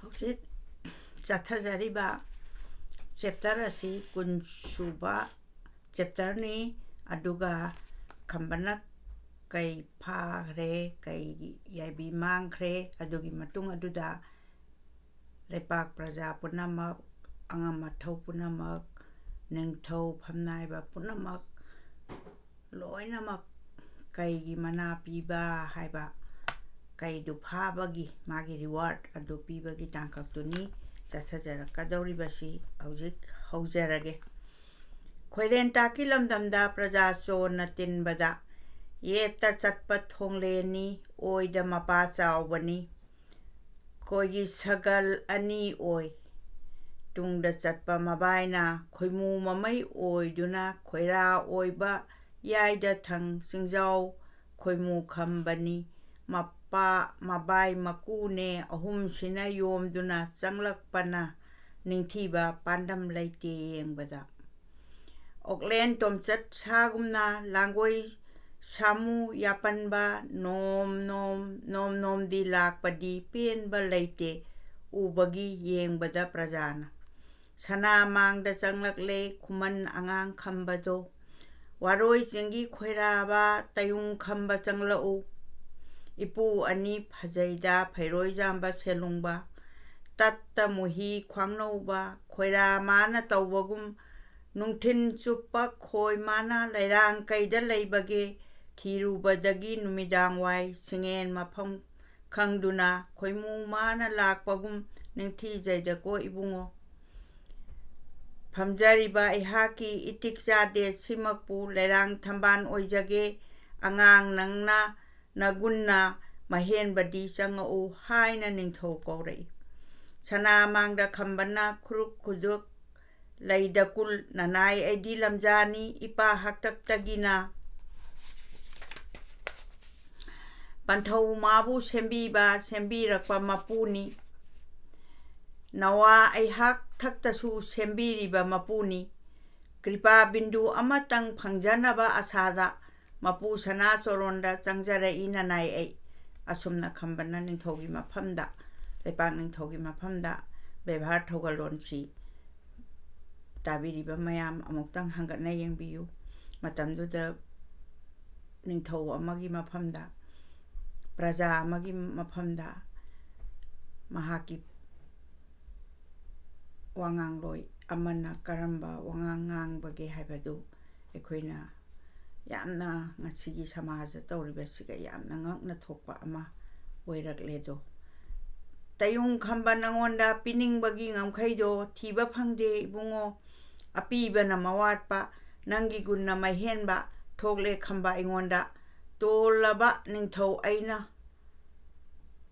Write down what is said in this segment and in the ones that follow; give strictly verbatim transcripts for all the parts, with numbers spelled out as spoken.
ꯍꯧꯖꯤꯛ ꯆꯠꯊꯖꯔꯤꯕ ꯆꯦꯞꯇꯔ ꯑꯁꯤ ꯀꯨꯟ ꯁꯨꯕ ꯆꯦꯞꯇꯔꯅꯤ꯫ ꯑꯗꯨꯒ ꯈꯝꯕꯅ ꯀꯩ ꯐꯥꯈ꯭ꯔꯦ, ꯀꯩ ꯌꯥꯏꯕꯤ ꯃꯥꯡꯈ꯭ꯔꯦ, ꯑꯗꯨꯒꯤ ꯃꯇꯨꯡ ꯑꯗꯨꯗ ꯂꯩꯄꯥꯛ ꯄ꯭ꯔꯖꯥ ꯄꯨꯝꯅꯃꯛ, ꯑꯉꯝ ꯑꯊꯧ ꯄꯨꯝꯅꯃꯛ, ꯅꯤꯡꯊꯧ ꯐꯝꯅꯥꯏꯕ ꯄꯨꯝꯅꯃꯛ, ꯂꯣꯏꯅꯃꯛ ꯀꯩꯒꯤ ꯃꯅꯥ ꯄꯤꯕ ꯍꯥꯏꯕ, ꯀꯩꯗꯨ ꯐꯥꯕꯒꯤ ꯃꯥꯒꯤ ꯔꯤꯋꯥꯔꯗ ꯑꯗꯨ ꯄꯤꯕꯒꯤ ꯇꯥꯡꯀꯛꯇꯨꯅꯤ ꯆꯠꯊꯖꯔꯛꯀꯗꯧꯔꯤꯕꯁꯤ꯫ ꯍꯧꯖꯤꯛ ꯍꯧꯖꯔꯒꯦ꯫ ꯈꯣꯏꯔꯦꯟꯇꯥꯛꯀꯤ ꯂꯝꯗꯝꯗ ꯄ꯭ꯔꯖꯥ ꯆꯣꯟꯅ ꯇꯤꯟꯕꯗ ꯌꯦꯠꯇ ꯆꯠꯄ ꯊꯣꯡꯂꯦꯟꯅꯤ, ꯑꯣꯏꯗ ꯃꯄꯥ ꯆꯥꯎꯕꯅꯤ꯫ ꯈꯣꯏꯒꯤ ꯁꯒꯜ ꯑꯅꯤ ꯑꯣꯏ꯫ ꯇꯨꯡꯗ ꯆꯠꯄ ꯃꯕꯥꯏꯅ ꯈꯣꯏꯃꯨ ꯃꯃꯩ ꯑꯣꯏꯗꯨꯅ ꯈꯣꯏꯔꯥ ꯑꯣꯏꯕ ꯌꯥꯏꯗ ꯊꯪ ꯆꯤꯡꯖꯥꯎ ꯈꯣꯏꯃꯨ ꯈꯝꯕꯅꯤ꯫ ꯃꯄꯥ ꯃꯕꯥꯏ ꯃꯀꯨꯅꯦ ꯑꯍꯨꯝꯁꯤꯅ ꯌꯣꯝꯗꯨꯅ ꯆꯪꯂꯛꯄꯅ ꯅꯤꯡꯊꯤꯕ ꯄꯥꯟꯗꯝ ꯂꯩꯇꯦ ꯌꯦꯡꯕꯗ꯫ ꯑꯣꯛꯂꯦꯟ ꯇꯣꯝꯆꯠ ꯁꯥꯒꯨꯝꯅ ꯂꯥꯡꯒꯣꯏ ꯁꯥꯃꯨ ꯌꯥꯄꯟꯕ ꯅꯣꯝ ꯅꯣꯝ ꯅꯣꯝ ꯅꯣꯝꯗꯤ ꯂꯥꯛꯄꯗꯤ ꯄꯦꯟꯕ ꯂꯩꯇꯦ ꯎꯕꯒꯤ ꯌꯦꯡꯕꯗ ꯄ꯭ꯔꯖꯥꯅ꯫ ꯁꯅꯥ ꯃꯥꯡꯗ ꯆꯪꯂꯛꯂꯦ ꯈꯨꯃꯟ ꯑꯉꯥꯡ ꯈꯝꯕꯗꯣ꯫ ꯋꯥꯔꯣꯏ ꯆꯤꯡꯒꯤ ꯈꯣꯏꯔꯥꯕ ꯇꯌꯨꯡ ꯈꯝꯕ ꯆꯪꯂꯛꯎ꯫ ꯏꯄꯨ ꯑꯅꯤ ꯐꯖꯩꯗ ꯐꯩꯔꯣꯏꯖꯥꯝꯕ ꯁꯦꯂꯨꯡꯕ꯫ ꯇꯠꯇ ꯃꯨꯍꯤ ꯈ꯭ꯋꯥꯡꯅꯧꯕ ꯈꯣꯏꯔꯥ ꯃꯥꯅ ꯇꯧꯕꯒꯨꯝ ꯅꯨꯡꯊꯤꯟ ꯆꯨꯞꯄ ꯈꯣꯏ ꯃꯥꯅ ꯂꯩꯔꯥꯡ ꯀꯩꯗ ꯂꯩꯕꯒꯦ ꯊꯤꯔꯨꯕꯗꯒꯤ ꯅꯨꯃꯤꯗꯥꯡ ꯋꯥꯏ ꯁꯤꯡꯉꯦꯟ ꯃꯐꯝ ꯈꯪꯗꯨꯅ ꯈꯣꯏꯃꯨ ꯃꯥꯅ ꯂꯥꯛꯄꯒꯨꯝ ꯅꯤꯡꯊꯤꯖꯩꯗꯀꯣ ꯏꯕꯨꯡꯉꯣ꯫ ꯐꯝꯖꯔꯤꯕ ꯑꯩꯍꯥꯛꯀꯤ ꯏꯇꯤꯛ ꯆꯥꯗꯦ ꯁꯤꯃꯛꯄꯨ ꯂꯩꯔꯥꯡ ꯊꯝꯕꯥꯜ ꯑꯣꯏꯖꯒꯦ꯫ ꯑꯉꯥꯡ ꯅꯪꯅ ꯅꯒꯨꯟꯅ ꯃꯍꯦꯟꯕꯗꯤ ꯆꯪꯉꯛꯎ ꯍꯥꯏꯅ ꯅꯤꯡꯊꯧ ꯀꯧꯔꯛꯏ꯫ ꯁꯅꯥ ꯃꯥꯡꯗ ꯈꯝꯕꯅ ꯈꯨꯔꯨꯛ ꯈꯨꯗꯨꯛ ꯂꯩꯗ ꯀꯨꯜ ꯅꯅꯥꯏ ꯑꯩꯗꯤ ꯂꯝꯖꯥꯅꯤ ꯏꯄꯥ ꯍꯥꯛꯇꯛꯇꯒꯤꯅ ꯄꯟꯊꯧ ꯃꯥꯕꯨ ꯁꯦꯝꯕꯤꯕ ꯁꯦꯝꯕꯤꯔꯛꯄ ꯃꯄꯨꯅꯤ꯫ ꯅꯋꯥ ꯑꯩꯍꯥꯛ ꯊꯛꯇꯁꯨ ꯁꯦꯝꯕꯤꯔꯤꯕ ꯃꯄꯨꯅꯤ꯫ ꯀ꯭ꯔꯤꯄꯥ ꯕꯤꯟꯗꯨ ꯑꯃꯇꯪ ꯐꯪꯖꯅꯕ ꯑꯁꯥꯗ ꯃꯄꯨ ꯁꯅꯥ ꯆꯣꯔꯣꯟꯗ ꯆꯪꯖꯔꯛꯏ ꯅꯅꯥꯏ ꯑꯩ꯫ ꯑꯁꯨꯝꯅ ꯈꯝꯕꯅ ꯅꯤꯡꯊꯧꯒꯤ ꯃꯐꯝꯗ ꯂꯩꯄꯥꯛ ꯅꯤꯡꯊꯧꯒꯤ ꯃꯐꯝꯗ ꯕꯦꯕꯥꯔ ꯊꯧꯒꯜꯂꯣꯟꯁꯤ ꯇꯥꯕꯤꯔꯤꯕ ꯃꯌꯥꯝ ꯑꯃꯨꯛꯇꯪ ꯍꯪꯒꯠꯅ ꯌꯦꯡꯕꯤꯌꯨ꯫ ꯃꯇꯝꯗꯨꯗ ꯅꯤꯡꯊꯧ ꯑꯃꯒꯤ ꯃꯐꯝꯗ, ꯄ꯭ꯔꯖꯥ ꯑꯃꯒꯤ ꯃꯐꯝꯗ ꯃꯍꯥꯛꯀꯤ ꯋꯥꯉꯥꯡꯂꯣꯏ ꯑꯃꯅ ꯀꯔꯝꯕ ꯋꯥꯉꯥꯡ ꯉꯥꯡꯕꯒꯦ ꯍꯥꯏꯕꯗꯨ ꯑꯩꯈꯣꯏꯅ ꯌꯥꯝꯅ ꯉꯁꯤꯒꯤ ꯁꯃꯥꯖꯗ ꯇꯧꯔꯤꯕꯁꯤꯒ ꯌꯥꯝꯅ ꯉꯛꯅ ꯊꯣꯛꯄ ꯑꯃ ꯑꯣꯏꯔꯛꯂꯦꯗꯣ꯫ "ꯇꯌꯨꯡ ꯈꯝꯕ ꯅꯪꯉꯣꯟꯗ ꯄꯤꯅꯤꯡꯕꯒꯤ ꯉꯝꯈꯩꯗꯣ ꯊꯤꯕ ꯐꯪꯗꯦ ꯏꯕꯨꯡꯉꯣ꯫ ꯑꯄꯤꯕꯅ ꯃꯋꯥꯠꯄ, ꯅꯪꯒꯤ ꯒꯨꯟꯅ ꯃꯩꯍꯦꯟꯕ ꯊꯣꯛꯂꯦ ꯈꯝꯕ ꯑꯩꯉꯣꯟꯗ꯫ ꯇꯣꯜꯂꯕ ꯅꯤꯡꯊꯧ ꯑꯩꯅ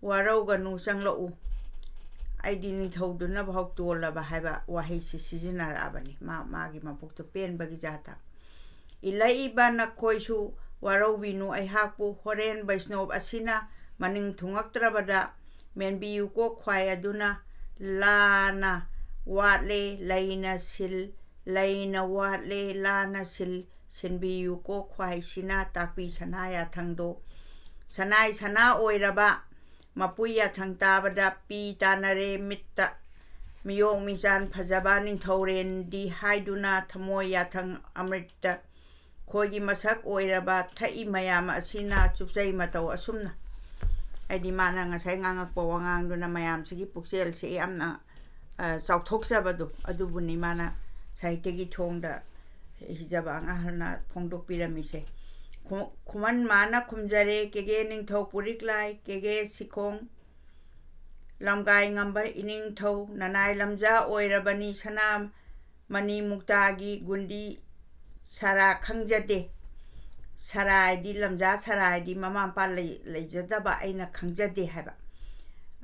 ꯋꯥꯔꯧꯒꯅꯨ, ꯆꯪꯂꯛꯎ꯫ ꯑꯩꯗꯤ ꯅꯤꯡꯊꯧꯗꯨꯅ ꯐꯥꯎ ꯇꯣꯜꯂꯕ" ꯍꯥꯏꯕ ꯋꯥꯍꯩꯁꯤ ꯁꯤꯖꯤꯟꯅꯔꯛꯑꯕꯅꯤ, ꯃꯥ ꯃꯥꯒꯤ ꯃꯕꯨꯛꯇꯨ ꯄꯦꯟꯕꯒꯤ ꯖꯥꯠꯇ꯫ "ꯏꯜꯂꯛꯏꯕ ꯅꯈꯣꯏꯁꯨ ꯋꯥꯔꯧꯕꯤꯅꯨ ꯑꯩꯍꯥꯛꯄꯨ, ꯍꯣꯔꯦꯟ ꯕꯩꯁꯅꯣꯞ ꯑꯁꯤꯅ ꯃꯅꯤꯡ ꯊꯨꯡꯉꯛꯇ꯭ꯔꯕꯗ ꯃꯦꯟꯕꯤꯌꯨꯀꯣ ꯈ꯭ꯋꯥꯏ ꯑꯗꯨꯅ꯫ ꯂꯥꯅ ꯋꯥꯠꯂꯦ ꯂꯩꯅ ꯁꯤꯜ, ꯂꯩꯅ ꯋꯥꯠꯂꯦ ꯂꯥꯅ ꯁꯤꯜ, ꯁꯤꯟꯕꯤꯌꯨꯀꯣ ꯈ꯭ꯋꯥꯏꯁꯤꯅ ꯇꯥꯛꯄꯤ ꯁꯅꯥ ꯌꯥꯊꯪꯗꯣ꯫ ꯁꯅꯥꯏ ꯁꯅꯥ ꯑꯣꯏꯔꯕ ꯃꯄꯨ ꯌꯥꯊꯪ ꯇꯥꯕꯗ ꯄꯤ ꯇꯥꯅꯔꯦ ꯃꯤꯠꯇ꯫ ꯃꯤꯌꯣꯛ ꯃꯤꯆꯥꯟ ꯐꯖꯕ ꯅꯤꯡꯊꯧꯔꯦꯟꯗꯤ ꯍꯥꯏꯗꯨꯅ ꯊꯃꯣꯏ ꯌꯥꯊꯪ ꯑꯃ꯭ꯔꯤꯠꯇ ꯈꯣꯏꯒꯤ ꯃꯁꯛ ꯑꯣꯏꯔꯕ ꯊꯛꯏ ꯃꯌꯥꯝ ꯑꯁꯤꯅ ꯆꯨꯞꯆꯩ ꯃꯇꯧ ꯑꯁꯨꯝꯅ"꯫ ꯍꯥꯏꯗꯤ ꯃꯥꯅ ꯉꯁꯥꯏ ꯉꯥꯡꯉꯛꯄ ꯋꯥꯉꯥꯡꯗꯨꯅ ꯃꯌꯥꯝꯁꯤꯒꯤ ꯄꯨꯛꯆꯦꯜꯁꯦ ꯌꯥꯝꯅ, ꯑ, ꯆꯥꯎꯊꯣꯛꯆꯕꯗꯣ ꯑꯗꯨꯕꯨꯅꯤ ꯃꯥꯅ ꯁꯥꯍꯤꯇ꯭ꯌꯒꯤ ꯊꯣꯡꯗ ꯍꯤꯖꯕ ꯑꯉꯥꯡꯅ ꯐꯣꯡꯗꯣꯛꯄꯤꯔꯝꯃꯤꯁꯦ꯫ ꯈꯨ-, ꯈꯨꯃꯟ ꯃꯥꯅ ꯈꯨꯝꯖꯔꯦ, "ꯀꯦꯒꯦ ꯅꯤꯡꯊꯧ ꯄꯨꯔꯤꯛꯂꯥꯏ, ꯀꯦꯒꯦ ꯁꯤꯈꯣꯡ ꯂꯝꯒꯥꯏ ꯉꯝꯕ ꯏꯅꯤꯡꯊꯧ, ꯅꯅꯥꯏ ꯂꯝꯖꯥ ꯑꯣꯏꯔꯕꯅꯤ ꯁꯅꯥ ꯃꯅꯤ ꯃꯨꯛꯇꯥꯒꯤ ꯒꯨꯟꯗꯤ ꯁꯔꯥ ꯈꯪꯖꯗꯦ"꯫ ꯁꯔꯥ ꯍꯥꯏꯗꯤ ꯂꯝꯖꯥ ꯁꯔꯥ ꯍꯥꯏꯗꯤ ꯃꯃꯥ ꯃꯄꯥ ꯂꯩ-, ꯂꯩꯖꯗꯕ ꯑꯩꯅ ꯈꯪꯖꯗꯦ ꯍꯥꯏꯕ꯫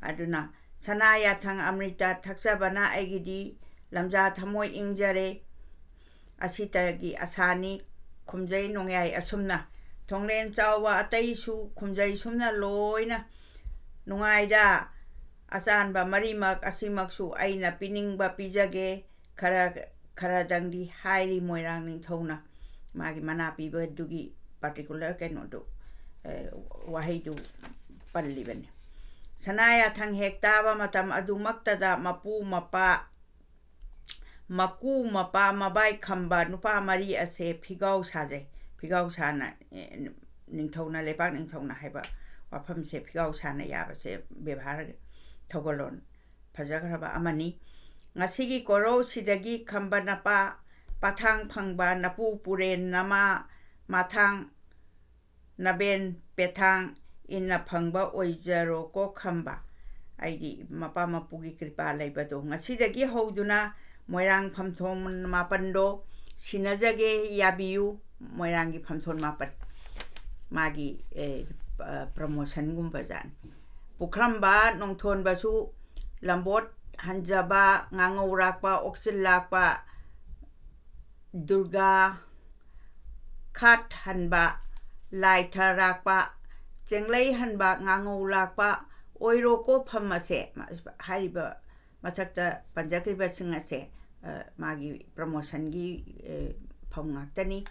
ꯑꯗꯨꯅ "ꯁꯅꯥ ꯌꯥꯊꯪ ꯑꯃ꯭ꯔꯤꯇ ꯊꯛꯆꯕꯅ ꯑꯩꯒꯤꯗꯤ ꯂꯝꯖꯥ ꯊꯃꯣꯏ ꯏꯪꯖꯔꯦ꯫ ꯑꯁꯤꯇꯒꯤ ꯑꯁꯥꯅꯤ ꯈꯨꯝꯖꯩ ꯅꯣꯡꯌꯥꯏ ꯑꯁꯨꯝꯅ꯫ ꯊꯣꯡꯂꯦꯟ ꯆꯥꯎꯕ ꯑꯇꯩꯁꯨ ꯈꯨꯝꯖꯩ ꯁꯨꯝꯅ ꯂꯣꯏꯅ ꯅꯨꯡꯉꯥꯏꯗ꯫ ꯑꯆꯥꯟꯕ ꯃꯔꯤꯃꯛ ꯑꯁꯤꯃꯛꯁꯨ ꯑꯩꯅ ꯄꯤꯅꯤꯡꯕ ꯄꯤꯖꯒꯦ꯫ ꯈꯔ, ꯈꯔꯗꯪꯗꯤ ꯍꯥꯏꯔꯤ ꯃꯣꯏꯔꯥꯡ ꯅꯤꯡꯊꯧꯅ"꯫ ꯃꯥꯒꯤ ꯃꯅꯥ ꯄꯤꯕꯗꯨꯒꯤ particular ꯀꯩꯅꯣꯗꯨ, ꯑ, ꯋꯥꯍꯩꯗꯨ ꯄꯜꯂꯤꯕꯅꯤ꯫ ꯁꯅꯥ ꯌꯥꯊꯪ ꯍꯦꯛ ꯇꯥꯕ ꯃꯇꯝ ꯑꯗꯨꯃꯛꯇꯗ ꯃꯄꯨ ꯃꯄꯥ, ꯃꯀꯨ ꯃꯄꯥ ꯃꯕꯥꯏ ꯈꯝꯕ ꯅꯨꯄꯥ ꯃꯔꯤ ꯑꯁꯦ ꯐꯤꯒꯥꯎ ꯁꯥꯖꯩ꯫ ꯐꯤꯒꯥꯎ ꯁꯥꯅ, ꯑꯦ, ꯅꯤꯡꯊꯧꯅ, ꯂꯩꯄꯥꯛ ꯅꯤꯡꯊꯧꯅ ꯍꯥꯏꯕ ꯋꯥꯐꯝꯁꯦ, ꯐꯤꯒꯥꯎ ꯁꯥꯅ ꯌꯥꯕꯁꯦ ꯕꯦꯕꯥꯔ, ꯊꯧꯒꯜꯂꯣꯟ ꯐꯖꯈ꯭ꯔꯕ ꯑꯃꯅꯤ꯫ ꯉꯁꯤꯒꯤ ꯀꯣꯔꯧꯁꯤꯗꯒꯤ ꯈꯝꯕ ꯅꯄꯥ ꯄꯥꯊꯥꯡ ꯐꯪꯕ ꯅꯄꯨ ꯄꯨꯔꯦꯟ ꯅꯃꯥ ꯃꯊꯥꯡ ꯅꯕꯦꯟ ꯄꯦꯊꯥꯡ ꯏꯟꯅ ꯐꯪꯕ ꯑꯣꯏꯖꯔꯣꯀꯣ ꯈꯝꯕ꯫ ꯑꯩꯒꯤ ꯃꯄꯥ ꯃꯄꯨꯒꯤ ꯀ꯭ꯔꯤꯄꯥ ꯂꯩꯕꯗꯣ꯫ ꯉꯁꯤꯗꯒꯤ ꯍꯧꯗꯨꯅ ꯃꯣꯏꯔꯥꯡ ꯐꯝꯊꯣꯟ ꯃꯥꯄꯟꯗꯣ ꯁꯤꯟꯅꯖꯒꯦ, ꯌꯥꯕꯤꯌꯨ꯫ ꯃꯣꯏꯔꯥꯡꯒꯤ ꯐꯝꯊꯣꯟ ꯃꯥꯄꯟ꯫ ꯃꯥꯒꯤ, ꯑꯦ, ꯑ, promotionꯒꯨꯝꯕ ꯖꯥꯠꯅꯤ꯫ ꯄꯨꯈ꯭ꯔꯝꯕ ꯅꯣꯡꯊꯣꯟꯕꯁꯨ ꯂꯝꯕꯣꯠ ꯍꯟꯖꯕ, ꯉꯥꯉꯧ ꯂꯥꯛꯄ, ꯑꯣꯛꯆꯤꯜ ꯂꯥꯛꯄ, ꯗꯨꯔꯒꯥ ꯈꯥꯠ ꯍꯟꯕ, ꯂꯥꯏ ꯊꯔꯥꯛꯄ, ꯆꯦꯡꯂꯩ ꯍꯟꯕ, ꯉꯥꯉꯧ ꯂꯥꯛꯄ, ꯑꯣꯏꯔꯣꯀꯣ ꯐꯝ ꯑꯁꯦ, ꯍꯥꯏꯔꯤꯕ ꯃꯊꯛꯇ ꯄꯟꯖꯈ꯭ꯔꯤꯕꯁꯤꯡ ꯑꯁꯦ, ꯑ, ꯃꯥꯒꯤ promotionꯒꯤ, ꯑ, ꯐꯝ ꯉꯥꯛꯇꯅꯤ꯫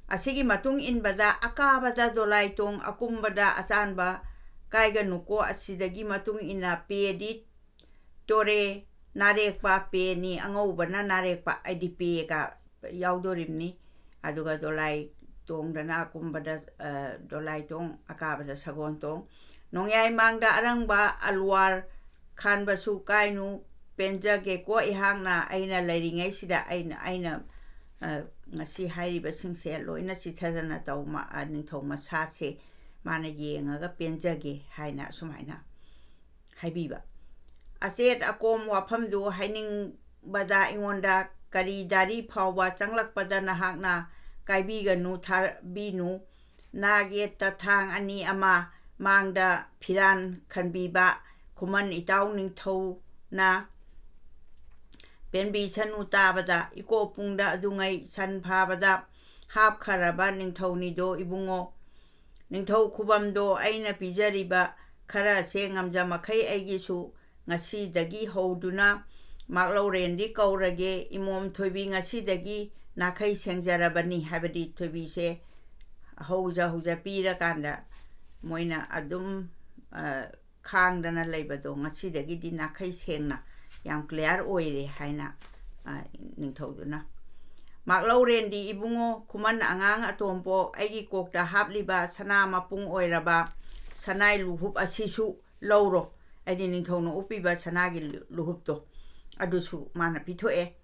ꯑꯁꯤꯒꯤ ꯃꯇꯨꯡ ꯏꯟꯕꯗ ꯑꯀꯥꯕꯗ ꯗꯣꯂꯥꯏ ꯇꯣꯡ, ꯑꯀꯨꯝꯕꯗ ꯑꯆꯥꯟꯕ ꯀꯥꯏꯒꯅꯨꯀꯣ꯫ ꯑꯁꯤꯗꯒꯤ ꯃꯇꯨꯡ ꯏꯟꯅ ꯄꯦꯗꯤ ꯇꯣꯔꯦ, ꯅꯥꯔꯦꯛꯄ ꯄꯦꯅꯤ, ꯑꯉꯧꯕꯅ ꯅꯥꯔꯦꯛꯄ, ꯍꯥꯏꯗꯤ ꯄꯦꯒ ꯌꯥꯎꯗꯣꯔꯤꯕꯅꯤ꯫ ꯑꯗꯨꯒ ꯗꯣꯂꯥꯏ ꯇꯣꯡꯗꯅ ꯑꯀꯨꯝꯕꯗ, ꯑ, ꯗꯣꯂꯥꯏ ꯇꯣꯡ, ꯑꯀꯥꯕꯗ ꯁꯒꯣꯜ ꯇꯣꯡ꯫ ꯅꯣꯡꯌꯥꯏ ꯃꯥꯡꯗ ꯑꯔꯪꯕ ꯑꯜꯋꯥꯔ ꯈꯥꯟꯕꯁꯨ ꯀꯥꯏꯅꯨ, ꯄꯦꯟꯖꯒꯦꯀꯣ ꯑꯩꯍꯥꯛꯅ, ꯑꯩꯅ ꯂꯩꯔꯤꯉꯩꯁꯤꯗ ꯑꯩꯅ, ꯑꯩꯅ, ꯑ, ꯉꯁꯤ ꯍꯥꯏꯔꯤꯕꯁꯤꯡꯁꯦ ꯂꯣꯏꯅ ꯆꯤꯊꯗꯅ ꯇꯧ ꯃ-, ꯑ, ꯅꯤꯡꯊꯧ ꯃꯁꯥꯁꯦ ꯃꯥꯅ ꯌꯦꯡꯉꯒ ꯄꯦꯟꯖꯒꯦ ꯍꯥꯏꯅ ꯑꯁꯨꯃꯥꯏꯅ ꯍꯥꯏꯕꯤꯕ꯫ ꯑꯆꯦꯠ ꯑꯀꯣꯝ ꯋꯥꯐꯝꯗꯨ ꯍꯥꯏꯅꯤꯡꯕꯗ ꯑꯩꯉꯣꯟꯗ ꯀꯔꯤ ꯗꯥꯔꯤ ꯐꯥꯎꯕ ꯆꯪꯂꯛꯄꯗ ꯅꯍꯥꯛꯅ ꯀꯥꯏꯕꯤꯒꯅꯨ, ꯊꯥꯕꯤꯅꯨ꯫ ꯅꯥꯒꯦꯠꯇ ꯊꯥꯡ ꯑꯅꯤ ꯑꯃ, ꯃꯥꯡꯗ ꯐꯤꯔꯥꯟ ꯈꯟꯕꯤꯕ ꯈꯨꯃꯟ ꯏꯇꯥꯎ ꯅꯤꯡꯊꯧꯅ ꯄꯦꯟꯕꯤꯁꯅꯨ ꯇꯥꯕꯗ꯫ ꯏꯀꯣ ꯄꯨꯡꯗ ꯑꯗꯨꯉꯩ ꯁꯟ ꯐꯥꯕꯗ ꯍꯥꯞꯈ꯭ꯔꯕ ꯅꯤꯡꯊꯧꯅꯤꯗꯣ ꯏꯕꯨꯡꯉꯣ꯫ ꯅꯤꯡꯊꯧ ꯈꯨꯕꯝꯗꯣ ꯑꯩꯅ ꯄꯤꯖꯔꯤꯕ ꯈꯔꯁꯦ ꯉꯝꯖ ꯃꯈꯩ ꯑꯩꯒꯤꯁꯨ ꯉꯁꯤꯗꯒꯤ ꯍꯧꯗꯨꯅ ꯃꯥꯛꯂꯧꯔꯦꯟꯗꯤ ꯀꯧꯔꯒꯦ, ꯏꯃꯣꯝ ꯊꯣꯏꯕꯤ ꯉꯁꯤꯗꯒꯤ ꯅꯥꯈꯩ ꯁꯦꯡꯖꯔꯕꯅꯤ꯫ ꯍꯥꯏꯕꯗꯤ ꯊꯣꯏꯕꯤꯁꯦ ꯍꯧꯖ ꯍꯧꯖ ꯄꯤꯔꯀꯥꯟꯗ ꯃꯣꯏꯅ ꯑꯗꯨꯝ, ꯑ, ꯈꯥꯡꯗꯅ ꯂꯩꯕꯗꯣ ꯉꯁꯤꯗꯒꯤꯗꯤ ꯅꯥꯈꯩ ꯁꯦꯡꯅ ꯌꯥꯝ clear ꯑꯣꯏꯔꯦ ꯍꯥꯏꯅ, ꯑ, ꯅꯤꯡꯊꯧꯗꯨꯅ, "ꯃꯥꯛꯂꯧꯔꯦꯟꯗꯤ ꯏꯕꯨꯡꯉꯣ, ꯈꯨꯃꯟ ꯑꯉꯥꯡ ꯑꯇꯣꯝꯄꯣꯛ, ꯑꯩꯒꯤ ꯀꯣꯛꯇ ꯍꯥꯞꯂꯤꯕ ꯁꯅꯥ ꯃꯄꯨꯡ ꯑꯣꯏꯔꯕ ꯁꯅꯥꯏ ꯂꯨꯍꯨꯞ ꯑꯁꯤꯁꯨ ꯂꯧꯔꯣ"꯫ ꯍꯥꯏꯗꯤ ꯅꯤꯡꯊꯧꯅ ꯎꯞꯄꯤꯕ ꯁꯅꯥꯒꯤ ꯂꯨ-, ꯂꯨꯍꯨꯞꯇꯣ, ꯑꯗꯨꯁꯨ ꯃꯥꯅ ꯄꯤꯊꯣꯛꯑꯦ꯫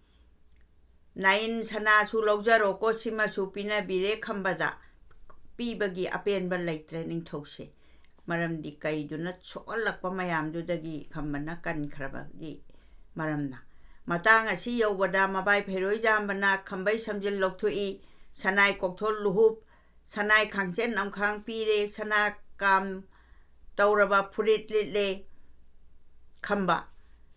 "ꯅꯥꯏꯟ ꯁꯅꯥꯁꯨ ꯂꯧꯖꯔꯣꯀꯣ, ꯁꯤꯃꯁꯨ ꯄꯤꯅꯕꯤꯔꯦ ꯈꯝꯕꯗ"꯫ ꯄꯤꯕꯒꯤ ꯑꯄꯦꯟꯕ ꯂꯩꯇ꯭ꯔꯦ ꯅꯤꯡꯊꯧꯁꯦ꯫ ꯃꯔꯝꯗꯤ ꯀꯩꯗꯨꯅ ꯁꯣꯛꯍꯜꯂꯛꯄ ꯃꯌꯥꯝꯗꯨꯗꯒꯤ ꯈꯝꯕꯅ ꯀꯟꯈ꯭ꯔꯕꯒꯤ ꯃꯔꯝꯅ꯫ ꯃꯇꯥꯡ ꯑꯁꯤ ꯌꯧꯕꯗ ꯃꯕꯥꯏ ꯐꯩꯔꯣꯏꯖꯥꯝꯕꯅ ꯈꯝꯕꯩ ꯁꯝꯖꯤꯜ ꯂꯧꯊꯣꯛꯏ, ꯁꯅꯥꯏ ꯀꯣꯛꯊꯣꯜ ꯂꯨꯍꯨꯞ, ꯁꯅꯥꯏ ꯈꯥꯡꯆꯦꯟ ꯑꯃꯈꯥꯡ ꯄꯤꯔꯦ, ꯁꯅꯥ ꯀꯥꯝ ꯇꯧꯔꯕ ꯐꯨꯔꯤꯠ ꯂꯤꯠꯂꯦ ꯈꯝꯕ꯫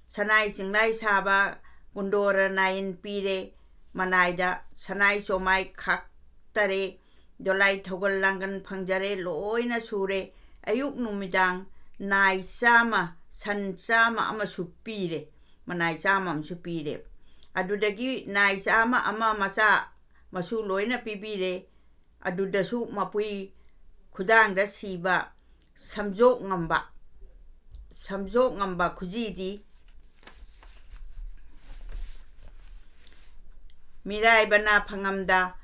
ꯁꯅꯥꯏ ꯆꯤꯡꯂꯥꯏ ꯁꯥꯕ ꯀꯨꯟꯗꯣꯔ ꯅꯥꯏꯟ ꯄꯤꯔꯦ, ꯃꯅꯥꯏꯗ ꯁꯅꯥꯏ ꯆꯣꯃꯥꯏ ꯈꯥꯛꯇꯔꯦ, ꯗꯣꯂꯥꯏ ꯊꯧꯒꯜ ꯂꯥꯡꯒꯟ ꯐꯪꯖꯔꯦ, ꯂꯣꯏꯅ ꯁꯨꯔꯦ꯫ ꯑꯌꯨꯛ ꯅꯨꯃꯤꯗꯥꯡ ꯅꯥꯏ ꯆꯥꯝꯃ, ꯁꯟ ꯆꯥꯝꯃ ꯑꯃꯁꯨ ꯄꯤꯔꯦ, ꯃꯅꯥꯏ ꯆꯥꯝꯃ ꯑꯃꯁꯨ ꯄꯤꯔꯦ꯫ ꯑꯗꯨꯗꯒꯤ ꯅꯥꯏ ꯆꯥꯝꯃ ꯑꯃ ꯃꯆꯥ ꯃꯁꯨ ꯂꯣꯏꯅ ꯄꯤꯕꯤꯔꯦ꯫ ꯑꯗꯨꯗꯁꯨ ꯃꯄꯨꯏ ꯈꯨꯗꯥꯡꯗ ꯁꯤꯕ ꯁꯝꯖꯣꯛ ꯉꯝꯕ, ꯁꯝꯖꯣꯛ ꯉꯝꯕ ꯈꯨꯖꯤꯗꯤ ꯃꯤꯔꯥꯏꯕꯅ ꯐꯪꯉꯝꯗ,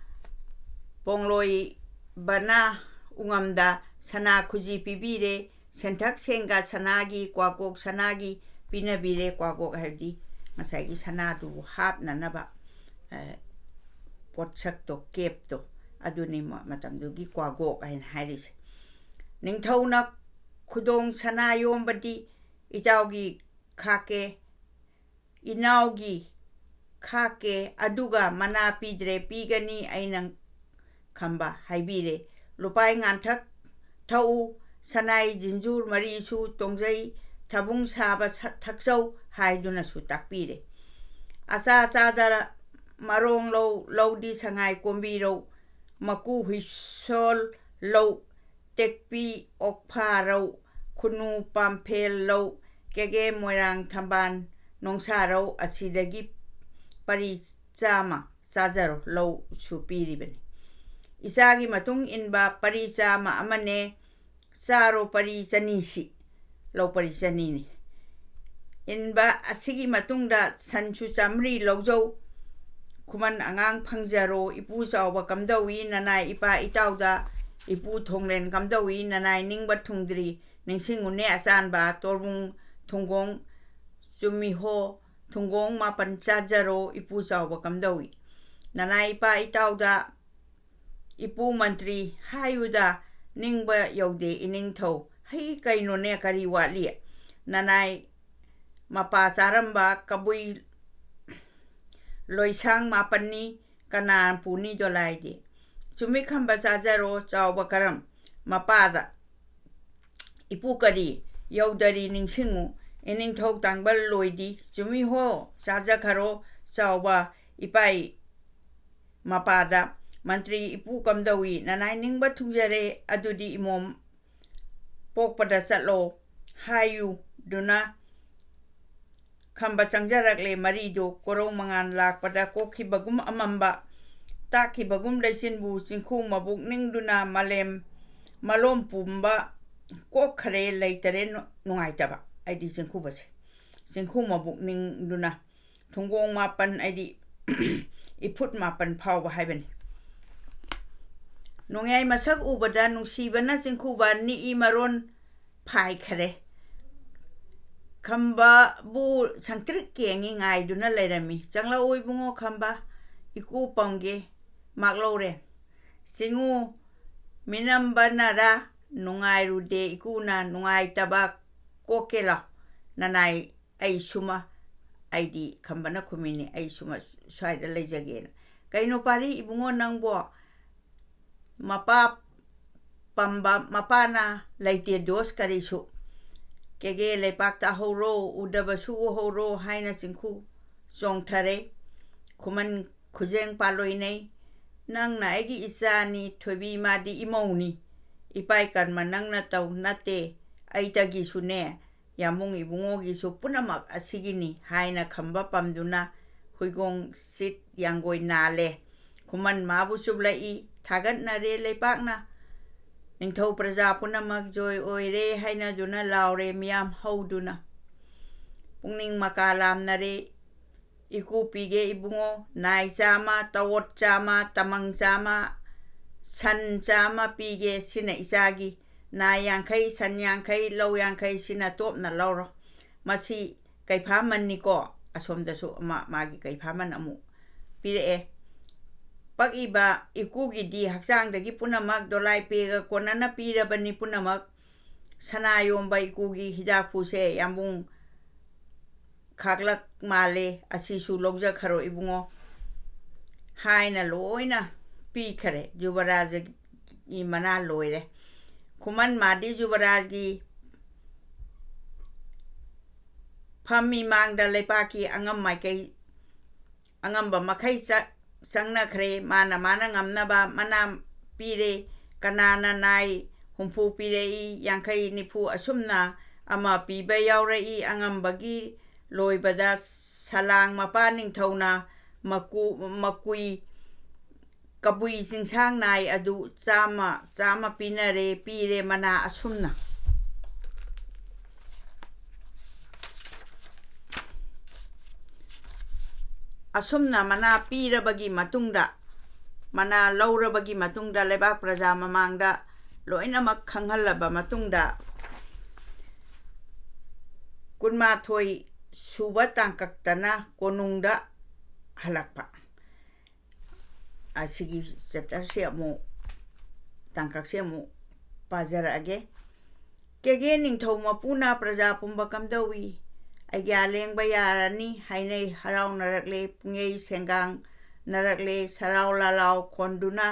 ꯄꯣꯡꯂꯣꯏꯕꯅ ꯎꯉꯝꯗ ꯁꯅꯥ ꯈꯨꯖꯤ ꯄꯤꯕꯤꯔꯦ꯫ ꯁꯦꯟꯊꯛ ꯁꯦꯡꯒ ꯁꯅꯥꯒꯤ ꯀ꯭ꯋꯥꯀꯣꯛ ꯁꯅꯥꯒꯤ ꯄꯤꯅꯕꯤꯔꯦ꯫ ꯀ꯭ꯋꯥꯀꯣꯛ ꯍꯥꯏꯕꯗꯤ ꯉꯁꯥꯏꯒꯤ ꯁꯅꯥꯗꯨ ꯍꯥꯞꯅꯅꯕ, ꯑ, ꯄꯣꯠꯁꯛꯇꯣ, ꯀꯦꯞꯇꯣ, ꯑꯗꯨꯅꯤ ꯃ-, ꯃꯇꯝꯗꯨꯒꯤ ꯀ꯭ꯋꯥꯒꯣꯛ ꯍꯥꯏꯅ ꯍꯥꯏꯔꯤꯁꯦ꯫ ꯅꯤꯡꯊꯧꯅ ꯈꯨꯗꯣꯡ ꯁꯅꯥ ꯌꯣꯝꯕꯗꯤ ꯏꯇꯥꯎꯒꯤ ꯈꯥꯛꯀꯦ, ꯏꯅꯥꯎꯒꯤ ꯈꯥꯛꯀꯦ, ꯑꯗꯨꯒ ꯃꯅꯥ ꯄꯤꯗ꯭ꯔꯦ, ꯄꯤꯒꯅꯤ ꯑꯩꯅ ꯈꯝꯕ ꯍꯥꯏꯕꯤꯔꯦ꯫ ꯂꯨꯄꯥꯏ ꯉꯥꯟꯊꯛ ꯊꯛꯎ, ꯁꯅꯥꯏ ꯖꯤꯟꯖꯨꯔ ꯃꯔꯤꯁꯨ ꯇꯣꯡꯖꯩ, ꯊꯕꯨꯡ ꯁꯥꯕ ꯁ-, ꯊꯛꯆꯧ ꯍꯥꯏꯗꯨꯅꯁꯨ ꯇꯥꯛꯄꯤꯔꯦ꯫ ꯑꯆꯥ ꯑꯆꯥꯗ ꯃꯔꯣꯡ ꯂꯧ, ꯂꯧꯗꯤ ꯁꯉꯥꯏ ꯀꯣꯝꯕꯤꯔꯧ, ꯃꯀꯨ ꯍꯨꯏꯁꯣꯜ ꯂꯧ, ꯇꯦꯛꯄꯤ ꯑꯣꯛꯐꯥꯔꯧ, ꯈꯨꯅꯨ ꯄꯥꯝꯐꯦꯜ ꯂꯧ, ꯀꯦꯒꯦ ꯃꯣꯏꯔꯥꯡ ꯊꯝꯕꯥꯜ ꯅꯣꯡꯁꯥꯔꯧ, ꯑꯁꯤꯗꯒꯤ ꯄꯔꯤ ꯆꯥꯝꯃ ꯆꯥꯖꯔꯣ ꯂꯧꯁꯨ ꯄꯤꯔꯤꯕꯅꯤ꯫ ꯏꯆꯥꯒꯤ ꯃꯇꯨꯡ ꯏꯟꯕ ꯄꯔꯤ ꯆꯥꯝꯃ ꯑꯃꯅꯦ, ꯆꯥꯔꯣ ꯄꯔꯤ ꯆꯅꯤꯁꯤ꯫ ꯂꯧꯄꯔꯤ ꯆꯅꯤꯅꯤ꯫ ꯏꯟꯕ ꯑꯁꯤꯒꯤ ꯃꯇꯨꯡꯗ ꯁꯟꯁꯨ ꯆꯥꯃꯔꯤ ꯂꯧꯖꯧ꯫ ꯈꯨꯃꯟ ꯑꯉꯥꯡ ꯐꯪꯖꯔꯣ, ꯏꯄꯨ ꯆꯥꯎꯕ ꯀꯝꯗꯧꯏ, ꯅꯅꯥꯏ ꯏꯄꯥ ꯏꯇꯥꯎꯗ ꯏꯄꯨ ꯊꯣꯡꯂꯦꯟ ꯀꯝꯗꯧꯏ, ꯅꯅꯥꯏ ꯅꯤꯡꯕ ꯊꯨꯡꯗ꯭ꯔꯤ, ꯅꯤꯡꯁꯤꯡꯉꯨꯅꯦ ꯑꯆꯥꯟꯕ, ꯇꯣꯔꯕꯨꯡ ꯊꯨꯡꯒꯣꯡ ꯆꯨꯝꯃꯤꯍꯣ, ꯊꯨꯡꯒꯣꯡ ꯃꯥꯄꯟ ꯆꯥꯖꯔꯣ, ꯏꯄꯨ ꯆꯥꯎꯕ ꯀꯝꯗꯧꯏ, ꯅꯅꯥꯏ ꯏꯄꯥ ꯏꯇꯥꯎꯗ ꯏꯄꯨ ꯃꯟꯇ꯭ꯔꯤ ꯍꯥꯏꯌꯨꯗ, ꯅꯤꯡꯕ ꯌꯧꯗꯦ ꯏꯅꯤꯡꯊꯧ꯫ ꯍꯩ ꯀꯩꯅꯣꯅꯦ, ꯀꯔꯤ ꯋꯥꯠꯂꯤ? ꯅꯅꯥꯏ ꯃꯄꯥ ꯆꯥꯔꯝꯕ ꯀꯕꯨꯏ ꯂꯣꯏꯁꯥꯡ ꯃꯥꯄꯟꯅꯤ, ꯀꯅꯥ ꯄꯨꯅꯤ ꯗꯣꯂꯥꯏꯗꯤ? ꯆꯨꯝꯃꯤ ꯈꯝꯕ ꯆꯥꯖꯔꯣ, ꯆꯥꯎꯕ ꯀꯔꯝ ꯃꯄꯥꯗ ꯏꯄꯨ ꯀꯔꯤ ꯌꯧꯗꯔꯤ ꯅꯤꯡꯁꯤꯡꯉꯨ, ꯏꯅꯤꯡꯊꯧ ꯇꯥꯡꯕꯜ ꯂꯣꯏꯗꯤ꯫ ꯆꯨꯝꯃꯤ ꯍꯣ, ꯆꯥꯖꯈꯔꯣ, ꯆꯥꯎꯕ ꯏꯄꯥꯏ ꯃꯄꯥꯗ꯫ ꯃꯟꯇ꯭ꯔꯤ ꯏꯄꯨ ꯀꯝꯗꯧꯏ, ꯅꯅꯥꯏ ꯅꯤꯡꯕ ꯊꯨꯡꯖꯔꯦ, ꯑꯗꯨꯗꯤ ꯏꯃꯣꯝ ꯄꯣꯛꯄꯗ ꯆꯠꯂꯣ ꯍꯥꯏꯌꯨꯗꯨꯅ ꯈꯝꯕ ꯆꯪꯖꯔꯛꯂꯦ꯫ ꯃꯔꯤꯗꯨ ꯀꯣꯔꯧ ꯃꯉꯥꯟ ꯂꯥꯛꯄꯗ ꯀꯣꯛꯈꯤꯕꯒꯨꯝ ꯑꯃꯝꯕ, ꯇꯥꯛꯈꯤꯕꯒꯨꯝ ꯂꯩꯆꯤꯟꯕꯨ ꯆꯤꯡꯈꯨ ꯃꯕꯨꯛ ꯅꯤꯡꯗꯨꯅ ꯃꯥꯂꯦꯝ ꯃꯥꯂꯣꯝ ꯄꯨꯝꯕ ꯀꯣꯛꯈꯔꯦ, ꯂꯩꯇꯔꯦ ꯅꯨ-, ꯅꯨꯡꯉꯥꯏꯇꯕ꯫ ꯑꯩꯗꯤ ꯆꯤꯡꯈꯨꯕꯁꯦ, ꯆꯤꯡꯈꯨ ꯃꯕꯨꯛ ꯅꯤꯡꯗꯨꯅ ꯊꯨꯡꯒꯣꯡ ꯃꯥꯄꯟ, ꯑꯩꯗꯤ ꯏꯐꯨꯠ ꯃꯥꯄꯟ ꯐꯥꯎꯕ ꯍꯥꯏꯕꯅꯤ꯫ ꯅꯣꯡꯌꯥꯏ ꯃꯁꯛ ꯎꯕꯗ ꯅꯨꯡꯁꯤꯕꯅ ꯆꯤꯡꯈꯨꯕ ꯅꯤꯛꯏ ꯃꯔꯣꯟ ꯐꯥꯏꯈꯔꯦ꯫ ꯈꯝꯕꯕꯨ ꯁꯪꯇ꯭ꯔꯤꯛ ꯌꯦꯡꯉꯤ ꯉꯥꯏꯗꯨꯅ ꯂꯩꯔꯝꯃꯤ꯫ ꯆꯪꯂꯛꯎ ꯏꯕꯨꯡꯉꯣ ꯈꯝꯕ, ꯏꯀꯨ ꯄꯝꯒꯦ ꯃꯥꯛꯂꯧꯔꯦ꯫ ꯆꯤꯡꯉꯨ ꯃꯤꯅꯝꯕꯅꯔꯥ ꯅꯨꯡꯉꯥꯏꯔꯨꯗꯦ ꯏꯀꯨꯅ, ꯅꯨꯡꯉꯥꯏꯇꯕ ꯀꯣꯛꯀꯦ ꯂꯥꯎ꯫ ꯅꯅꯥꯏ ꯑꯩ ꯁꯨꯃ, ꯑꯩꯗꯤ ꯈꯝꯕꯅ ꯈꯨꯝꯃꯤꯅꯤ, ꯑꯩ ꯁꯨꯃ ꯁ꯭ꯋꯥꯏꯗ ꯂꯩꯖꯒꯦꯅ꯫ ꯀꯩꯅꯣ ꯄꯥꯔꯤ ꯏꯕꯨꯡꯉꯣ ꯅꯪꯕꯣ? ꯃꯄꯥ ꯄꯝꯕ ꯃꯄꯥꯅ ꯂꯩꯇꯦ ꯗꯣꯁ ꯀꯔꯤꯁꯨ꯫ ꯀꯦꯒꯦ ꯂꯩꯄꯥꯛꯇ ꯍꯧꯔꯣ, ꯎꯗꯕꯁꯨ ꯎꯍꯧꯔꯣ ꯍꯥꯏꯅ ꯆꯤꯡꯈꯨ ꯆꯣꯡꯊꯔꯦ꯫ ꯈꯨꯃꯟ ꯈꯨꯖꯦꯡ ꯄꯥꯜꯂꯣꯏꯅꯩ꯫ ꯅꯪꯅ ꯑꯩꯒꯤ ꯏꯆꯥꯅꯤ, ꯊꯣꯏꯕꯤ ꯃꯥꯗꯤ ꯏꯃꯧꯅꯤ꯫ ꯏꯄꯥꯏ ꯀꯔꯃ ꯅꯪꯅ ꯇꯧ ꯅꯠꯇꯦ, ꯑꯩꯇꯒꯤꯁꯨꯅꯦ, ꯌꯥꯝꯕꯨꯡ ꯏꯕꯨꯡꯉꯣꯒꯤꯁꯨ ꯄꯨꯝꯅꯃꯛ ꯑꯁꯤꯒꯤꯅꯤ ꯍꯥꯏꯅ ꯈꯝꯕ ꯄꯝꯗꯨꯅ ꯍꯨꯏꯒꯣꯡ ꯁꯤꯠ ꯌꯥꯡꯒꯣꯏ ꯅꯥꯜꯂꯦ꯫ ꯈꯨꯃꯟ ꯃꯥꯕꯨ ꯆꯨꯞꯂꯛꯏ, ꯊꯥꯒꯠꯅꯔꯦ ꯂꯩꯄꯥꯛꯅ꯫ ꯅꯤꯡꯊꯧ ꯄ꯭ꯔꯖꯥ ꯄꯨꯝꯅꯃꯛ ꯖꯣꯏ ꯑꯣꯏꯔꯦ ꯍꯥꯏꯅꯗꯨꯅ ꯂꯥꯎꯔꯦ ꯃꯤꯌꯥꯝ ꯍꯧꯗꯨꯅ꯫ ꯄꯨꯛꯅꯤꯡ ꯃꯀꯥ ꯂꯥꯝꯅꯔꯦ꯫ ꯏꯀꯨ ꯄꯤꯒꯦ ꯏꯕꯨꯡꯉꯣ, ꯅꯥꯏ ꯆꯥꯝꯃ, ꯇꯋꯣꯠ ꯆꯥꯝꯃ, ꯇꯃꯪ ꯆꯥꯝꯃ, ꯁꯟ ꯆꯥꯝꯃ ꯄꯤꯒꯦ꯫ ꯁꯤꯅ ꯏꯆꯥꯒꯤ꯫ ꯅꯥꯏ ꯌꯥꯡꯈꯩ, ꯁꯟ ꯌꯥꯡꯈꯩ, ꯂꯧ ꯌꯥꯡꯈꯩ, ꯁꯤꯅ ꯇꯣꯞꯅ ꯂꯧꯔꯣ꯫ ꯃꯁꯤ ꯀꯩꯐꯥꯃꯟꯅꯤꯀꯣ꯫ ꯑꯁꯣꯝꯗꯁꯨ ꯑꯃ ꯃꯥꯒꯤ ꯀꯩꯐꯥꯃꯟ ꯑꯃꯨꯛ ꯄꯤꯔꯛꯑꯦ꯫ ꯄꯛꯏꯕ ꯏꯀꯨꯒꯤꯗꯤ ꯍꯛꯆꯥꯡꯗꯒꯤ ꯄꯨꯝꯅꯃꯛ ꯗꯣꯂꯥꯏ ꯄꯦꯒ ꯀꯣꯟꯅꯅ ꯄꯤꯔꯕꯅꯤ ꯄꯨꯝꯅꯃꯛ꯫ ꯁꯅꯥ ꯌꯣꯝꯕ ꯏꯀꯨꯒꯤ ꯍꯤꯗꯥꯛꯐꯨꯁꯦ ꯌꯥꯝꯕꯨꯡ ꯈꯥꯛꯂꯛ ꯃꯥꯜꯂꯦ, ꯑꯁꯤꯁꯨ ꯂꯧꯖꯈꯔꯣ ꯏꯕꯨꯡꯉꯣ ꯍꯥꯏꯅ ꯂꯣꯏꯅ ꯄꯤꯈꯔꯦ꯫ ꯖꯨꯕꯔꯥꯖꯒꯤ ꯃꯅꯥ ꯂꯣꯏꯔꯦ꯫ ꯈꯨꯃꯟ ꯃꯥꯗꯤ ꯖꯨꯕꯔꯥꯖꯒꯤ ꯐꯝ ꯏꯃꯥꯡꯗ ꯂꯩꯄꯥꯛꯀꯤ ꯑꯉꯝ ꯃꯥꯏꯀꯩ, ꯑꯉꯝꯕ ꯃꯈꯩ ꯆ-, ꯆꯪꯅꯈ꯭ꯔꯦ꯫ ꯃꯥꯅ ꯃꯥꯅ ꯉꯝꯅꯕ ꯃꯅꯥ ꯄꯤꯔꯦ꯫ ꯀꯅꯥꯅ ꯅꯥꯏ ꯍꯨꯝꯐꯨ ꯄꯤꯔꯛꯏ, ꯌꯥꯡꯈꯩ, ꯅꯤꯐꯨ ꯑꯁꯨꯝꯅ ꯑꯃ ꯄꯤꯕ ꯌꯥꯎꯔꯛꯏ꯫ ꯑꯉꯝꯕꯒꯤ ꯂꯣꯏꯕꯗ ꯁꯂꯥꯡ ꯃꯄꯥ ꯅꯤꯡꯊꯧꯅ ꯃꯀꯨ-, ꯃꯀꯨꯏ ꯀꯕꯨꯏ ꯆꯤꯡꯁꯥꯡ ꯅꯥꯏ ꯑꯗꯨ ꯆꯥꯝꯃ, ꯆꯥꯝꯃ ꯄꯤꯅꯔꯦ, ꯄꯤꯔꯦ ꯃꯅꯥ ꯑꯁꯨꯝꯅ꯫ ꯑꯁꯨꯝꯅ ꯃꯅꯥ ꯄꯤꯔꯕꯒꯤ ꯃꯇꯨꯡꯗ, ꯃꯅꯥ ꯂꯧꯔꯕꯒꯤ ꯃꯇꯨꯡꯗ ꯂꯩꯕꯥꯛ ꯄ꯭ꯔꯖꯥ ꯃꯃꯥꯡꯗ ꯂꯣꯏꯅꯃꯛ ꯈꯪꯍꯜꯂꯕ ꯃꯇꯨꯡꯗ, ꯀꯨꯟꯃꯥꯊꯣꯏ ꯁꯨꯕ ꯇꯥꯡꯀꯛꯇꯅ ꯀꯣꯅꯨꯡꯗ ꯍꯜꯂꯛꯄ꯫ ꯑꯁꯤꯒꯤ ꯆꯦꯞꯇꯔꯁꯦ ꯑꯃꯨꯛ, ꯇꯥꯡꯀꯛꯁꯦ ꯑꯃꯨꯛ ꯄꯥꯖꯔꯛꯑꯒꯦ꯫ ꯀꯦꯒꯦ ꯅꯤꯡꯊꯧ ꯃꯄꯨꯅ ꯄ꯭ꯔꯖꯥ ꯄꯨꯝꯕ ꯀꯝꯗꯧꯏ? ꯑꯩꯒ꯭ꯌꯥ ꯂꯦꯡꯕ ꯌꯥꯔꯅꯤ ꯍꯥꯏꯅꯩ꯫ ꯍꯔꯥꯎꯅꯔꯛꯂꯦ, ꯄꯨꯡꯌꯩ ꯁꯦꯡꯒꯥꯡꯅꯔꯛꯂꯦ, ꯁꯔꯥꯎ ꯂꯥꯂꯥꯎ ꯈꯣꯟꯗꯨꯅ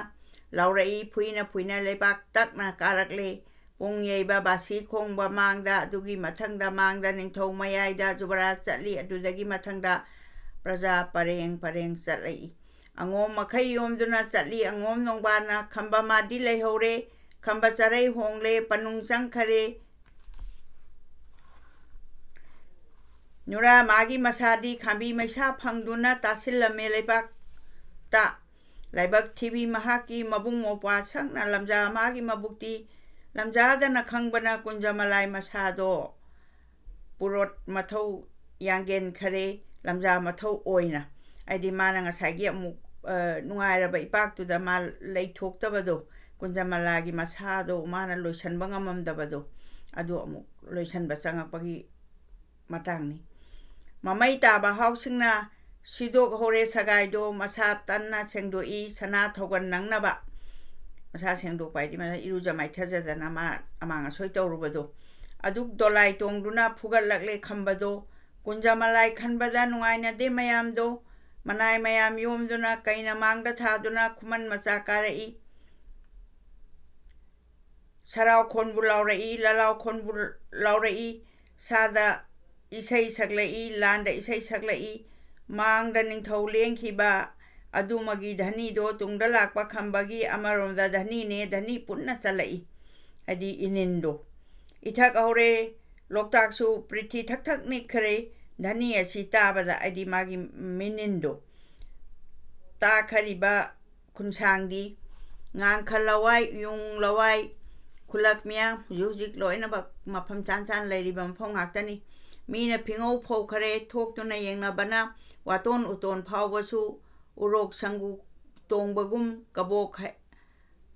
ꯂꯥꯎꯔꯛꯏ꯫ ꯐꯨꯏꯅ ꯐꯨꯏꯅ ꯂꯩꯕꯥꯛ ꯇꯛꯅ ꯀꯥꯔꯛꯂꯦ꯫ ꯄꯨꯡ ꯌꯩꯕ, ꯕꯥꯁꯤ ꯈꯣꯡꯕ ꯃꯥꯡꯗ, ꯑꯗꯨꯒꯤ ꯃꯊꯪꯗ ꯃꯥꯡꯗ ꯅꯤꯡꯊꯧ ꯃꯌꯥꯏꯗ ꯖꯨꯕꯔꯥꯖ ꯆꯠꯂꯤ꯫ ꯑꯗꯨꯗꯒꯤ ꯃꯊꯪꯗ ꯄ꯭ꯔꯖꯥ ꯄꯔꯦꯡ ꯄꯔꯦꯡ ꯆꯠꯂꯛꯏ꯫ ꯑꯉꯣꯝ ꯃꯈꯩ ꯌꯣꯝꯗꯨꯅ ꯆꯠꯂꯤ꯫ ꯑꯉꯣꯝ ꯅꯣꯡꯕꯥꯟꯅ ꯈꯝꯕ ꯃꯥꯗꯤ ꯂꯩꯍꯧꯔꯦ꯫ ꯈꯝꯕ ꯆꯔꯩ ꯍꯣꯡꯂꯦ, ꯄꯅꯨꯡ ꯆꯪꯈꯔꯦ꯫ ꯅꯨꯔꯥ ꯃꯥꯒꯤ ꯃꯁꯥꯗꯤ ꯈꯥꯝꯕꯤ ꯃꯩꯁꯥ ꯐꯪꯗꯨꯅ ꯇꯥꯁꯤꯜꯂꯝꯃꯦ ꯂꯩꯕꯥꯛꯇ꯫ ꯂꯥꯏꯕꯛ ꯊꯤꯕꯤ ꯃꯍꯥꯛꯀꯤ ꯃꯕꯨꯡ ꯃꯧꯄ꯭ꯋꯥ ꯁꯛꯅ ꯂꯝꯖꯥ ꯃꯥꯒꯤ ꯃꯕꯨꯛꯇꯤ ꯂꯝꯖꯥꯗꯅ ꯈꯪꯕꯅ ꯀꯨꯟꯖꯃꯂꯥꯏ ꯃꯁꯥꯗꯣ ꯄꯨꯔꯣꯠ ꯃꯊꯧ ꯌꯥꯡꯒꯦꯟ ꯈꯔꯦ ꯂꯝꯖꯥ ꯃꯊꯧ ꯑꯣꯏꯅ꯫ ꯍꯥꯏꯗꯤ ꯃꯥꯅ ꯉꯁꯥꯏꯒꯤ ꯑꯃꯨꯛ, ꯑ, ꯅꯨꯡꯉꯥꯏꯔꯕ ꯏꯄꯥꯛꯇꯨꯗ ꯃꯥ ꯂꯩꯊꯣꯛꯇꯕꯗꯣ, ꯀꯨꯟꯖꯃꯂꯥꯒꯤ ꯃꯁꯥꯗꯣ ꯃꯥꯅ ꯂꯣꯏꯁꯟꯕ ꯉꯝꯃꯝꯗꯕꯗꯣ, ꯑꯗꯨ ꯑꯃꯨꯛ ꯂꯣꯏꯁꯟꯕ ꯆꯪꯉꯛꯄꯒꯤ ꯃꯇꯥꯡꯅꯤ꯫ ꯃꯃꯩ ꯇꯥꯕ ꯍꯥꯎꯁꯤꯡꯅ ꯁꯤꯗꯣꯛꯍꯧꯔꯦ ꯁꯒꯥꯏꯗꯣ, ꯃꯁꯥ ꯇꯟꯅ ꯁꯦꯡꯗꯣꯛꯏ ꯁꯅꯥ ꯊꯧꯒꯟ ꯅꯪꯅꯕ꯫ ꯃꯁꯥ ꯁꯦꯡꯗꯣꯛꯄ ꯍꯥꯏꯗꯤ ꯃꯁꯥ ꯏꯔꯨꯖ ꯃꯥꯏꯊꯖꯗꯅ ꯃꯥ ꯑꯃꯥꯡ ꯑꯁꯣꯏ ꯇꯧꯔꯨꯕꯗꯣ꯫ ꯑꯗꯨꯛ ꯗꯣꯂꯥꯏ ꯇꯣꯡꯗꯨꯅ ꯐꯨꯒꯠꯂꯛꯂꯦ ꯈꯝꯕꯗꯣ, ꯀꯨꯟꯖꯃꯂꯥꯏ ꯈꯟꯕꯗ ꯅꯨꯡꯉꯥꯏꯅꯗꯦ ꯃꯌꯥꯝꯗꯣ꯫ ꯃꯅꯥꯏ ꯃꯌꯥꯝ ꯌꯣꯝꯗꯨꯅ ꯀꯩꯅ ꯃꯥꯡꯗ ꯊꯥꯗꯨꯅ ꯈꯨꯃꯟ ꯃꯆꯥ ꯀꯥꯔꯛꯏ꯫ ꯁꯔꯥꯎ ꯈꯣꯟꯕꯨ ꯂꯥꯎꯔꯛꯏ, ꯂꯂꯥꯎ ꯈꯣꯟꯕꯨ ꯂꯥꯎꯔꯛꯏ, ꯁꯥꯗ ꯏꯁꯩ ꯁꯛꯂꯛꯏ, ꯂꯥꯟꯗ ꯏꯁꯩ ꯁꯛꯂꯛꯏ꯫ ꯃꯥꯡꯗ ꯅꯤꯡꯊꯧ ꯂꯦꯡꯈꯤꯕ ꯑꯗꯨꯃꯒꯤ ꯙꯅꯤꯗꯣ ꯇꯨꯡꯗ ꯂꯥꯛꯄ ꯈꯝꯕꯒꯤ ꯑꯃꯔꯣꯝꯗ ꯙꯅꯤꯅꯦ, ꯙꯅꯤ ꯄꯨꯟꯅ ꯆꯠꯂꯛꯏ꯫ ꯍꯥꯏꯗꯤ ꯏꯅꯤꯟꯗꯣ꯫ ꯏꯊꯛ ꯍꯧꯔꯦ, ꯂꯣꯛꯇꯥꯛꯁꯨ ꯄ꯭ꯔꯤꯊꯤ ꯊꯛ ꯊꯛ ꯅꯤꯛꯈ꯭ꯔꯦ, ꯙꯅꯤ ꯑꯁꯤ ꯇꯥꯕꯗ, ꯍꯥꯏꯗꯤ ꯃꯥꯒꯤ ꯃꯤꯅꯤꯟꯗꯣ꯫ ꯇꯥꯈꯔꯤꯕ ꯈꯨꯟꯁꯥꯡꯗꯤ ꯉꯥꯡꯈ ꯂꯋꯥꯏ, ꯌꯨꯡ ꯂꯋꯥꯏ, ꯈꯨꯜꯂꯛ ꯃꯤꯌꯥꯝ ꯍꯧꯖꯤꯛ ꯍꯧꯖꯤꯛ ꯂꯣꯏꯅꯃꯛ ꯃꯐꯝ ꯆꯥꯟ ꯆꯥꯟ ꯂꯩꯔꯤꯕ ꯃꯐꯝ ꯉꯥꯛꯇꯅꯤ꯫ ꯃꯤꯅ ꯐꯤꯉꯧ ꯐꯧꯈꯔꯦ ꯊꯣꯛꯇꯨꯅ ꯌꯦꯡꯅꯕꯅ ꯋꯥꯇꯣꯟ ꯎꯇꯣꯟ ꯐꯥꯎꯕꯁꯨ ꯎꯔꯣꯛ ꯁꯪꯒꯨ ꯇꯣꯡꯕꯒꯨꯝ ꯀꯕꯣꯛ ꯍ-,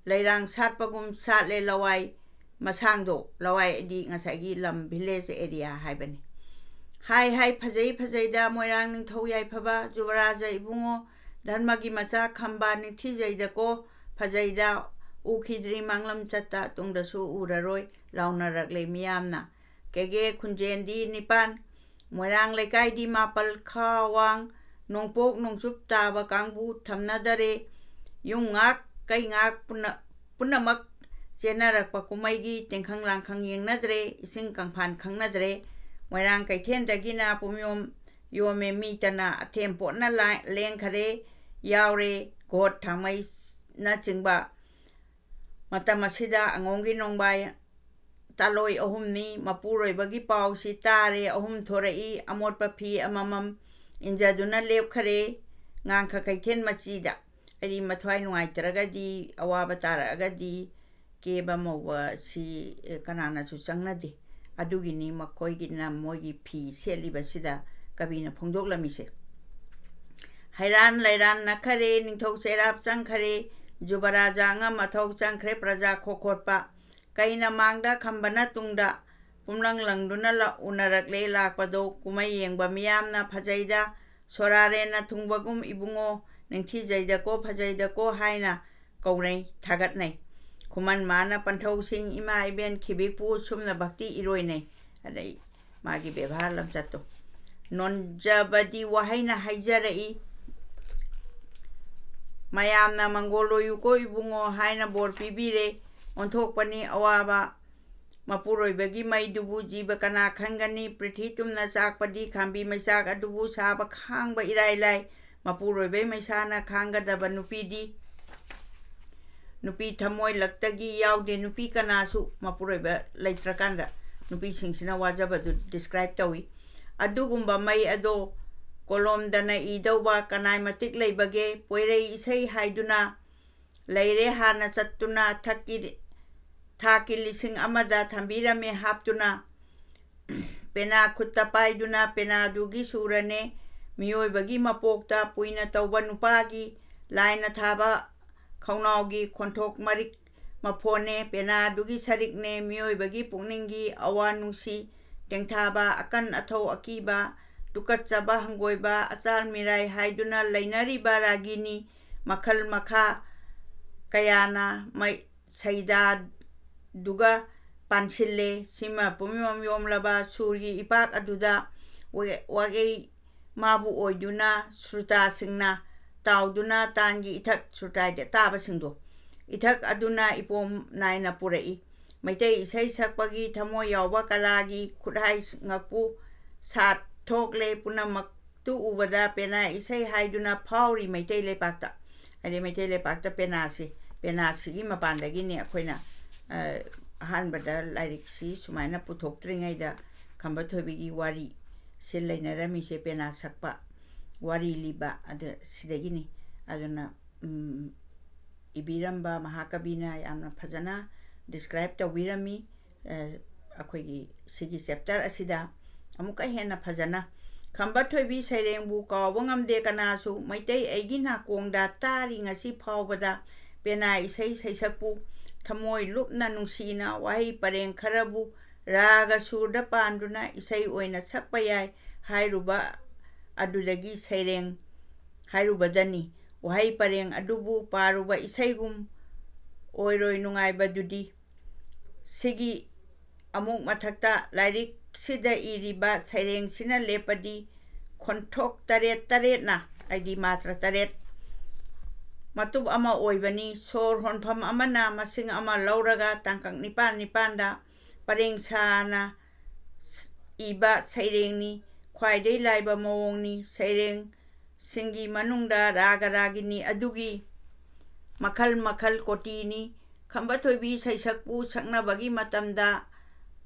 ꯂꯩꯔꯥꯡ ꯁꯥꯠꯄꯒꯨꯝ ꯁꯥꯠꯂꯦ ꯂꯋꯥꯏ ꯃꯁꯥꯡꯗꯣ꯫ ꯂꯋꯥꯏ ꯍꯥꯏꯗꯤ ꯉꯁꯥꯏꯒꯤ ꯂꯝ, village area ꯍꯥꯏꯕꯅꯤ꯫ ꯍꯥꯏ ꯍꯥꯏ ꯐꯖꯩ ꯐꯖꯩꯗ ꯃꯣꯏꯔꯥꯡ ꯅꯤꯡꯊꯧ ꯌꯥꯏꯐꯕ ꯖꯨꯕꯔꯥꯖ ꯏꯕꯨꯡꯉꯣ, ꯙꯔꯃꯒꯤ ꯃꯆꯥ ꯈꯝꯕ ꯅꯤꯡꯊꯤꯖꯩꯗꯀꯣ, ꯐꯖꯩꯗ ꯎꯈꯤꯗ꯭ꯔꯤ ꯃꯥꯡꯂꯝ ꯆꯠꯇ ꯇꯨꯡꯗꯁꯨ ꯎꯔꯔꯣꯏ ꯂꯥꯎꯅꯔꯛꯂꯦ ꯃꯤꯌꯥꯝꯅ꯫ ꯀꯦꯒꯦ ꯈꯨꯟꯖꯦꯟꯗꯤ ꯅꯤꯄꯥꯟ, ꯃꯣꯏꯔꯥꯡ ꯂꯩꯀꯥꯏꯗꯤ ꯃꯥꯄꯜ ꯈꯥ ꯋꯥꯡ, ꯅꯣꯡꯄꯣꯛ ꯅꯣꯡꯆꯨꯞ ꯇꯥꯕ ꯀꯥꯡꯕꯨ ꯊꯝꯅꯗꯔꯦ꯫ ꯌꯨꯝ ꯉꯥꯛ ꯀꯩ ꯉꯥꯛ ꯄꯨꯟꯅ-, ꯄꯨꯝꯅꯃꯛ ꯆꯦꯟꯅꯔꯛꯄ ꯀꯨꯝꯍꯩꯒꯤ ꯇꯦꯡꯈꯪ ꯂꯥꯡꯈꯪ ꯌꯦꯡꯅꯗ꯭ꯔꯦ, ꯏꯁꯤꯡ ꯀꯪꯐꯥꯟ ꯈꯪꯅꯗ꯭ꯔꯦ꯫ ꯃꯣꯏꯔꯥꯡ ꯀꯩꯊꯦꯜꯗꯒꯤꯅ ꯄꯨꯝꯌꯣꯝ ꯌꯣꯝꯃꯦ, ꯃꯤ ꯇꯅ ꯑꯊꯦꯝ ꯄꯣꯠꯅ ꯂꯥ-, ꯂꯦꯡꯈꯔꯦ, ꯌꯥꯎꯔꯦ, ꯒꯣꯠ ꯊꯥꯡꯃꯩꯅꯆꯤꯡꯕ꯫ ꯃꯇꯝ ꯑꯁꯤꯗ ꯑꯉꯣꯝꯒꯤ ꯅꯣꯡꯕꯥꯏ ꯇꯥꯂꯣꯏ ꯑꯍꯨꯝꯅꯤ꯫ ꯃꯄꯨꯔꯣꯏꯕꯒꯤ ꯄꯥꯎꯁꯤ ꯇꯥꯔꯦ꯫ ꯑꯍꯨꯝ ꯊꯣꯔꯛꯏ꯫ ꯑꯃꯣꯠꯄ ꯐꯤ ꯑꯃꯃꯝ ꯏꯟꯖꯗꯨꯅ ꯂꯦꯞꯈꯔꯦ ꯉꯥꯡꯈ ꯀꯩꯊꯦꯜ ꯃꯆꯤꯗ꯫ ꯑꯩꯗꯤ ꯃꯊ꯭ꯋꯥꯏ ꯅꯨꯡꯉꯥꯏꯇ꯭ꯔꯒꯗꯤ, ꯑꯋꯥꯕ ꯇꯥꯔꯛꯑꯒꯗꯤ ꯀꯦꯕ ꯃꯧꯕꯁꯤ, ꯑꯦ, ꯀꯅꯥꯅꯁꯨ ꯆꯪꯅꯗꯦ꯫ ꯑꯗꯨꯒꯤꯅꯤ ꯃꯈꯣꯏꯒꯤꯅ ꯃꯣꯏꯒꯤ ꯐꯤ ꯁꯦꯠꯂꯤꯕꯁꯤꯗ ꯀꯕꯤꯅ ꯐꯣꯡꯗꯣꯛꯂꯝꯃꯤꯁꯦ꯫ ꯍꯩꯔꯥꯟ ꯂꯩꯔꯥꯟ ꯅꯛꯈꯔꯦ, ꯅꯤꯡꯊꯧ ꯆꯩꯔꯥꯞ ꯆꯪꯈꯔꯦ, ꯖꯨꯕꯔꯥꯖ ꯑꯉꯝ ꯑꯊꯧ ꯆꯪꯈ꯭ꯔꯦ, ꯄ꯭ꯔꯖꯥ ꯈꯣꯈꯣꯠꯄ꯫ ꯀꯩꯅ ꯃꯥꯡꯗ, ꯈꯝꯕꯅ ꯇꯨꯡꯗ, ꯄꯨꯝꯂꯪ ꯂꯪꯗꯨꯅ ꯂ-, ꯎꯅꯔꯛꯂꯦ ꯂꯥꯛꯄꯗꯣ꯫ ꯀꯨꯝꯍꯩ ꯌꯦꯡꯕ ꯃꯤꯌꯥꯝꯅ ꯐꯖꯩꯗ, ꯁꯣꯔꯥꯔꯦꯟꯅ ꯊꯨꯡꯕꯒꯨꯝ ꯏꯕꯨꯡꯉꯣ, ꯅꯤꯡꯊꯤꯖꯩꯗꯀꯣ, ꯐꯖꯩꯗꯀꯣ ꯍꯥꯏꯅ ꯀꯧꯅꯩ, ꯊꯥꯒꯠꯅꯩ꯫ ꯈꯨꯃꯟ ꯃꯥꯅ ꯄꯟꯊꯧꯁꯤꯡ, ꯏꯃꯥ ꯏꯕꯦꯟ ꯈꯤꯕꯤꯛꯄꯨ ꯁꯨꯝꯅ ꯚꯛꯇꯤ ꯏꯔꯣꯏꯅꯩ꯫ ꯑꯗꯩ ꯃꯥꯒꯤ ꯕꯦꯕꯥꯔ ꯂꯝꯆꯠꯇꯣ꯫ ꯅꯣꯟꯖꯕꯗꯤ ꯋꯥꯍꯩꯅ ꯍꯥꯏꯖꯔꯛꯏ꯫ ꯃꯌꯥꯝꯅ "ꯃꯪꯒꯣꯜ ꯑꯣꯏꯌꯨꯀꯣ ꯏꯕꯨꯡꯉꯣ" ꯍꯥꯏꯅ ꯕꯣꯔ ꯄꯤꯕꯤꯔꯦ꯫ ꯑꯣꯟꯊꯣꯛꯄꯅꯤ ꯑꯋꯥꯕ꯫ ꯃꯄꯨꯔꯣꯏꯕꯒꯤ ꯃꯩꯗꯨꯕꯨ ꯖꯤꯕ ꯀꯅꯥ ꯈꯪꯒꯅꯤ? ꯄ꯭ꯔꯤꯊꯤ ꯇꯨꯝꯅ ꯆꯥꯛꯄꯗꯤ ꯈꯥꯝꯕꯤ ꯃꯩꯆꯥꯛ ꯑꯗꯨꯕꯨ ꯁꯥꯕ ꯈꯥꯡꯕ ꯏꯔꯥꯏ ꯂꯥꯏ꯫ ꯃꯄꯨꯔꯣꯏꯕꯩ ꯃꯩꯁꯥꯅ ꯈꯥꯡꯒꯗꯕ ꯅꯨꯄꯤꯗꯤ ꯅꯨꯄꯤ ꯊꯃꯣꯏ ꯂꯛꯇꯒꯤ ꯌꯥꯎꯗꯦ꯫ ꯅꯨꯄꯤ ꯀꯅꯥꯁꯨ ꯃꯄꯨꯔꯣꯏꯕ ꯂꯩꯇ꯭ꯔꯀꯥꯟꯗ ꯅꯨꯄꯤꯁꯤꯡꯁꯤꯅ ꯋꯥꯖꯕꯗꯨ describe ꯇꯧꯏ꯫ ꯑꯗꯨꯒꯨꯝꯕ ꯃꯩ ꯑꯗꯣ ꯀꯣꯂꯣꯝꯗꯅ ꯏꯗꯧꯕ ꯀꯅꯥꯏ ꯃꯇꯤꯛ ꯂꯩꯕꯒꯦ? ꯄꯣꯏꯔꯩ ꯏꯁꯩ ꯍꯥꯏꯗꯨꯅ ꯂꯩꯔꯦ ꯍꯥꯟꯅ ꯆꯠꯇꯨꯅ ꯊꯛꯀꯤ, ꯊꯥꯛꯀꯤ ꯂꯤꯁꯤꯡ ꯑꯃꯗ ꯊꯝꯕꯤꯔꯝꯃꯦ ꯍꯥꯞꯇꯨꯅ꯫ ꯄꯦꯅꯥ ꯈꯨꯠꯇ ꯄꯥꯏꯗꯨꯅ ꯄꯦꯅꯥꯗꯨꯒꯤ ꯁꯨꯔꯅꯦ꯫ ꯃꯤꯑꯣꯏꯕꯒꯤ ꯃꯄꯣꯛꯇ ꯄꯨꯏꯅ ꯇꯧꯕ ꯅꯨꯄꯥꯒꯤ ꯂꯥꯏꯅ ꯊꯥꯕ ꯈꯧꯅꯥꯎꯒꯤ ꯈꯣꯟꯊꯣꯛ ꯃꯔꯤꯛ ꯃꯐꯣꯟꯅꯦ꯫ ꯄꯦꯅꯥꯗꯨꯒꯤ ꯁꯔꯤꯛꯅꯦ꯫ ꯃꯤꯑꯣꯏꯕꯒꯤ ꯄꯨꯛꯅꯤꯡꯒꯤ ꯑꯋꯥ ꯅꯨꯡꯁꯤ ꯇꯦꯡꯊꯥꯕ, ꯑꯀꯟ ꯑꯊꯧ ꯑꯀꯤꯕ, ꯇꯨꯀꯠꯆꯕ ꯍꯪꯒꯣꯏꯕ, ꯑꯆꯥꯜ ꯃꯤꯔꯥꯏ ꯍꯥꯏꯗꯨꯅ ꯂꯩꯅꯔꯤꯕ ꯔꯥꯒꯤꯅꯤ ꯃꯈꯜ ꯃꯈꯥ ꯀꯌꯥꯅ ꯃꯩ-, ꯁꯩꯗꯥꯗꯨꯒ ꯄꯥꯟꯁꯤꯜꯂꯦ꯫ ꯁꯤꯃ ꯄꯨꯝꯌꯣꯝ ꯌꯣꯝꯂꯕ ꯁꯨꯔꯒꯤ ꯏꯄꯥꯛ ꯑꯗꯨꯗ ꯋꯥ-, ꯋꯥꯒꯩ ꯃꯥꯕꯨ ꯑꯣꯏꯗꯨꯅ ꯁ꯭ꯔꯨꯇꯥꯁꯤꯡꯅ ꯇꯥꯎꯗꯨꯅ ꯇꯥꯟꯒꯤ ꯏꯊꯛ, ꯁ꯭ꯔꯨꯇꯥꯏꯗ ꯇꯥꯕꯁꯤꯡꯗꯣ, ꯏꯊꯛ ꯑꯗꯨꯅ ꯏꯄꯣꯝ ꯅꯥꯏꯅ ꯄꯨꯔꯛꯏ꯫ ꯃꯩꯇꯩ ꯏꯁꯩ ꯁꯛꯄꯒꯤ ꯊꯃꯣꯏ ꯌꯥꯎꯕ ꯀꯂꯥꯒꯤ ꯈꯨꯠꯍꯥꯏ ꯉꯛꯄꯨ ꯁꯥꯠ ꯊꯣꯛꯂꯦ꯫ ꯄꯨꯝꯅꯃꯛꯇꯨ ꯎꯕꯗ ꯄꯦꯅꯥ ꯏꯁꯩ ꯍꯥꯏꯗꯨꯅ ꯐꯥꯎꯔꯤ ꯃꯩꯇꯩ ꯂꯩꯄꯥꯛꯇ꯫ ꯍꯥꯏꯗꯤ ꯃꯩꯇꯩ ꯂꯩꯄꯥꯛꯇ ꯄꯦꯅꯥꯁꯤ, ꯄꯦꯅꯥꯁꯤꯒꯤ ꯃꯄꯥꯟꯗꯒꯤꯅꯤ ꯑꯩꯈꯣꯏꯅ, ꯑ, ꯑꯍꯥꯟꯕꯗ ꯂꯥꯏꯔꯤꯛꯁꯤ ꯁꯨꯃꯥꯏꯅ ꯄꯨꯊꯣꯛꯇ꯭ꯔꯤꯉꯩꯗ ꯈꯝꯕ ꯊꯣꯏꯕꯤꯒꯤ ꯋꯥꯔꯤꯁꯦ ꯂꯩꯅꯔꯝꯃꯤꯁꯦ, ꯄꯦꯅꯥ ꯁꯛꯄ, ꯋꯥꯔꯤ ꯂꯤꯕ, ꯑꯗ ꯁꯤꯗꯒꯤꯅꯤ꯫ ꯑꯗꯨꯅ ꯎꯝ, ꯏꯕꯤꯔꯝꯕ ꯃꯍꯥꯀꯕꯤꯅ ꯌꯥꯝꯅ ꯐꯖꯅ describe ꯇꯧꯕꯤꯔꯝꯃꯤ꯫ ꯑ, ꯑꯩꯈꯣꯏꯒꯤ ꯁꯤꯒꯤ chapter ꯑꯁꯤꯗ ꯑꯃꯨꯛꯀ ꯍꯦꯟꯅ ꯐꯖꯅ, "ꯈꯝꯕ ꯊꯣꯏꯕꯤ ꯁꯩꯔꯦꯡꯕꯨ ꯀꯥꯎꯕ ꯉꯝꯗꯦ ꯀꯅꯥꯁꯨ, ꯃꯩꯇꯩ ꯑꯩꯒꯤ ꯅꯥꯀꯣꯡꯗ ꯇꯥꯔꯤ ꯉꯁꯤ ꯐꯥꯎꯕꯗ, ꯄꯦꯅꯥ ꯏꯁꯩ ꯁꯩꯁꯛꯄꯨ ꯊꯃꯣꯏ ꯂꯨꯞꯅ ꯅꯨꯡꯁꯤꯅ ꯋꯥꯍꯩ ꯄꯔꯦꯡ ꯈꯔꯕꯨ ꯔꯥꯒ ꯁꯨꯔꯗ ꯄꯥꯟꯗꯨꯅ ꯏꯁꯩ ꯑꯣꯏꯅ ꯁꯛꯄ ꯌꯥꯏ ꯍꯥꯏꯔꯨꯕ ꯑꯗꯨꯗꯒꯤ ꯁꯩꯔꯦꯡ ꯍꯥꯏꯔꯨꯕꯗꯅꯤ꯫ ꯋꯥꯍꯩ ꯄꯔꯦꯡ ꯑꯗꯨꯕꯨ ꯄꯥꯔꯨꯕ ꯏꯁꯩꯒꯨꯝ ꯑꯣꯏꯔꯣꯏ ꯅꯨꯡꯉꯥꯏꯕꯗꯨꯗꯤ꯫ ꯁꯤꯒꯤ ꯑꯃꯨꯛ ꯃꯊꯛꯇ ꯂꯥꯏꯔꯤꯛꯁꯤꯗ ꯏꯔꯤꯕ ꯁꯩꯔꯦꯡꯁꯤꯅ ꯂꯦꯞꯄꯗꯤ ꯈꯣꯟꯊꯣꯛ ꯇꯔꯦꯠ ꯇꯔꯦꯠꯅ, ꯍꯥꯏꯗꯤ ꯃꯥꯇ꯭ꯔ ꯇꯔꯦꯠ, ꯃꯇꯨꯞ ꯑꯃ ꯑꯣꯏꯕꯅꯤ꯫ ꯁꯣꯔ ꯍꯣꯟꯐꯝ ꯑꯃꯅ ꯃꯁꯤꯡ ꯑꯃ ꯂꯧꯔꯒ ꯇꯥꯡꯀꯛ ꯅꯤꯄꯥꯟ ꯅꯤꯄꯥꯟꯗ ꯄꯔꯦꯡ ꯁꯥꯅ ꯏꯕ ꯁꯩꯔꯦꯡꯅꯤ꯫ ꯈ꯭ꯋꯥꯏꯗꯒꯤ ꯂꯥꯏꯕ ꯃꯑꯣꯡꯅꯤ꯫ ꯁꯩꯔꯦꯡꯁꯤꯡꯒꯤ ꯃꯅꯨꯡꯗ ꯔꯥꯒ ꯔꯥꯒꯤꯅꯤ ꯑꯗꯨꯒꯤ ꯃꯈꯜ ꯃꯈꯜ ꯀꯣꯇꯤꯅꯤ꯫ ꯈꯝꯕ ꯊꯣꯏꯕꯤ ꯁꯩꯁꯛꯄꯨ ꯁꯛꯅꯕꯒꯤ ꯃꯇꯝꯗ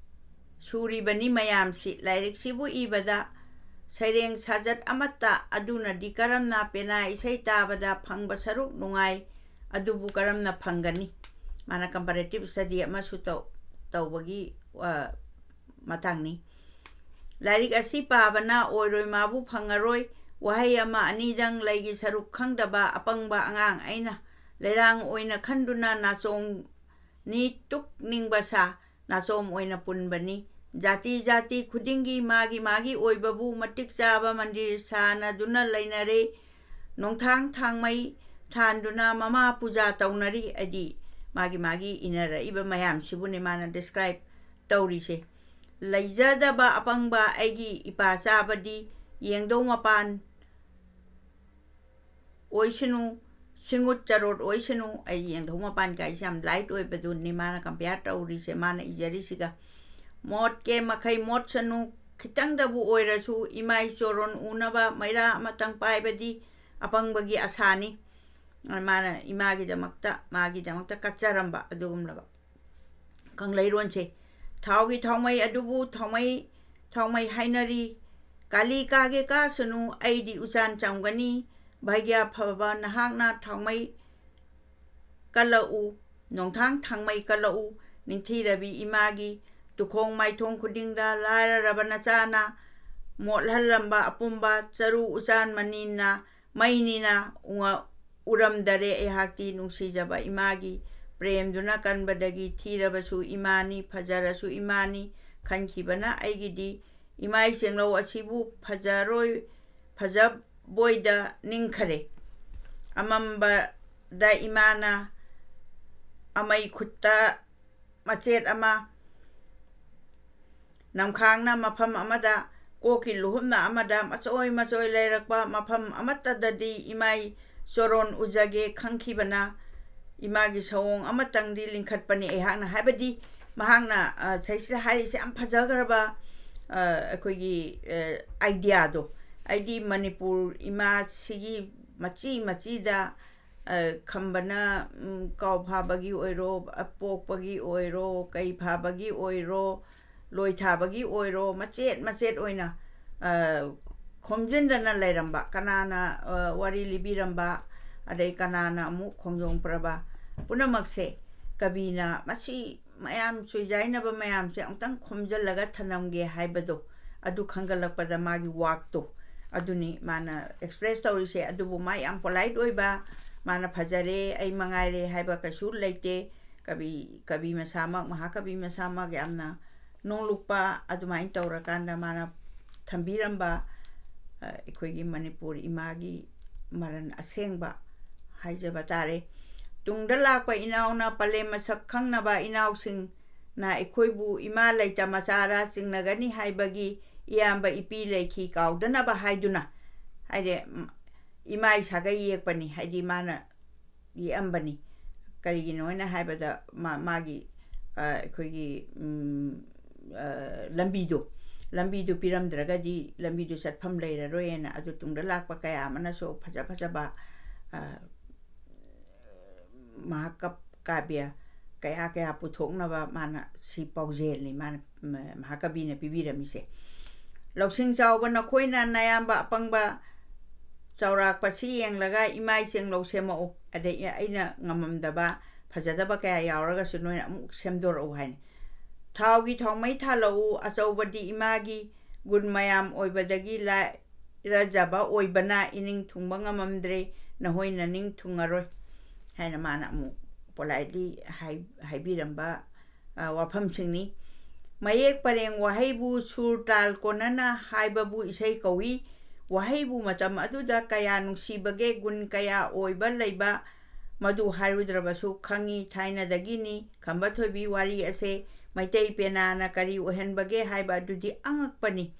ꯁꯨꯔꯤꯕꯅꯤ ꯃꯌꯥꯝꯁꯤ꯫ ꯂꯥꯏꯔꯤꯛꯁꯤꯕꯨ ꯏꯕꯗ ꯁꯩꯔꯦꯡ ꯁꯥꯖꯠ ꯑꯃꯠꯇ ꯑꯗꯨꯅꯗꯤ ꯀꯔꯝꯅ ꯄꯦꯅꯥ ꯏꯁꯩ ꯇꯥꯕꯗ ꯐꯪꯕ ꯁꯔꯨꯛ ꯅꯨꯡꯉꯥꯏ ꯑꯗꯨꯕꯨ ꯀꯔꯝꯅ ꯐꯪꯒꯅꯤ?" ꯃꯥꯅ comparative study ꯑꯃꯁꯨ ꯇꯧ-, ꯇꯧꯕꯒꯤ, ꯑ, ꯃꯇꯥꯡꯅꯤ꯫ "ꯂꯥꯏꯔꯤꯛ ꯑꯁꯤ ꯄꯥꯕꯅ ꯑꯣꯏꯔꯣꯏ ꯃꯥꯕꯨ ꯐꯪꯉꯔꯣꯏ꯫ ꯋꯥꯍꯩ ꯑꯃ ꯑꯅꯤꯗꯪ ꯂꯩꯒꯤ ꯁꯔꯨꯛ ꯈꯪꯗꯕ ꯑꯄꯪꯕ ꯑꯉꯥꯡ ꯑꯩꯅ ꯂꯩꯔꯥꯡ ꯑꯣꯏꯅ ꯈꯟꯗꯨꯅ ꯅꯥꯆꯣꯝꯅꯤ ꯇꯨꯛꯅꯤꯡꯕ ꯁꯥ ꯅꯥꯆꯣꯝ ꯑꯣꯏꯅ ꯄꯨꯟꯕꯅꯤ꯫ ꯖꯥꯇꯤ ꯖꯥꯇꯤ ꯈꯨꯗꯤꯡꯒꯤ ꯃꯥꯒꯤ ꯃꯥꯒꯤ ꯑꯣꯏꯕꯕꯨ ꯃꯇꯤꯛ ꯆꯥꯕ ꯃꯟꯗꯤꯔ ꯁꯥꯅꯗꯨꯅ ꯂꯩꯅꯔꯦ꯫ ꯅꯣꯡꯊꯥꯡ ꯊꯥꯡꯃꯩ ꯊꯥꯟꯗꯨꯅ ꯃꯃꯥ ꯄꯨꯖꯥ ꯇꯧꯅꯔꯤ", ꯍꯥꯏꯗꯤ ꯃꯥꯒꯤ ꯃꯥꯒꯤ ꯏꯅꯔꯛꯏꯕ ꯃꯌꯥꯝꯁꯤꯕꯨꯅꯤ ꯃꯥꯅ describe ꯇꯧꯔꯤꯁꯦ꯫ "ꯂꯩꯖꯗꯕ ꯑꯄꯪꯕ ꯑꯩꯒꯤ ꯏꯄꯥ ꯆꯥꯕꯗꯤ ꯌꯦꯡꯗꯧ ꯃꯄꯥꯟ ꯑꯣꯏꯁꯅꯨ, ꯁꯤꯡꯎꯠ ꯆꯔꯣꯠ ꯑꯣꯏꯁꯅꯨ", ꯑꯩ ꯌꯦꯡꯗꯧ ꯃꯄꯥꯟ ꯀꯥꯏꯁꯦ ꯌꯥꯝ light ꯑꯣꯏꯕꯗꯨꯅꯤ ꯃꯥꯅ compare ꯇꯧꯔꯤꯁꯦ, ꯃꯥꯅ ꯏꯖꯔꯤꯁꯤꯒ꯫ "ꯃꯣꯠꯀꯦ ꯃꯈꯩ ꯃꯣꯠꯁꯅꯨ, ꯈꯤꯇꯪꯗꯕꯨ ꯑꯣꯏꯔꯁꯨ ꯏꯃꯥꯏ ꯆꯣꯔꯣꯟ ꯎꯅꯕ ꯃꯩꯔꯥ ꯑꯃꯇꯪ ꯄꯥꯏꯕꯗꯤ ꯑꯄꯪꯕꯒꯤ ꯑꯁꯥꯅꯤ"꯫ ꯃꯥꯅ ꯏꯃꯥꯒꯤꯗꯃꯛꯇ, ꯃꯥꯒꯤꯗꯃꯛꯇ ꯀꯠꯆꯔꯝꯕ ꯑꯗꯨꯒꯨꯝꯂꯕ꯫ ꯀꯪꯂꯩꯔꯣꯟꯁꯦ꯫ "ꯊꯥꯎꯒꯤ ꯊꯥꯎꯃꯩ ꯑꯗꯨꯕꯨ ꯊꯥꯎꯃꯩ, ꯊꯥꯎꯃꯩ ꯍꯥꯏꯅꯔꯤ꯫ ꯀꯥꯂꯤ ꯀꯥꯒꯦ ꯀꯥꯁꯅꯨ, ꯑꯩꯗꯤ ꯎꯆꯥꯟ ꯆꯝꯒꯅꯤ꯫ ꯚꯥꯒ꯭ꯌ ꯐꯕ ꯅꯍꯥꯛꯅ ꯊꯥꯡꯃꯩ ꯀꯜꯂꯛꯎ, ꯅꯣꯡꯊꯥꯡ ꯊꯥꯡꯃꯩ ꯀꯜꯂꯛꯎ, ꯅꯤꯡꯊꯤꯔꯕꯤ ꯏꯃꯥꯒꯤ ꯇꯨꯈꯣꯡ ꯃꯥꯏꯊꯣꯡ ꯈꯨꯗꯤꯡꯗ ꯂꯥꯏꯔꯔꯕ ꯅꯆꯥꯅ ꯃꯣꯠꯍꯜꯂꯝꯕ ꯑꯄꯨꯝꯕ ꯆꯔꯨ ꯎꯆꯥꯟ ꯃꯅꯤꯅ, ꯃꯩꯅꯤꯅ ꯎꯉ-, ꯎꯔꯝꯗꯔꯦ ꯑꯩꯍꯥꯛꯇꯤ꯫ ꯅꯨꯡꯁꯤꯖꯕ ꯏꯃꯥꯒꯤ ꯄ꯭ꯔꯦꯝꯗꯨꯅ ꯀꯟꯕꯗꯒꯤ ꯊꯤꯔꯕꯁꯨ ꯏꯃꯥꯅꯤ, ꯐꯖꯔꯁꯨ ꯏꯃꯥꯅꯤ ꯈꯟꯈꯤꯕꯅ ꯑꯩꯒꯤꯗꯤ꯫ ꯏꯃꯥꯏ ꯆꯦꯡꯂꯧ ꯑꯁꯤꯕꯨ ꯐꯖꯔꯣꯏ, ꯐꯖꯕꯣꯏꯗ ꯅꯤꯡꯈꯔꯦ꯫ ꯑꯃꯝꯕꯗ ꯏꯃꯥꯅ ꯑꯃꯩ ꯈꯨꯠꯇ ꯃꯆꯦꯠ ꯑꯃ ꯅꯝꯈꯥꯡꯅ ꯃꯐꯝ ꯑꯃꯗ, ꯀꯣꯛꯀꯤ ꯂꯨꯍꯨꯞꯅ ꯑꯃꯗ ꯃꯆꯣꯏ ꯃꯆꯣꯏ ꯂꯩꯔꯛꯄ ꯃꯐꯝ ꯑꯃꯠꯇꯗꯗꯤ ꯏꯃꯥꯏ ꯆꯣꯔꯣꯟ ꯎꯖꯒꯦ ꯈꯪꯈꯤꯕꯅ ꯏꯃꯥꯒꯤ ꯁꯑꯣꯡ ꯑꯃꯇꯪꯗꯤ ꯂꯤꯡꯈꯠꯄꯅꯤ ꯑꯩꯍꯥꯛꯅ꯫ ꯍꯥꯏꯕꯗꯤ ꯃꯍꯥꯛꯅ, ꯑ, ꯁꯩꯁꯤꯗ ꯍꯥꯏꯔꯤꯁꯦ ꯌꯥꯝ ꯐꯖꯈ꯭ꯔꯕ, ꯑ, ꯑꯩꯈꯣꯏꯒꯤ, ꯑ, ꯑꯥꯏꯗꯤꯌꯥꯗꯣ꯫ ꯑꯩꯗꯤ ꯃꯅꯤꯄꯨꯔ ꯏꯃꯥꯁꯤꯒꯤ ꯃꯆꯤ ꯃꯆꯤꯗ, ꯑ, ꯈꯝꯕꯅ, ꯎꯝ, ꯀꯥꯎ ꯐꯥꯕꯒꯤ ꯑꯣꯏꯔꯣ, ꯑ, ꯄꯣꯛꯄꯒꯤ ꯑꯣꯏꯔꯣ, ꯀꯩ ꯐꯥꯕꯒꯤ ꯑꯣꯏꯔꯣ, ꯂꯣꯏ ꯊꯥꯕꯒꯤ ꯑꯣꯏꯔꯣ, ꯃꯆꯦꯠ ꯃꯆꯦꯠ ꯑꯣꯏꯅ, ꯑ, ꯈꯣꯝꯖꯤꯟꯗꯅ ꯂꯩꯔꯝꯕ, ꯀꯅꯥꯅ, ꯑ, ꯋꯥꯔꯤ ꯂꯤꯕꯤꯔꯝꯕ, ꯑꯗꯩ ꯀꯅꯥꯅ ꯑꯃꯨꯛ ꯈꯣꯡꯖꯣꯝ ꯄ꯭ꯔꯕ, ꯄꯨꯝꯅꯃꯛꯁꯦ ꯀꯕꯤꯅ ꯃꯁꯤ ꯃꯌꯥꯝ ꯆꯣꯏꯖꯥꯏꯅꯕ ꯃꯌꯥꯝꯁꯦ ꯑꯃꯨꯛꯇꯪ ꯈꯣꯝꯖꯤꯜꯂꯒ ꯊꯅꯝꯒꯦ ꯍꯥꯏꯕꯗꯣ, ꯑꯗꯨ ꯈꯟꯒꯠꯂꯛꯄꯗ ꯃꯥꯒꯤ ꯋꯥꯛꯇꯣ ꯑꯗꯨꯅꯤ ꯃꯥꯅ ꯑꯦꯛꯁꯄ꯭ꯔꯦꯁ ꯇꯧꯔꯤꯁꯦ꯫ ꯑꯗꯨꯕꯨ ꯃꯥ ꯌꯥꯝ ꯄꯣꯂꯥꯏꯠ ꯑꯣꯏꯕ, ꯃꯥꯅ "ꯐꯖꯔꯦ, ꯑꯩ ꯃꯉꯥꯏꯔꯦ" ꯍꯥꯏꯕ ꯀꯩꯁꯨ ꯂꯩꯇꯦ꯫ ꯀꯕꯤ, ꯀꯕꯤ ꯃꯁꯥꯃꯛ, ꯃꯍꯥꯀꯕꯤ ꯃꯁꯥꯃꯛ ꯌꯥꯝꯅ ꯅꯣꯡꯂꯨꯛꯄ ꯑꯗꯨꯃꯥꯏꯅ ꯇꯧꯔꯀꯥꯟꯗ ꯃꯥꯅ ꯊꯝꯕꯤꯔꯝꯕ, ꯑ, ꯑꯩꯈꯣꯏꯒꯤ ꯃꯅꯤꯄꯨꯔ ꯏꯃꯥꯒꯤ ꯃꯔꯜ ꯑꯁꯦꯡꯕ ꯍꯥꯏꯖꯕ ꯇꯥꯔꯦ꯫ "ꯇꯨꯡꯗ ꯂꯥꯛꯄ ꯏꯅꯥꯎꯅ ꯄꯂꯦꯝ ꯃꯁꯛ ꯈꯪꯅꯕ ꯏꯅꯥꯎꯁꯤꯡꯅ ꯑꯩꯈꯣꯏꯕꯨ ꯏꯃꯥ ꯂꯩꯇ ꯃꯆꯥꯔ ꯆꯤꯡꯅꯒꯅꯤ ꯍꯥꯏꯕꯒꯤ ꯏꯌꯥꯝꯕ ꯏꯄꯤ ꯂꯩꯈꯤ ꯀꯥꯎꯗꯅꯕ" ꯍꯥꯏꯗꯨꯅ, ꯍꯥꯏꯗꯤ, ꯎꯝ, ꯏꯃꯥꯏ ꯁꯥꯒꯩ ꯌꯦꯛꯄꯅꯤ, ꯍꯥꯏꯗꯤ ꯃꯥꯅ ꯌꯦꯛꯑꯝꯕꯅꯤ꯫ ꯀꯔꯤꯒꯤꯅꯣ ꯍꯥꯏꯅ ꯍꯥꯏꯕꯗ ꯃꯥ-, ꯃꯥꯒꯤ, ꯑ, ꯑꯩꯈꯣꯏꯒꯤ, ꯎꯝ, ꯑ, ꯂꯝꯕꯤꯗꯣ, ꯂꯝꯕꯤꯗꯨ ꯄꯤꯔꯝꯗ꯭ꯔꯒꯗꯤ ꯂꯝꯕꯤꯗꯨ ꯆꯠꯐꯝ ꯂꯩꯔꯔꯣꯏꯅ꯫ ꯑꯗꯨ ꯇꯨꯡꯗ ꯂꯥꯛꯄ ꯀꯌꯥ ꯑꯃꯅꯁꯨ ꯐꯖ ꯐꯖꯕ, ꯑ, ꯃꯍꯥꯀꯞ-, ꯀꯥꯕ꯭ꯌ ꯀꯌꯥ ꯀꯌꯥ ꯄꯨꯊꯣꯛꯅꯕ ꯃꯥꯅ ꯁꯤ ꯄꯥꯎꯖꯦꯜꯅꯤ ꯃꯥꯅ, ꯃ-, ꯃꯍꯥꯀꯕꯤꯅ ꯄꯤꯕꯤꯔꯝꯃꯤꯁꯦ꯫ "ꯂꯧꯁꯤꯡ ꯆꯥꯎꯕ ꯅꯈꯣꯏꯅ ꯅꯌꯥꯝꯕ ꯑꯄꯪꯕ ꯆꯥꯎꯔꯥꯛꯄꯁꯤ ꯌꯦꯡꯂꯒ ꯏꯃꯥꯏ ꯆꯦꯡꯂꯧ ꯁꯦꯝꯃꯛꯎ, ꯑꯗꯩ ꯑꯩꯅ ꯉꯝꯃꯝꯗꯕ, ꯐꯖꯗꯕ ꯀꯌꯥ ꯌꯥꯎꯔꯒꯁꯨ ꯅꯣꯏꯅ ꯑꯃꯨꯛ ꯁꯦꯝꯗꯣꯔꯛꯎ ꯍꯥꯏꯅꯤ꯫ ꯊꯥꯎꯒꯤ ꯊꯥꯎꯃꯩ ꯊꯥꯜꯂꯛꯎ, ꯑꯆꯧꯕꯗꯤ ꯏꯃꯥꯒꯤ ꯒꯨꯟ ꯃꯌꯥꯝ ꯑꯣꯏꯕꯗꯒꯤ ꯂꯥꯏꯔꯖꯕ ꯑꯣꯏꯕꯅ ꯏꯅꯤꯡ ꯊꯨꯡꯕ ꯉꯝꯃꯝꯗ꯭ꯔꯦ, ꯅꯈꯣꯏ ꯅꯅꯤꯡ ꯊꯨꯡꯉꯔꯣꯏ ꯍꯥꯏꯅ ꯃꯥꯅ ꯑꯃꯨꯛ politely ꯍꯥꯏ-, ꯍꯥꯏꯕꯤꯔꯝꯕ, ꯑ, ꯋꯥꯐꯝꯁꯤꯡꯅꯤ꯫ ꯃꯌꯦꯛ ꯄꯔꯦꯡ ꯋꯥꯍꯩꯕꯨ ꯁꯨꯔ ꯇꯥꯜ ꯀꯣꯟꯅꯅ ꯍꯥꯏꯕꯕꯨ ꯏꯁꯩ ꯀꯧꯏ꯫ ꯋꯥꯍꯩꯕꯨ ꯃꯇꯝ ꯑꯗꯨꯗ ꯀꯌꯥ ꯅꯨꯡꯁꯤꯕꯒꯦ, ꯒꯨꯟ ꯀꯌꯥ ꯑꯣꯏꯕ ꯂꯩꯕ, ꯃꯗꯨ ꯍꯥꯏꯔꯨꯗ꯭ꯔꯕꯁꯨ ꯈꯪꯏ꯫ ꯊꯥꯏꯅꯗꯒꯤꯅꯤ ꯈꯝꯕ ꯊꯣꯏꯕꯤ ꯋꯥꯔꯤ ꯑꯁꯦ꯫ ꯃꯩꯇꯩ ꯄꯦꯅꯥꯅ ꯀꯔꯤ ꯑꯣꯏꯍꯟꯕꯒꯦ ꯍꯥꯏꯕ ꯑꯗꯨꯗꯤ ꯑꯉꯛꯄꯅꯤ꯫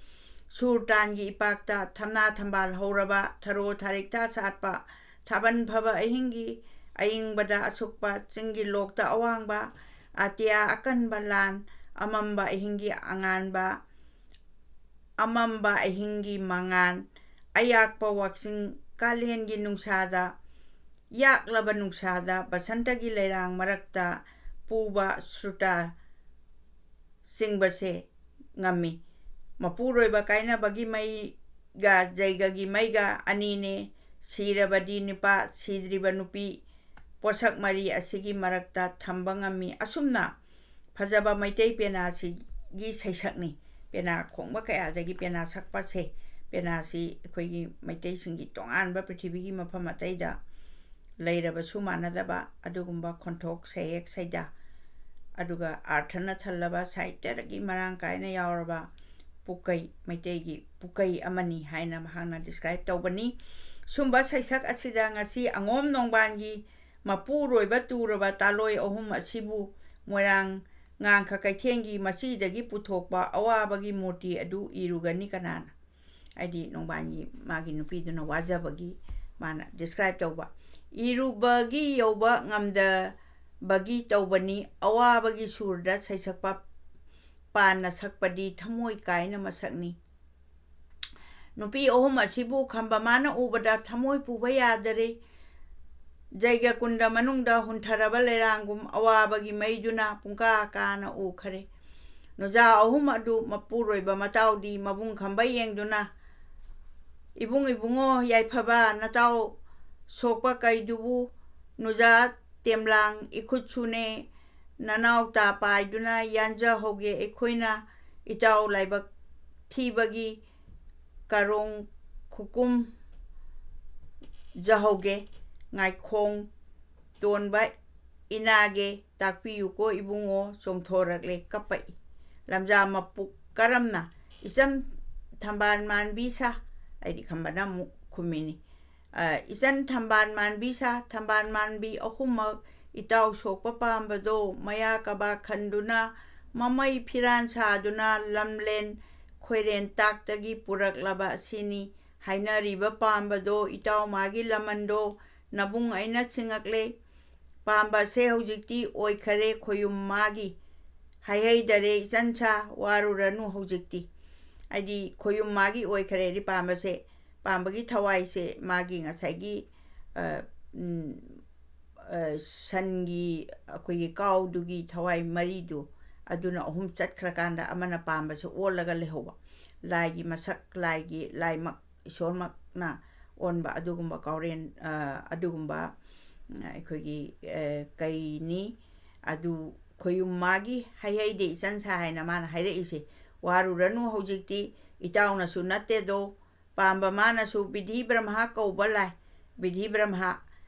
ꯁꯨꯔ ꯇꯥꯟꯒꯤ ꯏꯄꯥꯛꯇ ꯊꯝꯅꯥ ꯊꯝꯕꯥꯜ ꯍꯧꯔꯕ, ꯊꯔꯣ ꯊꯥꯔꯤꯛꯊ ꯁꯥꯠꯄ, ꯊꯥꯕꯜ ꯐꯕ ꯑꯍꯤꯡꯒꯤ ꯑꯏꯪꯕꯗ ꯑꯁꯨꯛꯄ, ꯆꯤꯡꯒꯤ ꯂꯣꯛꯇ ꯑꯋꯥꯡꯕ, ꯑꯇꯤꯌꯥ ꯑꯀꯟꯕ ꯂꯥꯟ, ꯑꯃꯝꯕ ꯑꯍꯤꯡꯒꯤ ꯑꯉꯥꯟꯕ, ꯑꯃꯝꯕ ꯑꯍꯤꯡꯒꯤ ꯃꯉꯥꯜ, ꯑꯌꯥꯛꯄ ꯋꯥꯛꯆꯤꯡ ꯀꯥꯂꯦꯟꯒꯤ ꯅꯨꯡꯁꯥꯗ, ꯌꯥꯛꯂꯕ ꯅꯨꯡꯁꯥꯗ, ꯕꯁꯟꯇꯒꯤ ꯂꯩꯔꯥꯡ ꯃꯔꯛꯇ ꯄꯨꯕ ꯁ꯭ꯔꯨꯇꯥ ꯆꯤꯡꯕꯁꯦ ꯉꯝꯃꯤ꯫ ꯃꯄꯨꯔꯣꯏꯕ ꯀꯥꯏꯅꯕꯒꯤ ꯃꯩꯒ ꯖꯩꯒꯒꯤ ꯃꯩꯒ ꯑꯅꯤꯅꯦ꯫ ꯁꯤꯔꯕꯗꯤ ꯅꯨꯄꯥ, ꯁꯤꯗ꯭ꯔꯤꯕ ꯅꯨꯄꯤ, ꯄꯣꯠꯁꯛ ꯃꯔꯤ ꯑꯁꯤꯒꯤ ꯃꯔꯛꯇ ꯊꯝꯕ ꯉꯝꯃꯤ꯫ ꯑꯁꯨꯝꯅ ꯐꯖꯕ ꯃꯩꯇꯩ ꯄꯦꯅꯥꯁꯤꯒꯤ ꯁꯩꯁꯛꯅꯤ꯫ ꯄꯦꯅꯥ ꯈꯣꯡꯕ ꯀꯌꯥꯗꯒꯤ ꯄꯦꯅꯥ ꯁꯛꯄꯁꯦ, ꯄꯦꯅꯥꯁꯤ ꯑꯩꯈꯣꯏꯒꯤ ꯃꯩꯇꯩꯁꯤꯡꯒꯤ ꯇꯣꯉꯥꯟꯕ ꯄ꯭ꯔꯤꯊꯤꯕꯤꯒꯤ ꯃꯐꯝ ꯑꯇꯩꯗ ꯂꯩꯔꯕꯁꯨ ꯃꯥꯟꯅꯗꯕ ꯑꯗꯨꯒꯨꯝꯕ ꯈꯣꯟꯊꯣꯛ, ꯁꯩꯍꯦꯛ ꯁꯩꯗꯥ, ꯑꯗꯨꯒ ꯑꯥꯔꯊꯅ ꯊꯜꯂꯕ, ꯁꯥꯍꯤꯇ꯭ꯌꯗꯒꯤ ꯃꯔꯥꯡ ꯀꯥꯏꯅ ꯌꯥꯎꯔꯕ ꯄꯨꯀꯩ, ꯃꯩꯇꯩꯒꯤ ꯄꯨꯀꯩ ꯑꯃꯅꯤ ꯍꯥꯏꯅ ꯃꯍꯥꯛꯅ describe ꯇꯧꯕꯅꯤ꯫ ꯁꯨꯝꯕ ꯁꯩꯁꯛ ꯑꯁꯤꯗ ꯉꯁꯤ ꯑꯉꯣꯝ ꯅꯣꯡꯕꯥꯟꯒꯤ ꯃꯄꯨꯔꯣꯏꯕ ꯇꯨꯔꯕ ꯇꯥꯂꯣꯏ ꯑꯍꯨꯝ ꯑꯁꯤꯕꯨ ꯃꯣꯏꯔꯥꯡ ꯉꯥꯡꯈ ꯀꯩꯊꯦꯜꯒꯤ ꯃꯆꯤꯗꯒꯤ ꯄꯨꯊꯣꯛꯄ ꯑꯋꯥꯕꯒꯤ ꯃꯨꯔꯇꯤ ꯑꯗꯨ ꯏꯔꯨꯒꯅꯤ ꯀꯅꯥꯅ? ꯍꯥꯏꯗꯤ ꯅꯣꯡꯕꯥꯟꯒꯤ ꯃꯥꯒꯤ ꯅꯨꯄꯤꯗꯨꯅ ꯋꯥꯖꯕꯒꯤ ꯃꯥꯅ describe ꯇꯧꯕ꯫ ꯏꯔꯨꯕꯒꯤ ꯌꯧꯕ ꯉꯝꯗꯕꯒꯤ ꯇꯧꯕꯅꯤ, ꯑꯋꯥꯕꯒꯤ ꯁꯨꯔꯗ ꯁꯩꯁꯛꯄ ꯄꯥꯟꯅ ꯁꯛꯄꯗꯤ ꯊꯃꯣꯏ ꯀꯥꯏꯅ ꯃꯁꯛꯅꯤ꯫ ꯅꯨꯄꯤ ꯑꯍꯨꯝ ꯑꯁꯤꯕꯨ ꯈꯝꯕ ꯃꯥꯅ ꯎꯕꯗ ꯊꯃꯣꯏ ꯄꯨꯕ ꯌꯥꯗꯔꯦ꯫ ꯖꯩꯒ ꯀꯨꯟꯗ ꯃꯅꯨꯡꯗ ꯍꯨꯟꯊꯔꯕ ꯂꯩꯔꯥꯡꯒꯨꯝ ꯑꯋꯥꯕꯒꯤ ꯃꯩꯗꯨꯅ ꯄꯨꯡꯀꯥ ꯀꯥꯅ ꯎꯈꯔꯦ꯫ ꯅꯨꯖꯥ ꯑꯍꯨꯝ ꯑꯗꯨ ꯃꯄꯨꯔꯣꯏꯕ ꯃꯇꯥꯎꯗꯤ ꯃꯕꯨꯡ ꯈꯝꯕ ꯌꯦꯡꯗꯨꯅ ꯏꯕꯨꯡ ꯏꯕꯨꯡꯉꯣ ꯌꯥꯏꯐꯕ, ꯅꯇꯥꯎ ꯁꯣꯛꯄ ꯀꯩꯗꯨꯕꯨ ꯅꯨꯖꯥ ꯇꯦꯝꯂꯥꯡ ꯏꯈꯨꯠꯁꯨꯅꯦ ꯅꯅꯥꯎ ꯇꯥ ꯄꯥꯏꯗꯨꯅ ꯌꯥꯟꯖꯍꯧꯒꯦ꯫ ꯑꯩꯈꯣꯏꯅ ꯏꯇꯥꯎ ꯂꯥꯏꯕꯛ ꯊꯤꯕꯒꯤ ꯀꯔꯣꯡ ꯈꯨꯀꯨꯝ ꯖꯍꯧꯒꯦ꯫ ꯉꯥꯏꯈꯣꯡ ꯇꯣꯟꯕ ꯏꯅꯥꯒꯦ ꯇꯥꯛꯄꯤꯌꯨꯀꯣ ꯏꯕꯨꯡꯉꯣ, ꯆꯣꯡꯊꯣꯔꯛꯂꯦ ꯀꯞꯄꯛꯏ꯫ ꯂꯝꯖꯥ ꯃꯄꯨꯛ ꯀꯔꯝꯅ ꯏꯆꯝ ꯊꯝꯕꯥꯜ ꯃꯥꯟꯕꯤ ꯁꯥ, ꯑꯩꯗꯤ ꯈꯝꯕꯅ ꯑꯃꯨꯛ ꯈꯨꯝꯃꯤꯅꯤ꯫ "ꯑ, ꯏꯆꯟ ꯊꯝꯕꯥꯜ ꯃꯥꯟꯕꯤ ꯁꯥ, ꯊꯝꯕꯥꯜ ꯃꯥꯟꯕꯤ ꯑꯍꯨꯝꯃꯛ ꯏꯇꯥꯎ ꯁꯣꯛꯄ ꯄꯥꯝꯕꯗꯣ ꯃꯌꯥ ꯀꯕꯥꯛ ꯈꯟꯗꯨꯅ ꯃꯃꯩ ꯐꯤꯔꯥꯟ ꯁꯥꯗꯨꯅ ꯂꯝꯂꯦꯟ ꯈꯣꯏꯔꯦꯟ ꯇꯥꯛꯇꯒꯤ ꯄꯨꯔꯛꯂꯕ ꯑꯁꯤꯅꯤ꯫ ꯍꯥꯏꯅꯔꯤꯕ ꯄꯥꯝꯕꯗꯣ ꯏꯇꯥꯎ ꯃꯥꯒꯤ ꯂꯃꯟꯗꯣ ꯅꯕꯨꯡ ꯑꯩꯅ ꯆꯤꯡꯉꯛꯂꯦ꯫ ꯄꯥꯝꯕꯁꯦ ꯍꯧꯖꯤꯛꯇꯤ ꯑꯣꯏꯈꯔꯦ ꯈꯣꯌꯨꯝ ꯃꯥꯒꯤ꯫ ꯍꯥꯏꯍꯩꯗꯔꯦ ꯏꯆꯟꯁꯥ, ꯋꯥꯔꯨꯔꯅꯨ ꯍꯧꯖꯤꯛꯇꯤ"꯫ ꯍꯥꯏꯗꯤ ꯈꯣꯌꯨꯝ ꯃꯥꯒꯤ ꯑꯣꯏꯈꯔꯦꯗꯤ ꯄꯥꯝꯕꯁꯦ, ꯄꯥꯝꯕꯒꯤ ꯊꯋꯥꯏꯁꯦ ꯃꯥꯒꯤ ꯉꯁꯥꯏꯒꯤ, ꯑ, ꯎꯝ, ꯑ, ꯁꯟꯒꯤ ꯑꯩꯈꯣꯏꯒꯤ ꯀꯥꯎꯗꯨꯒꯤ ꯊꯋꯥꯏ ꯃꯔꯤꯗꯨ, ꯑꯗꯨꯅ ꯑꯍꯨꯝ ꯆꯠꯈ꯭ꯔꯀꯥꯟꯗ ꯑꯃꯅ ꯄꯥꯝꯕꯁꯦ ꯑꯣꯜꯂꯒ ꯂꯩꯍꯧꯕ꯫ ꯂꯥꯏꯒꯤ ꯃꯁꯛ, ꯂꯥꯏꯒꯤ, ꯂꯥꯏꯃꯛ, ꯏꯁꯣꯔꯃꯛꯅ ꯑꯣꯟꯕ ꯑꯗꯨꯒꯨꯝꯕ ꯀꯥꯎꯔꯦꯟ, ꯑ, ꯑꯗꯨꯒꯨꯝꯕ, ꯎꯝ, ꯑꯩꯈꯣꯏꯒꯤ, ꯑ, ꯀꯩꯅꯤ, ꯑꯗꯨ ꯈꯣꯌꯨꯝ ꯃꯥꯒꯤ ꯍꯩꯍꯩꯗꯦ ꯏꯆꯟꯁꯥ ꯍꯥꯏꯅ ꯃꯥꯅ ꯍꯥꯏꯔꯛꯏꯁꯦ꯫ "ꯋꯥꯔꯨꯔꯅꯨ ꯍꯧꯖꯤꯛꯇꯤ, ꯏꯇꯥꯎꯅꯁꯨ ꯅꯠꯇꯦꯗꯣ, ꯄꯥꯝꯕ ꯃꯥꯅꯁꯨ ꯕꯤꯙꯤ ꯕ꯭ꯔꯍ꯭ꯃ ꯀꯧꯕ ꯂꯥꯏ"꯫ ꯕꯤꯙꯤ ꯕ꯭ꯔꯍ꯭ꯃ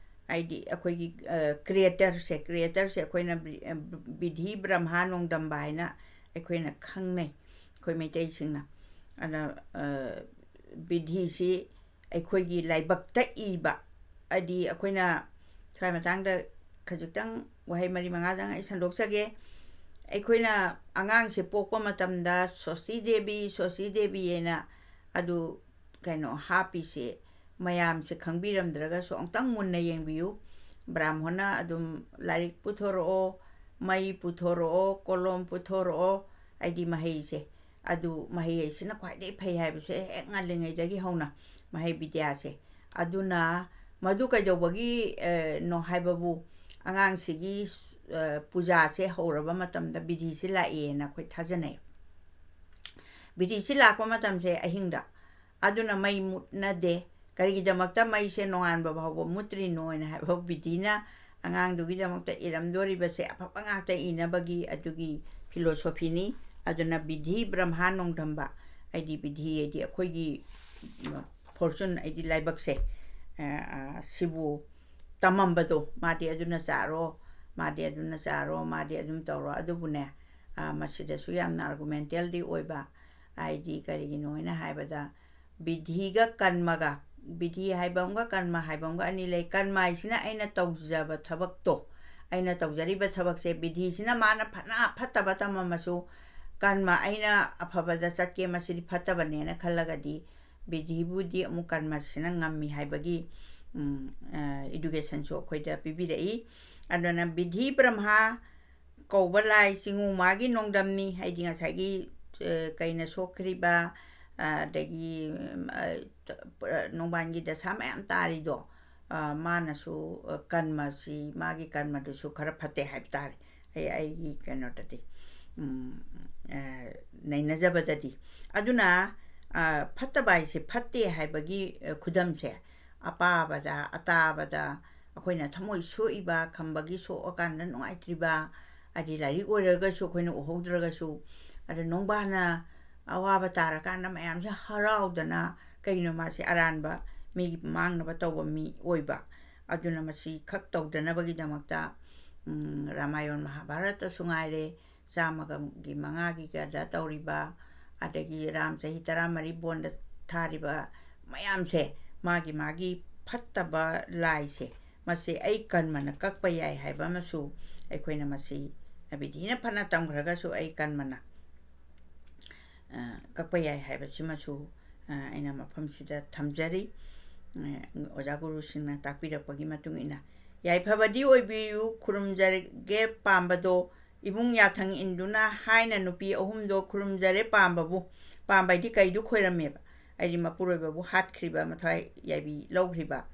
ꯍꯥꯏꯗꯤ ꯑꯩꯈꯣꯏꯒꯤ, ꯑ, creatorꯁꯦ, creatorꯁꯦ ꯑꯩꯈꯣꯏꯅ ꯕ꯭ꯔꯤ-, ꯑ, ꯕꯤꯙꯤ ꯕ꯭ꯔꯍ꯭ꯃ ꯅꯣꯡꯗꯝꯕ ꯍꯥꯏꯅ ꯑꯩꯈꯣꯏꯅ ꯈꯪꯅꯩ, ꯑꯩꯈꯣꯏ ꯃꯩꯇꯩꯁꯤꯡꯅ꯫ ꯑꯗ, ꯑ, ꯕꯤꯙꯤꯁꯤ ꯑꯩꯈꯣꯏꯒꯤ ꯂꯥꯏꯕꯛꯇ ꯏꯕ, ꯍꯥꯏꯗꯤ ꯑꯩꯈꯣꯏꯅ ꯁ꯭ꯋꯥꯏ ꯃꯇꯥꯡꯗ ꯈꯖꯤꯛꯇꯪ ꯋꯥꯍꯩ ꯃꯔꯤ ꯃꯉꯥꯗꯪ ꯑꯩ ꯁꯟꯗꯣꯛꯆꯒꯦ꯫ ꯑꯩꯈꯣꯏꯅ ꯑꯉꯥꯡꯁꯦ ꯄꯣꯛꯄ ꯃꯇꯝꯗ ꯁꯣꯁꯇꯤ ꯗꯦꯕꯤ, ꯁꯣꯁꯇꯤ ꯗꯦꯕꯤ ꯍꯥꯏꯅ ꯑꯗꯨ ꯀꯩꯅꯣ ꯍꯥꯞꯄꯤꯁꯦ ꯃꯌꯥꯝꯁꯦ ꯈꯪꯕꯤꯔꯝꯗ꯭ꯔꯒꯁꯨ ꯑꯃꯨꯛꯇꯪ ꯃꯨꯟꯅ ꯌꯦꯡꯕꯤꯌꯨ꯫ ꯕ꯭ꯔꯥꯝꯍꯣꯟꯅ ꯑꯗꯨꯝ ꯂꯥꯏꯔꯤꯛ ꯄꯨꯊꯣꯔꯛꯑꯣ, ꯃꯩ ꯄꯨꯊꯣꯔꯛꯑꯣ, ꯀꯣꯂꯣꯝ ꯄꯨꯊꯣꯔꯛꯑꯣ, ꯍꯥꯏꯗꯤ ꯃꯍꯩꯁꯦ꯫ ꯑꯗꯨ ꯃꯍꯩ ꯍꯥꯏꯁꯤꯅ ꯈ꯭ꯋꯥꯏꯗꯒꯤ ꯐꯩ ꯍꯥꯏꯕꯁꯦ ꯍꯦꯛ ꯉꯜꯂꯤꯉꯩꯗꯒꯤ ꯍꯧꯅ ꯃꯍꯩ ꯕꯤꯗ꯭ꯌꯥꯁꯦ꯫ ꯑꯗꯨꯅ ꯃꯗꯨ ꯀꯩꯗꯧꯕꯒꯤ, ꯑ, ꯅꯣ ꯍꯥꯏꯕꯕꯨ, ꯑꯉꯥꯡꯁꯤꯒꯤ, ꯑ, ꯄꯨꯖꯥꯁꯦ ꯍꯧꯔꯕ ꯃꯇꯝꯗ ꯕꯤꯙꯤꯁꯤ ꯂꯥꯛꯑꯦꯅ ꯑꯩꯈꯣꯏ ꯊꯥꯖꯅꯩ꯫ ꯕꯤꯙꯤꯁꯤ ꯂꯥꯛꯄ ꯃꯇꯝꯁꯦ ꯑꯍꯤꯡꯗ, ꯑꯗꯨꯅ ꯃꯩ ꯃꯨꯠꯅꯗꯦ꯫ ꯀꯔꯤꯒꯤꯗꯃꯛꯇ ꯃꯩꯁꯦ ꯅꯣꯡꯉꯥꯟꯕ ꯐꯥꯎꯕ ꯃꯨꯠꯇ꯭ꯔꯤꯅꯣ ꯍꯥꯏꯅ ꯍꯥꯏꯕ, ꯕꯤꯙꯤꯅ ꯑꯉꯥꯡꯗꯨꯒꯤꯗꯃꯛꯇ ꯏꯔꯝꯗꯣꯔꯤꯕꯁꯦ ꯑꯐꯕ ꯉꯥꯛꯇ ꯏꯅꯕꯒꯤ ꯑꯗꯨꯒꯤ ꯐꯤꯂꯣꯁꯣꯐꯤꯅꯤ꯫ ꯑꯗꯨꯅ ꯕꯤꯙꯤ ꯕ꯭ꯔꯍ꯭ꯃꯥ ꯅꯣꯡꯗꯝꯕ, ꯍꯥꯏꯗꯤ ꯕꯤꯙꯤ ꯍꯥꯏꯗꯤ ꯑꯩꯈꯣꯏꯒꯤ ꯐꯣꯔꯆꯨꯟ, ꯍꯥꯏꯗꯤ ꯂꯥꯏꯕꯛꯁꯦ, ꯑ, ꯑ, ꯁꯤꯕꯨ ꯇꯝꯃꯝꯕꯗꯣ, ꯃꯥꯗꯤ ꯑꯗꯨꯅ ꯆꯥꯔꯣ, ꯃꯥꯗꯤ ꯑꯗꯨꯅ ꯆꯥꯔꯣ, ꯃꯥꯗꯤ ꯑꯗꯨꯝ ꯇꯧꯔꯣ꯫ ꯑꯗꯨꯕꯨꯅꯦ, ꯑ, ꯃꯁꯤꯗꯁꯨ ꯌꯥꯝꯅ ꯑꯥꯔꯒꯨꯃꯦꯟꯇꯦꯜꯗꯤ ꯑꯣꯏꯕ, ꯍꯥꯏꯗꯤ ꯀꯔꯤꯒꯤꯅꯣ ꯍꯥꯏꯅ ꯍꯥꯏꯕꯗ, ꯕꯤꯙꯤꯒ ꯀꯔꯃꯒ, ꯕꯤꯙꯤ ꯍꯥꯏꯕ ꯑꯃꯒ ꯀꯔꯃ ꯍꯥꯏꯕ ꯑꯃꯒ ꯑꯅꯤ ꯂꯩ꯫ ꯀꯔꯃ ꯍꯥꯏꯁꯤꯅ ꯑꯩꯅ ꯇꯧꯖꯕ ꯊꯕꯛꯇꯣ, ꯑꯩꯅ ꯇꯧꯖꯔꯤꯕ ꯊꯕꯛꯁꯦ, ꯕꯤꯙꯤꯁꯤꯅ ꯃꯥꯅ ꯐꯅ ꯐꯠꯇꯕ ꯇꯝꯃꯝꯃꯁꯨ, ꯀꯔꯃ ꯑꯩꯅ ꯑꯐꯕꯗ ꯆꯠꯀꯦ, ꯃꯁꯤꯗꯤ ꯐꯠꯇꯕꯅꯦꯅ ꯈꯜꯂꯒꯗꯤ, ꯕꯤꯙꯤꯕꯨꯗꯤ ꯑꯃꯨꯛ ꯀꯔꯃꯁꯤꯅ ꯉꯝꯃꯤ ꯍꯥꯏꯕꯒꯤ, ꯎꯝ, ꯑ, ꯏꯗꯨꯀꯦꯁꯟꯁꯨ ꯑꯩꯈꯣꯏꯗ ꯄꯤꯕꯤꯔꯛꯏ꯫ ꯑꯗꯨꯅ ꯕꯤꯙꯤ ꯕ꯭ꯔꯍ꯭ꯃꯥ ꯀꯧꯕ ꯂꯥꯏ ꯆꯤꯉꯨ ꯃꯥꯒꯤ ꯅꯣꯡꯗꯝꯅꯤ, ꯍꯥꯏꯗꯤ ꯉꯁꯥꯏꯒꯤ, ꯑ, ꯀꯩꯅ ꯁꯣꯛꯈ꯭ꯔꯤꯕ, ꯑ, ꯑꯗꯒꯤ, ꯎꯝ, ꯑ, ꯇ-, ꯄ-, ꯅꯣꯡꯕꯥꯟꯒꯤ ꯗꯁꯥ ꯃꯌꯥꯝ ꯇꯥꯔꯤꯗꯣ, ꯑ, ꯃꯥꯅꯁꯨ, ꯑ, ꯀꯔꯃꯁꯤ, ꯃꯥꯒꯤ ꯀꯔꯃꯗꯨꯁꯨ ꯈꯔ ꯐꯠꯇꯦ ꯍꯥꯏꯕ ꯇꯥꯔꯦ꯫ ꯑꯩ, ꯑꯩꯒꯤ ꯀꯩꯅꯣꯗꯗꯤ, ꯎꯝ, ꯑ, ꯅꯩꯅꯖꯕꯗꯗꯤ꯫ ꯑꯗꯨꯅ, ꯑ, ꯐꯠꯇꯕ ꯍꯥꯏꯁꯦ ꯐꯠꯇꯦ ꯍꯥꯏꯕꯒꯤ, ꯑ, ꯈꯨꯗꯝꯁꯦ, ꯑꯄꯥꯕꯗ, ꯑꯇꯥꯕꯗ, ꯑꯩꯈꯣꯏꯅ ꯊꯃꯣꯏ ꯁꯣꯛꯏꯕ, ꯈꯝꯕꯒꯤ ꯁꯣꯛꯑꯀꯥꯟꯗ ꯅꯨꯡꯉꯥꯏꯇ꯭ꯔꯤꯕ, ꯍꯥꯏꯗꯤ ꯂꯥꯏꯔꯤꯛ ꯑꯣꯏꯔꯒꯁꯨ ꯑꯩꯈꯣꯏꯅ ꯎꯍꯧꯗ꯭ꯔꯒꯁꯨ, ꯑꯗ ꯅꯣꯡꯕꯥꯅ ꯑꯋꯥꯕ ꯇꯥꯔꯀꯥꯟꯗ ꯃꯌꯥꯝꯁꯦ ꯍꯔꯥꯎꯗꯅ, ꯀꯩꯅꯣ ꯃꯥꯁꯦ ꯑꯔꯥꯟꯕ ꯃꯤꯒꯤ ꯃꯥꯡꯅꯕ ꯇꯧꯕ ꯃꯤ ꯑꯣꯏꯕ꯫ ꯑꯗꯨꯅ ꯃꯁꯤ ꯈꯛ ꯇꯧꯗꯅꯕꯒꯤꯗꯃꯛꯇ, ꯎꯝ, ꯔꯥꯃꯥꯌꯣꯟ ꯃꯍꯥꯚꯥꯔꯠꯇꯁꯨ ꯉꯥꯏꯔꯦ, ꯆꯥꯝꯃꯒꯤ ꯃꯉꯥꯒꯤꯒꯗ ꯇꯧꯔꯤꯕ, ꯑꯗꯒꯤ ꯔꯥꯝ ꯆꯍꯤ ꯇꯔꯥꯃꯔꯤ ꯕꯣꯟꯗ ꯊꯥꯔꯤꯕ ꯃꯌꯥꯝꯁꯦ, ꯃꯥꯒꯤ ꯃꯥꯒꯤ ꯐꯠꯇꯕ ꯂꯥꯏꯁꯦ, ꯃꯁꯤ ꯑꯩ ꯀꯔꯃꯅ ꯀꯛꯄ ꯌꯥꯏ ꯍꯥꯏꯕ ꯑꯃꯁꯨ ꯑꯩꯈꯣꯏꯅ ꯃꯁꯤ ꯕꯤꯙꯤꯅ ꯐꯅ ꯇꯝꯈ꯭ꯔꯒꯁꯨ ꯑꯩ ꯀꯔꯃꯅ, ꯑ, ꯀꯛꯄ ꯌꯥꯏ ꯍꯥꯏꯕꯁꯤꯃꯁꯨ, ꯑ, ꯑꯩꯅ ꯃꯐꯝꯁꯤꯗ ꯊꯝꯖꯔꯤ꯫ ꯑ, ꯑꯣꯖꯥ ꯒꯨꯔꯨꯁꯤꯡꯅ ꯇꯥꯛꯄꯤꯔꯛꯄꯒꯤ ꯃꯇꯨꯡ ꯏꯟꯅ, "ꯌꯥꯏꯐꯕꯗꯤ ꯑꯣꯏꯕꯤꯌꯨ, ꯈꯨꯔꯨꯝꯖꯔꯒꯦ ꯄꯥꯝꯕꯗꯣ, ꯏꯕꯨꯡ ꯌꯥꯊꯪ ꯏꯟꯗꯨꯅ" ꯍꯥꯏꯅ ꯅꯨꯄꯤ ꯑꯍꯨꯝꯗꯣ ꯈꯨꯔꯨꯝꯖꯔꯦ ꯄꯥꯝꯕꯕꯨ꯫ ꯄꯥꯝꯕ ꯍꯥꯏꯗꯤ ꯀꯩꯗꯨ ꯈꯣꯏꯔꯝꯃꯦꯕ? ꯍꯥꯏꯗꯤ ꯃꯄꯨꯔꯣꯏꯕꯕꯨ ꯍꯥꯠꯈ꯭ꯔꯤꯕ, ꯃꯊ꯭ꯋꯥꯏ ꯌꯥꯏꯕꯤ ꯂꯧꯈ꯭ꯔꯤꯕ꯫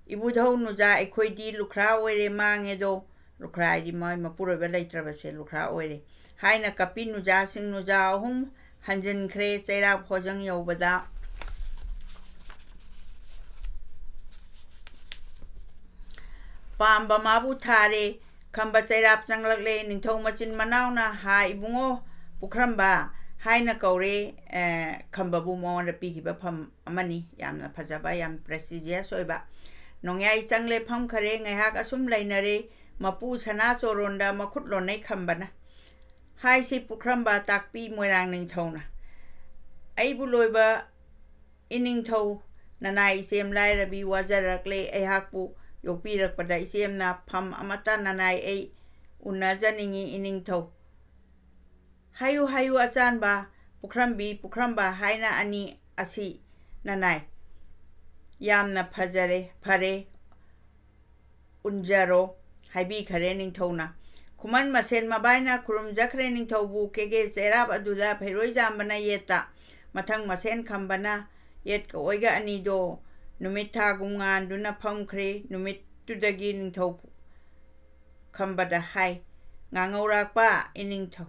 "ꯏꯕꯨꯙꯧ ꯅꯨꯖꯥ ꯑꯩꯈꯣꯏꯗꯤ ꯂꯨꯈ꯭ꯔꯥ ꯑꯣꯏꯔꯦ ꯃꯥꯡꯉꯦꯗꯣ", ꯂꯨꯈ꯭ꯔꯥ ꯍꯥꯏꯗꯤ ꯃꯣꯏ ꯃꯄꯨꯔꯣꯏꯕ ꯂꯩꯇ꯭ꯔꯕꯁꯦ ꯂꯨꯈ꯭ꯔꯥ ꯑꯣꯏꯔꯦ, ꯍꯥꯏꯅ ꯀꯞꯄꯤ ꯅꯨꯖꯥꯁꯤꯡ ꯅꯨꯖꯥ ꯑꯍꯨꯝ ꯍꯟꯖꯤꯟꯈ꯭ꯔꯦ ꯆꯩꯔꯥꯛ ꯐꯣꯖꯪ ꯌꯧꯕꯗ꯫ ꯄꯥꯝꯕ ꯃꯥꯕꯨ ꯊꯥꯔꯦ꯫ ꯈꯝꯕ ꯆꯩꯔꯥꯞ ꯆꯪꯂꯛꯂꯦ꯫ ꯅꯤꯡꯊꯧ ꯃꯆꯤꯟ ꯃꯅꯥꯎꯅ ꯍꯥ ꯏꯕꯨꯡꯉꯣ ꯄꯨꯈ꯭ꯔꯝꯕ ꯍꯥꯏꯅ ꯀꯧꯔꯦ꯫ ꯑꯦ, ꯈꯝꯕꯕꯨ ꯃꯉꯣꯟꯗ ꯄꯤꯈꯤꯕ ꯐꯝ ꯑꯃꯅꯤ꯫ ꯌꯥꯝꯅ ꯐꯖꯕ, ꯌꯥꯝ prestigious ꯑꯣꯏꯕ꯫ ꯅꯣꯡꯌꯥꯏ ꯆꯪꯂꯦ, ꯐꯝꯈꯔꯦ꯫ ꯉꯥꯏꯍꯥꯛ ꯑꯁꯨꯝ ꯂꯩꯅꯔꯦ꯫ ꯃꯄꯨ ꯁꯅꯥ ꯆꯣꯔꯣꯟꯗ ꯃꯈꯨꯠ ꯂꯣꯟꯅꯩ ꯈꯝꯕꯅ꯫ ꯍꯥꯏꯁꯤ ꯄꯨꯈ꯭ꯔꯝꯕ ꯇꯥꯛꯄꯤ ꯃꯣꯏꯔꯥꯡ ꯅꯤꯡꯊꯧꯅ꯫ ꯑꯩꯕꯨ ꯂꯣꯏꯕ ꯏꯅꯤꯡꯊꯧ, ꯅꯅꯥꯏ ꯏꯆꯦꯝ ꯂꯥꯏꯔꯕꯤ ꯋꯥꯖꯔꯛꯂꯦ꯫ ꯑꯩꯍꯥꯛꯄꯨ ꯌꯣꯛꯄꯤꯔꯛꯄꯗ ꯏꯆꯦꯝꯅ ꯐꯝ ꯑꯃꯠꯇ ꯅꯅꯥꯏ ꯑꯩ ꯎꯅꯖꯅꯤꯡꯏ ꯏꯅꯤꯡꯊꯧ꯫ ꯍꯥꯏꯌꯨ ꯍꯥꯏꯌꯨ ꯑꯆꯥꯟꯕ, ꯄꯨꯈ꯭ꯔꯝꯕꯤ ꯄꯨꯈ꯭ꯔꯝꯕ ꯍꯥꯏꯅ ꯑꯅꯤ ꯑꯁꯤ ꯅꯅꯥꯏ꯫ ꯌꯥꯝꯅ ꯐꯖꯔꯦ, ꯐꯔꯦ, ꯎꯟꯖꯔꯣ ꯍꯥꯏꯕꯤꯈꯔꯦ ꯅꯤꯡꯊꯧꯅ꯫ ꯈꯨꯃꯟ ꯃꯁꯦꯟ ꯃꯕꯥꯏꯅ ꯈꯨꯔꯨꯝꯖꯈ꯭ꯔꯦ ꯅꯤꯡꯊꯧꯕꯨ꯫ ꯀꯦꯒꯦ ꯆꯩꯔꯥꯞ ꯑꯗꯨꯗ ꯐꯩꯔꯣꯏ ꯌꯥꯝꯕꯅ ꯌꯦꯠꯇ꯫ ꯃꯊꯪ ꯃꯁꯦꯟ ꯈꯝꯕꯅ ꯌꯦꯠꯀ ꯑꯣꯏꯒ ꯑꯅꯤꯗꯣ ꯅꯨꯃꯤꯠ ꯊꯥꯒꯨꯝ ꯉꯥꯟꯗꯨꯅ ꯐꯝꯈ꯭ꯔꯦ꯫ ꯅꯨꯃꯤꯠꯇꯨꯗꯒꯤ ꯅꯤꯡꯊꯧ ꯈꯝꯕꯗ ꯍꯥꯏ, "ꯉꯥꯉꯧꯔꯥꯛꯄ ꯏꯅꯤꯡꯊꯧ,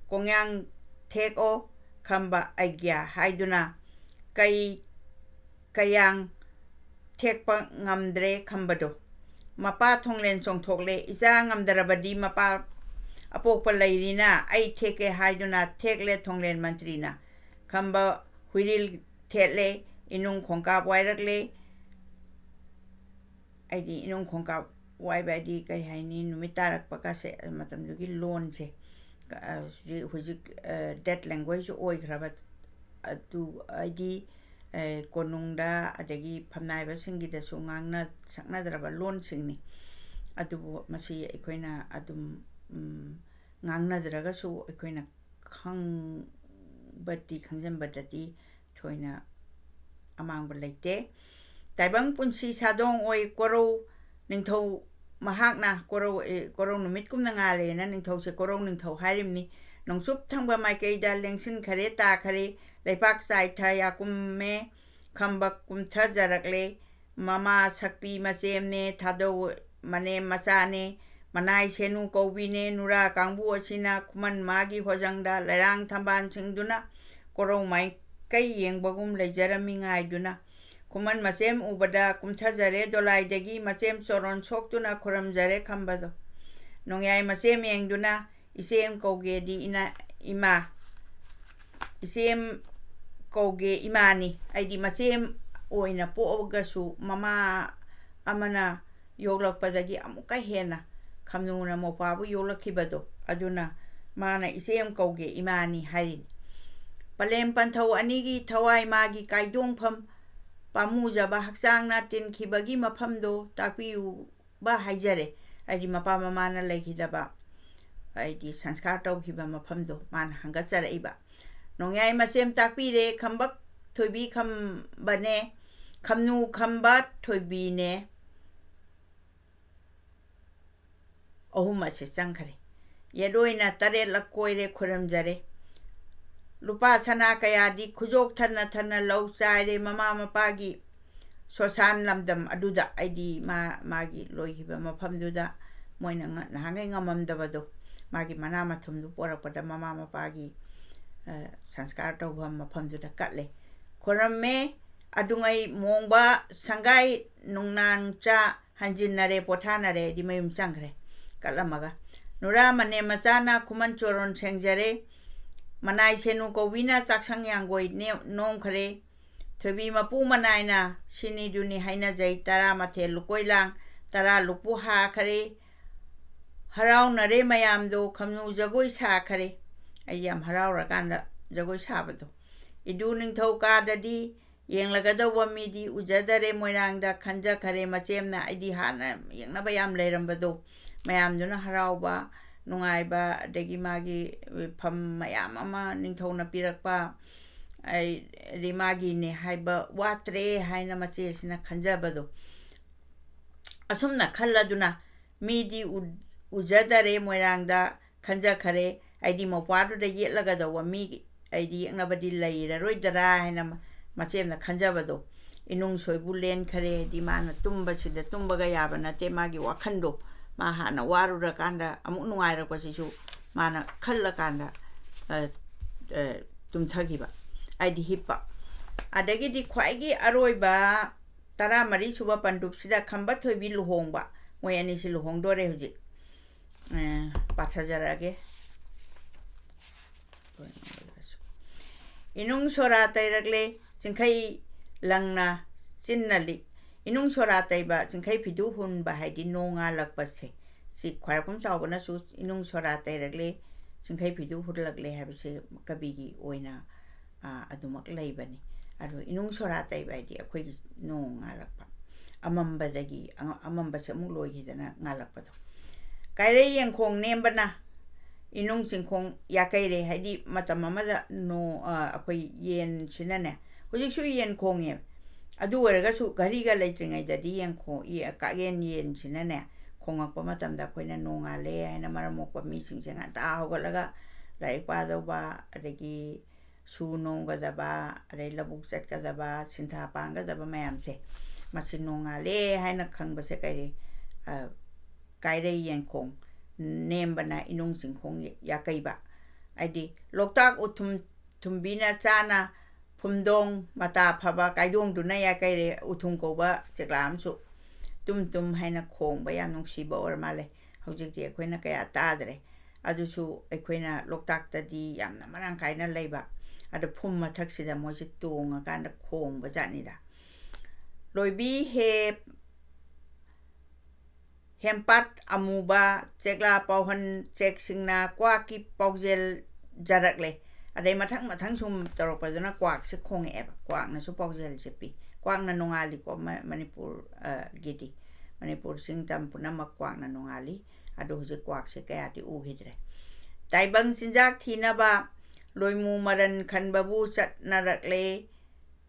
ꯀꯣꯡꯌꯥꯡ ꯊꯦꯛꯑꯣ ꯈꯝꯕ ꯑꯩꯒ꯭ꯌꯥ" ꯍꯥꯏꯗꯨꯅ, ꯀꯩ ꯀꯌꯥꯡ ꯊꯦꯛꯄ ꯉꯝꯗ꯭ꯔꯦ ꯈꯝꯕꯗꯣ꯫ ꯃꯄꯥ ꯊꯣꯡꯂꯦꯟ ꯆꯣꯡꯊꯣꯛꯂꯦ꯫ "ꯏꯆꯥ ꯉꯝꯗ꯭ꯔꯕꯗꯤ ꯃꯄꯥ ꯑꯄꯣꯛꯄ ꯂꯩꯔꯤꯅ ꯑꯩ ꯊꯦꯛꯀꯦ" ꯍꯥꯏꯗꯨꯅ ꯊꯦꯛꯂꯦ ꯊꯣꯡꯂꯦꯟ ꯃꯟꯇ꯭ꯔꯤꯅ꯫ ꯈꯝꯕ ꯍꯨꯏꯔꯤꯜ ꯊꯦꯠꯂꯦ, ꯏꯅꯨꯡ ꯈꯣꯡꯀꯥꯞ ꯋꯥꯏꯔꯛꯂꯦ꯫ ꯑꯩꯗꯤ ꯏꯅꯨꯡ ꯈꯣꯡꯀꯥꯞ ꯋꯥꯏꯕ ꯍꯥꯏꯗꯤ ꯀꯩ ꯍꯥꯏꯅꯤ, ꯅꯨꯃꯤꯠ ꯇꯥꯔꯛꯄꯒꯁꯦ, ꯃꯇꯝꯗꯨꯒꯤ ꯂꯣꯟꯁꯦ, ꯀ-, ꯑ, ꯍꯧꯖꯤꯛ, ꯍꯧꯖꯤꯛ, ꯑ, dead language ꯑꯣꯏꯈ꯭ꯔꯕ ꯑꯗꯨ ꯍꯥꯏꯗꯤ, ꯑ, ꯀꯣꯅꯨꯡꯗ ꯑꯗꯒꯤ ꯐꯝꯅꯥꯏꯕꯁꯤꯡꯒꯤꯗꯁꯨ ꯉꯥꯡꯅ ꯁꯛꯅꯗ꯭ꯔꯕ ꯂꯣꯟꯁꯤꯡꯅꯤ꯫ ꯑꯗꯨꯕꯨ ꯃꯁꯤ ꯑꯩꯈꯣꯏꯅ ꯑꯗꯨꯝ, ꯎꯝ, ꯉꯥꯡꯅꯗ꯭ꯔꯒꯁꯨ ꯑꯩꯈꯣꯏꯅ ꯈꯪꯕꯗꯤ, ꯈꯪꯖꯤꯟꯕꯗꯗꯤ ꯊꯣꯏꯅ ꯑꯃꯥꯡꯕ ꯂꯩꯇꯦ꯫ ꯇꯥꯏꯕꯪ ꯄꯨꯟꯁꯤ ꯁꯥꯗꯣꯡ ꯑꯣꯏ ꯀꯣꯔꯧ ꯅꯤꯡꯊꯧ ꯃꯍꯥꯛꯅ꯫ ꯀꯣꯔꯧ, ꯑꯦ, ꯀꯣꯔꯧ ꯅꯨꯃꯤꯠꯀꯨꯝꯅ ꯉꯥꯜꯂꯦꯅ ꯅꯤꯡꯊꯧꯁꯦ ꯀꯣꯔꯧ ꯅꯤꯡꯊꯧ ꯍꯥꯏꯔꯤꯕꯅꯤ꯫ ꯅꯣꯡꯆꯨꯞ ꯊꯪꯕ ꯃꯥꯏꯀꯩꯗ ꯂꯦꯡꯁꯤꯟꯈꯔꯦ, ꯇꯥꯈꯔꯦ꯫ ꯂꯩꯄꯥꯛ ꯆꯥꯏꯊ ꯌꯥꯀꯨꯝꯃꯦ꯫ ꯈꯝꯕ ꯀꯨꯝꯊꯖꯔꯛꯂꯦ꯫ ꯃꯃꯥ ꯁꯛꯄꯤ ꯃꯆꯦꯝꯅꯦ, ꯊꯥꯗꯧ ꯃꯅꯦꯝ ꯃꯆꯥꯅꯦ, ꯃꯅꯥꯏ ꯁꯦꯅꯨ ꯀꯧꯕꯤꯅꯦ꯫ ꯅꯨꯔꯥ ꯀꯥꯡꯕꯨ ꯑꯁꯤꯅ ꯈꯨꯃꯟ ꯃꯥꯒꯤ ꯍꯣꯖꯪꯗ ꯂꯩꯔꯥꯡ ꯊꯝꯕꯥꯜ ꯁꯤꯡꯗꯨꯅ ꯀꯣꯔꯧ ꯃꯥꯏꯀꯩ ꯌꯦꯡꯕꯒꯨꯝ ꯂꯩꯖꯔꯝꯃꯤ ꯉꯥꯏꯗꯨꯅ꯫ ꯈꯨꯃꯟ ꯃꯆꯦꯝ ꯎꯕꯗ ꯀꯨꯝꯊꯖꯔꯦ ꯗꯣꯂꯥꯏꯗꯒꯤ꯫ ꯃꯆꯦꯝ ꯆꯣꯔꯣꯟ ꯁꯣꯛꯇꯨꯅ ꯈꯨꯔꯨꯝꯖꯔꯦ ꯈꯝꯕꯗꯣ꯫ ꯅꯣꯡꯌꯥꯏ ꯃꯆꯦꯝ ꯌꯦꯡꯗꯨꯅ, "ꯏꯆꯦꯝ ꯀꯧꯒꯦꯗꯤ ꯏꯅꯥ-, ꯏꯃꯥ, ꯏꯆꯦꯝ ꯀꯧꯒꯦ ꯏꯃꯥꯅꯤ"꯫ ꯑꯩꯗꯤ ꯃꯆꯦꯝ ꯑꯣꯏꯅ ꯄꯣꯛꯑꯒꯁꯨ ꯃꯃꯥ ꯑꯃꯅ ꯌꯣꯛꯂꯛꯄꯗꯒꯤ ꯑꯃꯨꯛꯀ ꯍꯦꯟꯅ ꯈꯝꯅꯨꯅ ꯃꯧꯄ꯭ꯋꯥꯕꯨ ꯌꯣꯛꯂꯛꯈꯤꯕꯗꯣ, ꯑꯗꯨꯅ ꯃꯥꯅ "ꯏꯆꯦꯝ ꯀꯧꯒꯦ ꯏꯃꯥꯅꯤ" ꯍꯥꯏꯔꯤꯅꯤ꯫ ꯄꯂꯦꯝ ꯄꯟꯊꯧ ꯑꯅꯤꯒꯤ ꯊꯋꯥꯏ ꯃꯥꯒꯤ ꯀꯥꯏꯗꯣꯡꯐꯝ ꯄꯥꯝꯃꯨꯖꯕ ꯍꯛꯆꯥꯡꯅ ꯇꯤꯟꯈꯤꯕꯒꯤ ꯃꯐꯝꯗꯣ ꯇꯥꯛꯄꯤꯌꯨꯕ ꯍꯥꯏꯖꯔꯦ꯫ ꯍꯥꯏꯗꯤ ꯃꯄꯥ ꯃꯃꯥꯅ ꯂꯩꯈꯤꯗꯕ, ꯍꯥꯏꯗꯤ ꯁꯪꯁꯀꯥꯔ ꯇꯧꯈꯤꯕ ꯃꯐꯝꯗꯣ ꯃꯥꯅ ꯍꯪꯒꯠꯆꯔꯛꯏꯕ꯫ ꯅꯣꯡꯌꯥꯏ ꯃꯆꯦꯝ ꯇꯥꯛꯄꯤꯔꯦ, ꯈꯝꯕ ꯊꯣꯏꯕꯤ ꯈꯝꯕꯅꯦ, ꯈꯝꯅꯨ ꯈꯝꯕ ꯊꯣꯏꯕꯤꯅꯦ꯫ ꯑꯍꯨꯝ ꯑꯁꯤ ꯆꯪꯈ꯭ꯔꯦ꯫ ꯌꯦꯠ ꯑꯣꯏꯅ ꯇꯔꯦꯠꯂꯛ ꯀꯣꯏꯔꯦ, ꯈꯨꯔꯨꯝꯖꯔꯦ꯫ ꯂꯨꯄꯥ ꯁꯅꯥ ꯀꯌꯥꯗꯤ ꯈꯨꯖꯣꯛ ꯊꯟꯅ ꯊꯟꯅ ꯂꯧ ꯆꯥꯏꯔꯦ꯫ ꯃꯃꯥ ꯃꯄꯥꯒꯤ ꯁꯣꯁꯥꯟ ꯂꯝꯗꯝ ꯑꯗꯨꯗ, ꯍꯥꯏꯗꯤ ꯃꯥ, ꯃꯥꯒꯤ ꯂꯣꯏꯈꯤꯕ ꯃꯐꯝꯗꯨꯗ ꯃꯣꯏꯅ ꯉ-, ꯅꯍꯥꯟꯈꯩ ꯉꯝꯃꯝꯗꯕꯗꯣ, ꯃꯥꯒꯤ ꯃꯅꯥ ꯃꯊꯨꯝꯗꯨ ꯄꯣꯔꯛꯄꯗ ꯃꯃꯥ ꯃꯄꯥꯒꯤ, ꯑ, ꯁꯪꯁꯀꯥꯔ ꯇꯧꯐꯝ ꯃꯐꯝꯗꯨꯗ ꯀꯠꯂꯦ꯫ ꯈꯨꯔꯝꯃꯦ꯫ ꯑꯗꯨꯉꯩ ꯃꯣꯡꯕ ꯁꯪꯒꯥꯏ ꯅꯨꯡꯅꯥꯡꯆꯥ ꯍꯟꯖꯤꯟꯅꯔꯦ, ꯄꯣꯊꯥꯅꯔꯦ, ꯍꯥꯏꯗꯤ ꯃꯌꯨꯝ ꯆꯪꯈ꯭ꯔꯦ ꯀꯠꯂꯝꯃꯒ꯫ ꯅꯨꯔꯥ ꯃꯅꯦꯝ ꯃꯆꯥꯅ ꯈꯨꯃꯟ ꯆꯣꯔꯣꯟ ꯁꯦꯡꯖꯔꯦ꯫ ꯃꯅꯥꯏ ꯁꯦꯅꯨ ꯀꯧꯕꯤꯅ ꯆꯥꯛꯁꯪ ꯌꯥꯡꯒꯣꯏ ꯅꯦ-, ꯅꯣꯝꯈ꯭ꯔꯦ꯫ ꯊꯣꯏꯕꯤ ꯃꯄꯨ ꯃꯅꯥꯏꯅ ꯁꯤꯅꯤꯗꯨꯅꯤ ꯍꯥꯏꯅꯖꯩ, ꯇꯔꯥꯃꯥꯊꯣꯏ ꯂꯨꯀꯣꯏ ꯂꯥꯡ, ꯇꯔꯥ ꯂꯨꯛꯄꯨ ꯍꯥꯈꯔꯦ꯫ ꯍꯔꯥꯎꯅꯔꯦ ꯃꯌꯥꯝꯗꯣ, ꯈꯝꯅꯨ ꯖꯒꯣꯏ ꯁꯥꯈꯔꯦ꯫ ꯑꯩ ꯌꯥꯝ ꯍꯔꯥꯎꯔꯀꯥꯟꯗ ꯖꯒꯣꯏ ꯁꯥꯕꯗꯣ꯫ ꯏꯗꯨ ꯅꯤꯡꯊꯧ ꯀꯥꯗꯗꯤ ꯌꯦꯡꯂꯒꯗꯧꯕ ꯃꯤꯗꯤ ꯎꯖꯗꯔꯦ ꯃꯣꯏꯔꯥꯡꯗ ꯈꯟꯖꯈꯔꯦ ꯃꯆꯦꯝꯅ꯫ ꯑꯩꯗꯤ ꯍꯥꯟꯅ ꯌꯦꯡꯅꯕ ꯌꯥꯝ ꯂꯩꯔꯝꯕꯗꯣ, ꯃꯌꯥꯝꯗꯨꯅ ꯍꯔꯥꯎꯕ, ꯅꯨꯡꯉꯥꯏꯕ, ꯑꯗꯒꯤ ꯃꯥꯒꯤ ꯐꯝ ꯃꯌꯥꯝ ꯑꯃ ꯅꯤꯡꯊꯧꯅ ꯄꯤꯔꯛꯄ, ꯑꯩ-, ꯑꯗꯩ ꯃꯥꯒꯤꯅꯦ ꯍꯥꯏꯕ ꯋꯥꯠꯇ꯭ꯔꯦ ꯍꯥꯏꯅ ꯃꯆꯦꯁꯤꯅ ꯈꯟꯖꯕꯗꯣ꯫ ꯑꯁꯨꯝꯅ ꯈꯜꯂꯗꯨꯅ ꯃꯤꯗꯤ ꯎ-, ꯎꯖꯗꯔꯦ ꯃꯣꯏꯔꯥꯡꯗ ꯈꯟꯖꯈꯔꯦ꯫ ꯑꯩꯗꯤ ꯃꯧꯄ꯭ꯋꯥꯗꯨꯗ ꯌꯦꯠꯂꯒꯗꯧꯕ ꯃꯤ, ꯑꯩꯗꯤ ꯌꯦꯛꯅꯕꯗꯤ ꯂꯩꯔꯔꯣꯏꯗꯔꯥ ꯍꯥꯏꯅ ꯃ-, ꯃꯆꯦꯝꯅ ꯈꯟꯖꯕꯗꯣ꯫ ꯏꯅꯨꯡ ꯁꯣꯏꯕꯨ ꯂꯦꯟꯈꯔꯦ꯫ ꯍꯥꯏꯗꯤ ꯃꯥꯅ ꯇꯨꯝꯕꯁꯤꯗ ꯇꯨꯝꯕꯒ ꯌꯥꯕ ꯅꯠꯇꯦ꯫ ꯃꯥꯒꯤ ꯋꯥꯈꯟꯗꯣ ꯃꯥ ꯍꯥꯟꯅ ꯋꯥꯔꯨꯔꯀꯥꯟꯗ ꯑꯃꯨꯛ ꯅꯨꯡꯉꯥꯏꯔꯛꯄꯁꯤꯁꯨ ꯃꯥꯅ ꯈꯜꯂꯀꯥꯟꯗ, ꯑ, ꯑ, ꯇꯨꯝꯊꯈꯤꯕ, ꯍꯥꯏꯗꯤ ꯍꯤꯞꯄ꯫ ꯑꯗꯒꯤꯗꯤ ꯈ꯭ꯋꯥꯏꯒꯤ ꯑꯔꯣꯏꯕ ꯇꯔꯥꯃꯔꯤ ꯁꯨꯕ ꯄꯟꯗꯨꯞꯁꯤꯗ ꯈꯝꯕ ꯊꯣꯏꯕꯤ ꯂꯨꯍꯣꯡꯕ, ꯃꯣꯏ ꯑꯅꯤꯁꯤ ꯂꯨꯍꯣꯡꯗꯣꯔꯦ ꯍꯧꯖꯤꯛ꯫ ꯑ, ꯄꯥꯊꯖꯔꯛꯑꯒꯦ꯫ ꯏꯅꯨꯡ ꯁꯣꯔꯥ ꯇꯩꯔꯛꯂꯦ, ꯆꯤꯡꯈꯩ ꯂꯪꯅ ꯆꯤꯟꯅ ꯂꯤꯛ꯫ ꯏꯅꯨꯡ ꯁꯣꯔꯥ ꯇꯩꯕ, ꯆꯤꯡꯈꯩ ꯐꯤꯗꯨ ꯍꯨꯟꯕ ꯍꯥꯏꯗꯤ ꯅꯣꯡ ꯉꯥꯜꯂꯛꯄꯁꯦ꯫ ꯁꯤ ꯈ꯭ꯋꯥꯏꯔꯥꯛꯄꯝ ꯆꯥꯎꯕꯅꯁꯨ "ꯏꯅꯨꯡ ꯁꯣꯔꯥ ꯇꯩꯔꯛꯂꯦ, ꯆꯤꯡꯈꯩ ꯐꯤꯗꯨ ꯍꯨꯜꯂꯛꯂꯦ" ꯍꯥꯏꯕꯁꯦ ꯀꯕꯤꯒꯤ ꯑꯣꯏꯅ, ꯑ, ꯑꯗꯨꯃꯛ ꯂꯩꯕꯅꯤ꯫ ꯑꯗꯣ ꯏꯅꯨꯡ ꯁꯣꯔꯥ ꯇꯩꯕ ꯍꯥꯏꯗꯤ ꯑꯩꯈꯣꯏꯒꯤ ꯅꯣꯡ ꯉꯥꯜꯂꯛꯄ, ꯑꯃꯝꯕꯗꯒꯤ, ꯑ-, ꯑꯃꯝꯕꯁꯦ ꯑꯃꯨꯛ ꯂꯣꯏꯈꯤꯗꯅ ꯉꯥꯜꯂꯛꯄꯗꯣ꯫ ꯀꯥꯏꯔꯩ ꯌꯦꯡꯈꯣꯡ ꯅꯦꯝꯕꯅ ꯏꯅꯨꯡ ꯆꯤꯡꯈꯣꯡ ꯌꯥꯀꯩꯔꯦ, ꯍꯥꯏꯗꯤ ꯃꯇꯝ ꯑꯃꯗ ꯅꯣ-, ꯑ, ꯑꯩꯈꯣꯏ ꯌꯦꯟꯁꯤꯅꯅꯦ, ꯍꯧꯖꯤꯛꯁꯨ ꯌꯦꯟ ꯈꯣꯡꯉꯦ, ꯑꯗꯨ ꯑꯣꯏꯔꯒꯁꯨ ꯘꯔꯤꯒ ꯂꯩꯇ꯭ꯔꯤꯉꯩꯗꯗꯤ ꯌꯦꯟ ꯈꯣꯡ-, ꯌꯦ-, ꯀꯥꯛꯌꯦꯟ ꯌꯦꯟꯁꯤꯅꯅꯦ ꯈꯣꯡꯉꯛꯄ ꯃꯇꯝꯗ ꯑꯩꯈꯣꯏꯅ ꯅꯣꯡꯉꯥꯜꯂꯦ ꯍꯥꯏꯅ ꯃꯔꯝ ꯃꯣꯛꯄ ꯃꯤꯁꯤꯡꯁꯦ ꯉꯟꯇꯥ ꯍꯧꯒꯠꯂꯒ ꯂꯥꯏꯔꯤꯛ ꯄꯥꯗꯧꯕ, ꯑꯗꯒꯤ ꯁꯨ ꯅꯣꯝꯒꯗꯕ, ꯑꯗꯩ ꯂꯧꯕꯨꯛ ꯆꯠꯀꯗꯕ, ꯁꯤꯟꯊꯥ ꯄꯥꯡꯒꯗꯕ ꯃꯌꯥꯝꯁꯦ, ꯃꯁꯤ ꯅꯣꯡꯉꯥꯜꯂꯦ ꯍꯥꯏꯅ ꯈꯪꯕꯁꯦ ꯀꯩ, ꯑ, ꯀꯥꯏꯔꯩ ꯌꯦꯡꯈꯣꯡ ꯅꯦꯝꯕꯅ ꯏꯅꯨꯡ ꯆꯤꯡꯈꯣꯡ ꯌꯥꯀꯩꯕ꯫ ꯍꯥꯏꯗꯤ ꯂꯣꯛꯇꯥꯛ ꯎꯊꯨꯝ ꯊꯨꯝꯕꯤꯅ ꯆꯥꯅ ꯐꯨꯝꯗꯣꯡ ꯃꯇꯥ ꯐꯕ ꯀꯥꯏꯗꯣꯡꯗꯨꯅ ꯌꯥꯀꯩꯔꯦ ꯎꯊꯨꯝ ꯀꯧꯕ ꯆꯦꯛꯂꯥ ꯑꯃꯁꯨ ꯇꯨꯝ ꯇꯨꯝ ꯍꯥꯏꯅ ꯈꯣꯡꯕ ꯌꯥꯝ ꯅꯨꯡꯁꯤꯕ ꯑꯣꯏꯔ ꯃꯥꯜꯂꯦ꯫ ꯍꯧꯖꯤꯛꯇꯤ ꯑꯩꯈꯣꯏꯅ ꯀꯌꯥ ꯇꯥꯗ꯭ꯔꯦ꯫ ꯑꯗꯨꯁꯨ ꯑꯩꯈꯣꯏꯅ ꯂꯣꯛꯇꯥꯛꯇꯗꯤ ꯌꯥꯝꯅ ꯃꯔꯥꯡ ꯀꯥꯏꯅ ꯂꯩꯕ꯫ ꯑꯗꯣ ꯐꯨꯝ ꯃꯊꯛꯁꯤꯗ ꯃꯣꯏꯁꯦ ꯇꯣꯡꯉꯀꯥꯟꯗ ꯈꯣꯡꯕ ꯖꯥꯠꯅꯤꯗ꯫ ꯂꯣꯏꯕꯤ ꯍꯦ ꯍꯦꯝꯄꯥꯠ ꯑꯃꯨꯕ, ꯆꯦꯛꯂꯥ ꯄꯥꯎꯍꯟ ꯆꯦꯛꯁꯤꯡꯅ ꯀ꯭ꯋꯥꯛꯀꯤ ꯄꯥꯎꯖꯦꯜ ꯖꯔꯛꯂꯦ꯫ ꯑꯗꯩ ꯃꯊꯪ ꯃꯊꯪ ꯁꯨꯝ ꯇꯧꯔꯛꯄꯗꯨꯅ ꯀ꯭ꯋꯥꯛꯁꯦ ꯈꯣꯡꯉꯛꯑꯦꯕ꯫ ꯀ꯭ꯋꯥꯛꯅꯁꯨ ꯄꯥꯎꯖꯦꯜꯁꯦ ꯄꯤ꯫ ꯀ꯭ꯋꯥꯛꯅ ꯅꯣꯡꯉꯥꯜꯂꯤꯀꯣ, ꯃ-, ꯃꯅꯤꯄꯨꯔ, ꯑ, ꯒꯤꯗꯤ꯫ ꯃꯅꯤꯄꯨꯔ ꯆꯤꯡ ꯇꯝ ꯄꯨꯝꯅꯃꯛ ꯀ꯭ꯋꯥꯛꯅ ꯅꯣꯡꯉꯥꯜꯂꯤ꯫ ꯑꯗꯣ ꯍꯧꯖꯤꯛ ꯀ꯭ꯋꯥꯛꯁꯦ ꯀꯌꯥꯗꯤ ꯎꯈꯤꯗ꯭ꯔꯦ꯫ ꯇꯥꯏꯕꯪ ꯆꯤꯟꯖꯥꯛ ꯊꯤꯅꯕ ꯂꯣꯏꯃꯨ ꯃꯔꯟ ꯈꯟꯕꯕꯨ ꯆꯠꯅꯔꯛꯂꯦ꯫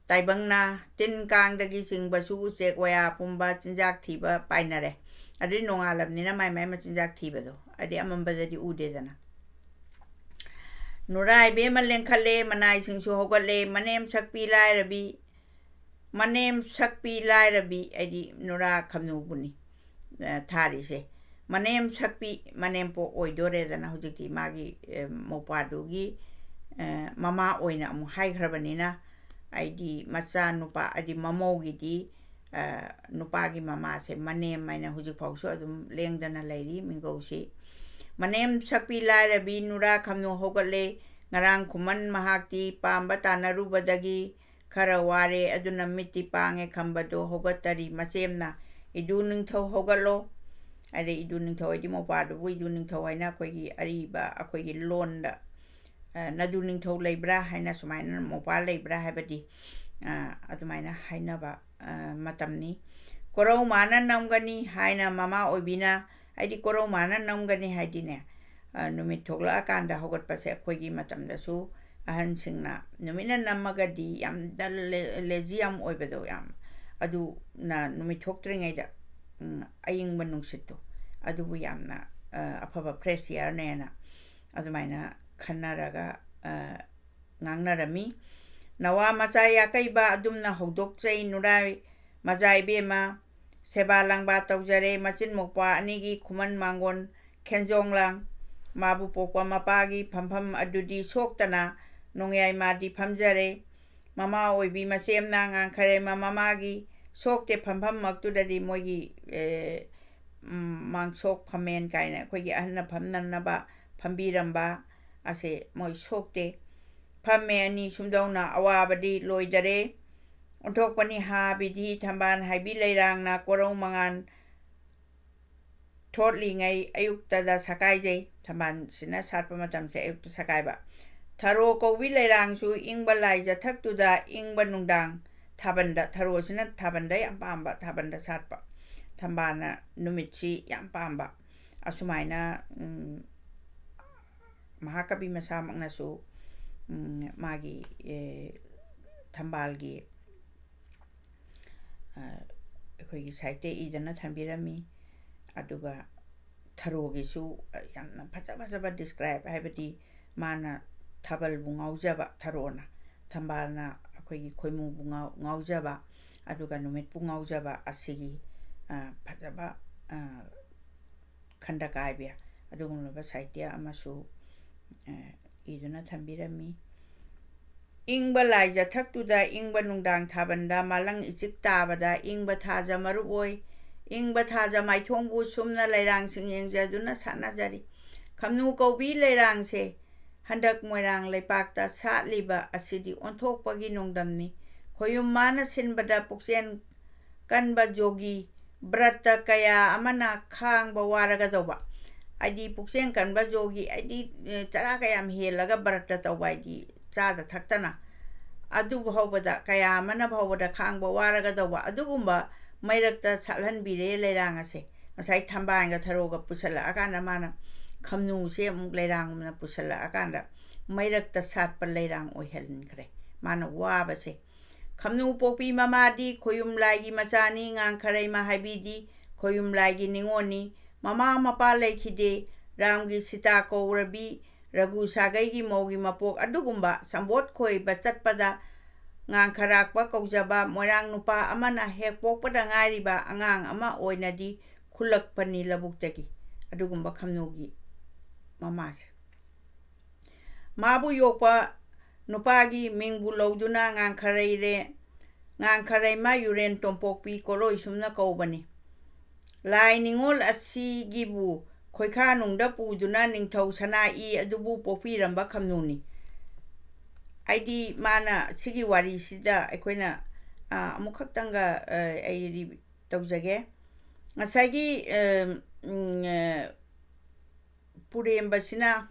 ꯇꯥꯏꯕꯪꯅ ꯇꯤꯟ ꯀꯥꯡꯗꯒꯤ ꯆꯤꯡꯕꯁꯨ ꯎꯆꯦꯛ ꯋꯥꯌꯥ ꯄꯨꯝꯕ ꯆꯤꯟꯖꯥꯛ ꯊꯤꯕ ꯄꯥꯏꯅꯔꯦ꯫ ꯑꯗꯨꯗꯤ ꯅꯣꯡꯉꯥꯜꯂꯕꯅꯤꯅ ꯃꯥꯏ ꯃꯥꯏ ꯃꯆꯤꯟꯖꯥꯛ ꯊꯤꯕꯗꯣ, ꯍꯥꯏꯗꯤ ꯑꯃꯝꯕꯗꯗꯤ ꯎꯗꯦꯗꯅ꯫ ꯅꯨꯔꯥ ꯏꯕꯦꯝꯃ ꯂꯦꯡꯈꯠꯂꯦ, ꯃꯅꯥꯏꯁꯤꯡꯁꯨ ꯍꯧꯒꯠꯂꯦ, ꯃꯅꯦꯝ ꯁꯛꯄꯤ ꯂꯥꯏꯔꯕꯤ, ꯃꯅꯦꯝ ꯁꯛꯄꯤ ꯂꯥꯏꯔꯕꯤ, ꯍꯥꯏꯗꯤ ꯅꯨꯔꯥ ꯈꯝꯅꯨꯕꯨꯅꯤ, ꯑ, ꯊꯥꯔꯤꯁꯦ꯫ ꯃꯅꯦꯝ ꯁꯛꯄꯤ, ꯃꯅꯦꯝꯄꯣꯛ ꯑꯣꯏꯗꯣꯔꯦꯗꯅ ꯍꯧꯖꯤꯛꯇꯤ ꯃꯥꯒꯤ, ꯑ, ꯃꯧꯄ꯭ꯋꯥꯗꯨꯒꯤ, ꯑ, ꯃꯃꯥ ꯑꯣꯏꯅ ꯑꯃꯨꯛ ꯍꯥꯏꯈ꯭ꯔꯕꯅꯤꯅ, ꯍꯥꯏꯗꯤ ꯃꯆꯥ ꯅꯨꯄꯥ, ꯍꯥꯏꯗꯤ ꯃꯃꯧꯒꯤꯗꯤ, ꯑ, ꯅꯨꯄꯥꯒꯤ ꯃꯃꯥꯁꯦ ꯃꯅꯦꯝ ꯍꯥꯏꯅ ꯍꯧꯖꯤꯛ ꯐꯥꯎꯁꯨ ꯑꯗꯨꯝ ꯂꯦꯡꯗꯅ ꯂꯩꯔꯤ ꯃꯤꯡꯒꯧꯁꯤ꯫ ꯃꯅꯦꯝ ꯁꯛꯄꯤ ꯂꯥꯏꯔꯕꯤ ꯅꯨꯔꯥ ꯈꯝꯅꯨ ꯍꯧꯒꯠꯂꯦ꯫ ꯉꯔꯥꯡ ꯈꯨꯃꯟ ꯃꯍꯥꯛꯇꯤ ꯄꯥꯝꯕ ꯇꯥꯟꯅꯔꯨꯕꯗꯒꯤ ꯈꯔ ꯋꯥꯔꯦ, ꯑꯗꯨꯅ ꯃꯤꯠꯇꯤ ꯄꯥꯡꯉꯦ ꯈꯝꯕꯗꯣ ꯍꯧꯒꯠꯇꯔꯤ꯫ ꯃꯆꯦꯝꯅ "ꯏꯗꯨ ꯅꯤꯡꯊꯧ ꯍꯧꯒꯠꯂꯣ", ꯍꯥꯏꯗꯤ ꯏꯗꯨ ꯅꯤꯡꯊꯧ ꯍꯥꯏꯗꯤ ꯃꯧꯄ꯭ꯋꯥꯗꯨꯕꯨ ꯏꯗꯨ ꯅꯤꯡꯊꯧ ꯍꯥꯏꯅ ꯑꯩꯈꯣꯏꯒꯤ ꯑꯔꯤꯕ ꯑꯩꯈꯣꯏꯒꯤ ꯂꯣꯟꯗ, ꯑ, "ꯅꯗꯨ ꯅꯤꯡꯊꯧ ꯂꯩꯕ꯭ꯔꯥ?" ꯍꯥꯏꯅ ꯁꯨꯃꯥꯏꯅ ꯃꯧꯄ꯭ꯋꯥ ꯂꯩꯕ꯭ꯔꯥ ꯍꯥꯏꯕꯗꯤ, ꯑ, ꯑꯗꯨꯃꯥꯏꯅ ꯍꯥꯏꯅꯕ, ꯑ, ꯃꯇꯝꯅꯤ꯫ "ꯀꯣꯔꯧ ꯃꯥꯅ ꯅꯝꯒꯅꯤ" ꯍꯥꯏꯅ ꯃꯃꯥ ꯑꯣꯏꯕꯤꯅ, ꯍꯥꯏꯗꯤ ꯀꯣꯔꯧ ꯃꯥꯅ ꯅꯝꯒꯅꯤ ꯍꯥꯏꯗꯤꯅꯦ, ꯑ, ꯅꯨꯃꯤꯠ ꯊꯣꯛꯂꯛꯑꯀꯥꯟꯗ ꯍꯧꯒꯠꯄꯁꯦ ꯑꯩꯈꯣꯏꯒꯤ ꯃꯇꯝꯗꯁꯨ ꯑꯍꯟꯁꯤꯡꯅ ꯅꯨꯃꯤꯠꯅ ꯅꯝꯃꯒꯗꯤ ꯌꯥꯝ dull, ꯂꯦ-, lazy ꯌꯥꯝ ꯑꯣꯏꯕꯗꯣ, ꯌꯥꯝ, ꯑꯗꯨꯅ ꯅꯨꯃꯤꯠ ꯊꯣꯛꯇ꯭ꯔꯤꯉꯩꯗ, ꯎꯝ, ꯑꯏꯪꯕ ꯅꯨꯡꯁꯤꯠꯇꯣ ꯑꯗꯨꯕꯨ ꯌꯥꯝꯅ, ꯑ, ꯑꯐꯕ fresh airꯅꯦꯅ ꯑꯗꯨꯃꯥꯏꯅ ꯈꯟꯅꯔꯒ, ꯑ, ꯉꯥꯡꯅꯔꯝꯃꯤ꯫ "ꯅꯋꯥ ꯃꯆꯥ ꯌꯥꯀꯩꯕ ꯑꯗꯨꯝꯅ ꯍꯧꯗꯣꯛꯆꯩ ꯅꯨꯔꯥꯏ ꯃꯖꯥ ꯏꯕꯦꯝꯃ, ꯁꯦꯕꯥ ꯂꯥꯡꯕ ꯇꯧꯖꯔꯦ꯫ ꯃꯆꯤꯟ ꯃꯧꯄ꯭ꯋꯥ ꯑꯅꯤꯒꯤ ꯈꯨꯃꯟ ꯃꯥꯡꯒꯣꯟ ꯈꯦꯟꯖꯣꯡ ꯂꯥꯡ꯫ ꯃꯥꯕꯨ ꯄꯣꯛꯄ ꯃꯄꯥꯒꯤ ꯐꯝꯐꯝ ꯑꯗꯨꯗꯤ ꯁꯣꯛꯇꯅ ꯅꯣꯡꯌꯥꯏ ꯃꯥꯗꯤ ꯐꯝꯖꯔꯦ꯫ ꯃꯃꯥ ꯑꯣꯏꯕꯤ ꯃꯆꯦꯝꯅ ꯉꯥꯡꯈꯔꯦ ꯃ-, ꯃꯃꯥꯒꯤ ꯁꯣꯛꯇꯦ ꯐꯝꯐꯝꯃꯛꯇꯨꯗꯗꯤ ꯃꯣꯏꯒꯤ, ꯑꯦ, ꯎꯝ, ꯃꯥꯡꯁꯣꯛ ꯐꯝꯃꯦꯟ ꯀꯥꯏꯅ ꯑꯩꯈꯣꯏꯒꯤ ꯑꯍꯟꯅ ꯐꯝꯅꯅꯕ ꯐꯝꯕꯤꯔꯝꯕ ꯑꯁꯦ ꯃꯣꯏ ꯁꯣꯛꯇꯦ꯫ ꯐꯝꯃꯦ ꯑꯅꯤ ꯁꯨꯝꯗꯧꯅ ꯑꯋꯥꯕꯗꯤ ꯂꯣꯏꯗꯔꯦ꯫ ꯑꯣꯟꯊꯣꯛꯄꯅꯤ ꯍꯥ ꯕꯤꯙꯤ ꯊꯝꯕꯥꯜ ꯍꯥꯏꯕꯤ ꯂꯩꯔꯥꯡꯅ ꯀꯣꯔꯧ ꯃꯉꯥꯜ ꯊꯣꯠꯂꯤꯉꯩ ꯑꯌꯨꯛꯇꯗ ꯁꯀꯥꯏꯖꯩ"꯫ ꯊꯝꯕꯥꯜꯁꯤꯅ ꯁꯥꯠꯄ ꯃꯇꯝꯁꯦ ꯑꯌꯨꯛꯇ ꯁꯀꯥꯏꯕ꯫ "ꯊꯔꯣ ꯀꯧꯕꯤ ꯂꯩꯔꯥꯡꯁꯨ ꯏꯪꯕ ꯂꯥꯏ ꯆꯊꯛꯇꯨꯗ ꯏꯪꯕ ꯅꯨꯡꯗꯥꯡ ꯊꯥꯕꯜꯗ", ꯊꯔꯣꯁꯤꯅ ꯊꯥꯕꯜꯗ ꯌꯥꯝ ꯄꯥꯝꯕ, ꯊꯥꯕꯜꯗ ꯁꯥꯠꯄ꯫ ꯊꯝꯕꯥꯜꯅ ꯅꯨꯃꯤꯠꯁꯤ ꯌꯥꯝ ꯄꯥꯝꯕ꯫ ꯑꯁꯨꯃꯥꯏꯅ, ꯎꯝ, ꯃꯍꯥꯀꯕꯤ ꯃꯁꯥꯃꯛꯅꯁꯨ, ꯎꯝ, ꯃꯥꯒꯤ, ꯑꯦ, ꯊꯝꯕꯥꯜꯒꯤ, ꯑ, ꯑꯩꯈꯣꯏꯒꯤ ꯁꯥꯍꯤꯇ꯭ꯌ ꯏꯗꯅ ꯊꯝꯕꯤꯔꯝꯃꯤ꯫ ꯑꯗꯨꯒ ꯊꯔꯣꯒꯤꯁꯨ ꯌꯥꯝꯅ ꯐꯖ ꯐꯖꯕ describe, ꯍꯥꯏꯕꯗꯤ ꯃꯥꯅ ꯊꯥꯕꯜꯕꯨ ꯉꯥꯎꯖꯕ ꯊꯔꯣꯅ, ꯊꯝꯕꯥꯜꯅ ꯑꯩꯈꯣꯏꯒꯤ ꯈꯣꯏꯃꯨꯕꯨ ꯉꯥꯎ-, ꯉꯥꯎꯖꯕ, ꯑꯗꯨꯒ ꯅꯨꯃꯤꯠꯄꯨ ꯉꯥꯎꯖꯕ ꯑꯁꯤꯒꯤ, ꯑ, ꯐꯖꯕ, ꯑ, ꯈꯟꯗ ꯀꯥꯏꯕ ꯑꯗꯨꯒꯨꯝꯂꯕ ꯁꯥꯍꯤꯇ꯭ꯌ ꯑꯃꯁꯨ, ꯑ, ꯏꯗꯨꯅ ꯊꯝꯕꯤꯔꯝꯃꯤ꯫ ꯏꯪꯕ ꯂꯥꯏꯖꯊꯛꯇꯨꯗ ꯏꯪꯕ ꯅꯨꯡꯗꯥꯡ ꯊꯥꯕꯜꯗ ꯃꯥꯂꯪ ꯏꯆꯤꯛ ꯇꯥꯕꯗ ꯏꯪꯕ ꯊꯥꯖ ꯃꯔꯨꯞ ꯑꯣꯏ꯫ ꯏꯪꯕ ꯊꯥꯖ ꯃꯥꯏꯊꯣꯡꯕꯨ ꯁꯨꯝꯅ ꯂꯩꯔꯥꯡꯁꯤꯡ ꯌꯦꯡꯖꯗꯨꯅ ꯁꯥꯟꯅꯖꯔꯤ꯫ ꯈꯝꯅꯨ ꯀꯧꯕꯤ ꯂꯩꯔꯥꯡꯁꯦ ꯍꯟꯗꯛ ꯃꯣꯏꯔꯥꯡ ꯂꯩꯄꯥꯛꯇ ꯁꯥꯠꯂꯤꯕ ꯑꯁꯤꯗꯤ ꯑꯣꯟꯊꯣꯛꯄꯒꯤ ꯅꯣꯡꯗꯝꯅꯤ꯫ ꯈꯣꯌꯨꯝ ꯃꯥꯅ ꯁꯤꯟꯕꯗ ꯄꯨꯛꯆꯦꯜ ꯀꯟꯕ ꯖꯣꯒꯤ ꯕ꯭ꯔꯠꯇ ꯀꯌꯥ ꯑꯃꯅ ꯈꯥꯡꯕ ꯋꯥꯔꯒꯗꯧꯕ, ꯍꯥꯏꯗꯤ ꯄꯨꯛꯆꯦꯜ ꯀꯟꯕ ꯖꯣꯒꯤ, ꯍꯥꯏꯗꯤ, ꯑꯦ, ꯆꯔꯥ ꯀꯌꯥꯝ ꯍꯦꯜꯂꯒ ꯕ꯭ꯔꯠꯇ ꯇꯧꯕ, ꯍꯥꯏꯗꯤ ꯆꯥꯗ ꯊꯛꯇꯅ, ꯑꯗꯨ ꯐꯥꯎꯕꯗ ꯀꯌꯥ ꯑꯃꯅ ꯐꯥꯎꯕꯗ ꯈꯥꯡꯕ ꯋꯥꯔꯒꯗꯧꯕ ꯑꯗꯨꯒꯨꯝꯕ ꯃꯩꯔꯛꯇ ꯁꯥꯠꯍꯟꯕꯤꯔꯦ ꯂꯩꯔꯥꯡ ꯑꯁꯦ꯫ ꯉꯁꯥꯏ ꯊꯝꯕꯥꯜꯒ ꯊꯔꯣꯒ ꯄꯨꯁꯜꯂꯛꯑꯀꯥꯟꯗ ꯃꯥꯅ ꯈꯝꯅꯨꯁꯦ ꯑꯃꯨꯛ ꯂꯩꯔꯥꯡꯒꯨꯝꯅ ꯄꯨꯁꯜꯂꯛꯑꯀꯥꯟꯗ ꯃꯩꯔꯛꯇ ꯁꯥꯠꯄ ꯂꯩꯔꯥꯡ ꯑꯣꯏꯍꯟꯈ꯭ꯔꯦ ꯃꯥꯅ ꯋꯥꯕꯁꯦ꯫ ꯈꯝꯅꯨ ꯄꯣꯛꯄꯤ ꯃꯃꯥꯗꯤ ꯈꯣꯌꯨꯝ ꯂꯥꯏꯒꯤ ꯃꯆꯥꯅꯤ, ꯉꯥꯡꯈꯔꯩꯃ ꯍꯥꯏꯕꯤꯗꯤ ꯈꯣꯌꯨꯝ ꯂꯥꯏꯒꯤ ꯅꯤꯉꯣꯜꯅꯤ꯫ ꯃꯃꯥ ꯃꯄꯥ ꯂꯩꯈꯤꯗꯦ꯫ ꯔꯥꯝꯒꯤ ꯁꯤꯇꯥ ꯀꯧꯔꯕꯤ, ꯔꯘꯨ ꯁꯥꯒꯩꯒꯤ ꯃꯧꯒꯤ ꯃꯄꯣꯛ ꯑꯗꯨꯒꯨꯝꯕ ꯁꯝꯕꯣꯠ ꯈꯣꯏꯕ ꯆꯠꯄꯗ ꯉꯥꯡꯈꯔꯥꯛꯄ ꯀꯧꯖꯕ ꯃꯣꯏꯔꯥꯡ ꯅꯨꯄꯥ ꯑꯃꯅ ꯍꯦꯛ ꯄꯣꯛꯄꯗ ꯉꯥꯏꯔꯤꯕ ꯑꯉꯥꯡ ꯑꯃ ꯑꯣꯏꯅꯗꯤ ꯈꯨꯜꯂꯛꯄꯅꯤ ꯂꯧꯕꯨꯛꯇꯒꯤ꯫ ꯑꯗꯨꯒꯨꯝꯕ ꯈꯝꯅꯨꯒꯤ ꯃꯃꯥꯁꯦ꯫ ꯃꯥꯕꯨ ꯌꯣꯛꯄ ꯅꯨꯄꯥꯒꯤ ꯃꯤꯡꯕꯨ ꯂꯧꯗꯨꯅ ꯉꯥꯡꯈꯔꯩꯔꯦ, ꯉꯥꯡꯈꯔꯩꯃ ꯌꯨꯔꯦꯟ ꯇꯣꯝꯄꯣꯛꯄꯤ ꯀꯣꯂꯣꯏꯁꯨꯝꯅ ꯀꯧꯕꯅꯤ꯫ ꯂꯥꯏ ꯅꯤꯉꯣꯜ ꯑꯁꯤꯒꯤꯕꯨ ꯈꯣꯏꯈꯥꯅꯨꯡꯗ ꯄꯨꯗꯨꯅ ꯅꯤꯡꯊꯧ ꯁꯅꯥ ꯏ ꯑꯗꯨꯕꯨ ꯄꯣꯛꯄꯤꯔꯝꯕ ꯈꯝꯅꯨꯅꯤ꯫ ꯑꯩꯗꯤ ꯃꯥꯅ ꯁꯤꯒꯤ ꯋꯥꯔꯤꯁꯤꯗ ꯑꯩꯈꯣꯏꯅ, ꯑ, ꯑꯃꯨꯛꯈꯛꯇꯪꯒ, ꯑ, ꯑꯩ ꯔꯤ-, ꯇꯧꯖꯒꯦ꯫ ꯉꯁꯥꯏꯒꯤ, ꯑ, ꯎꯝ, ꯑ, ꯄꯨꯔꯦꯝꯕꯁꯤꯅ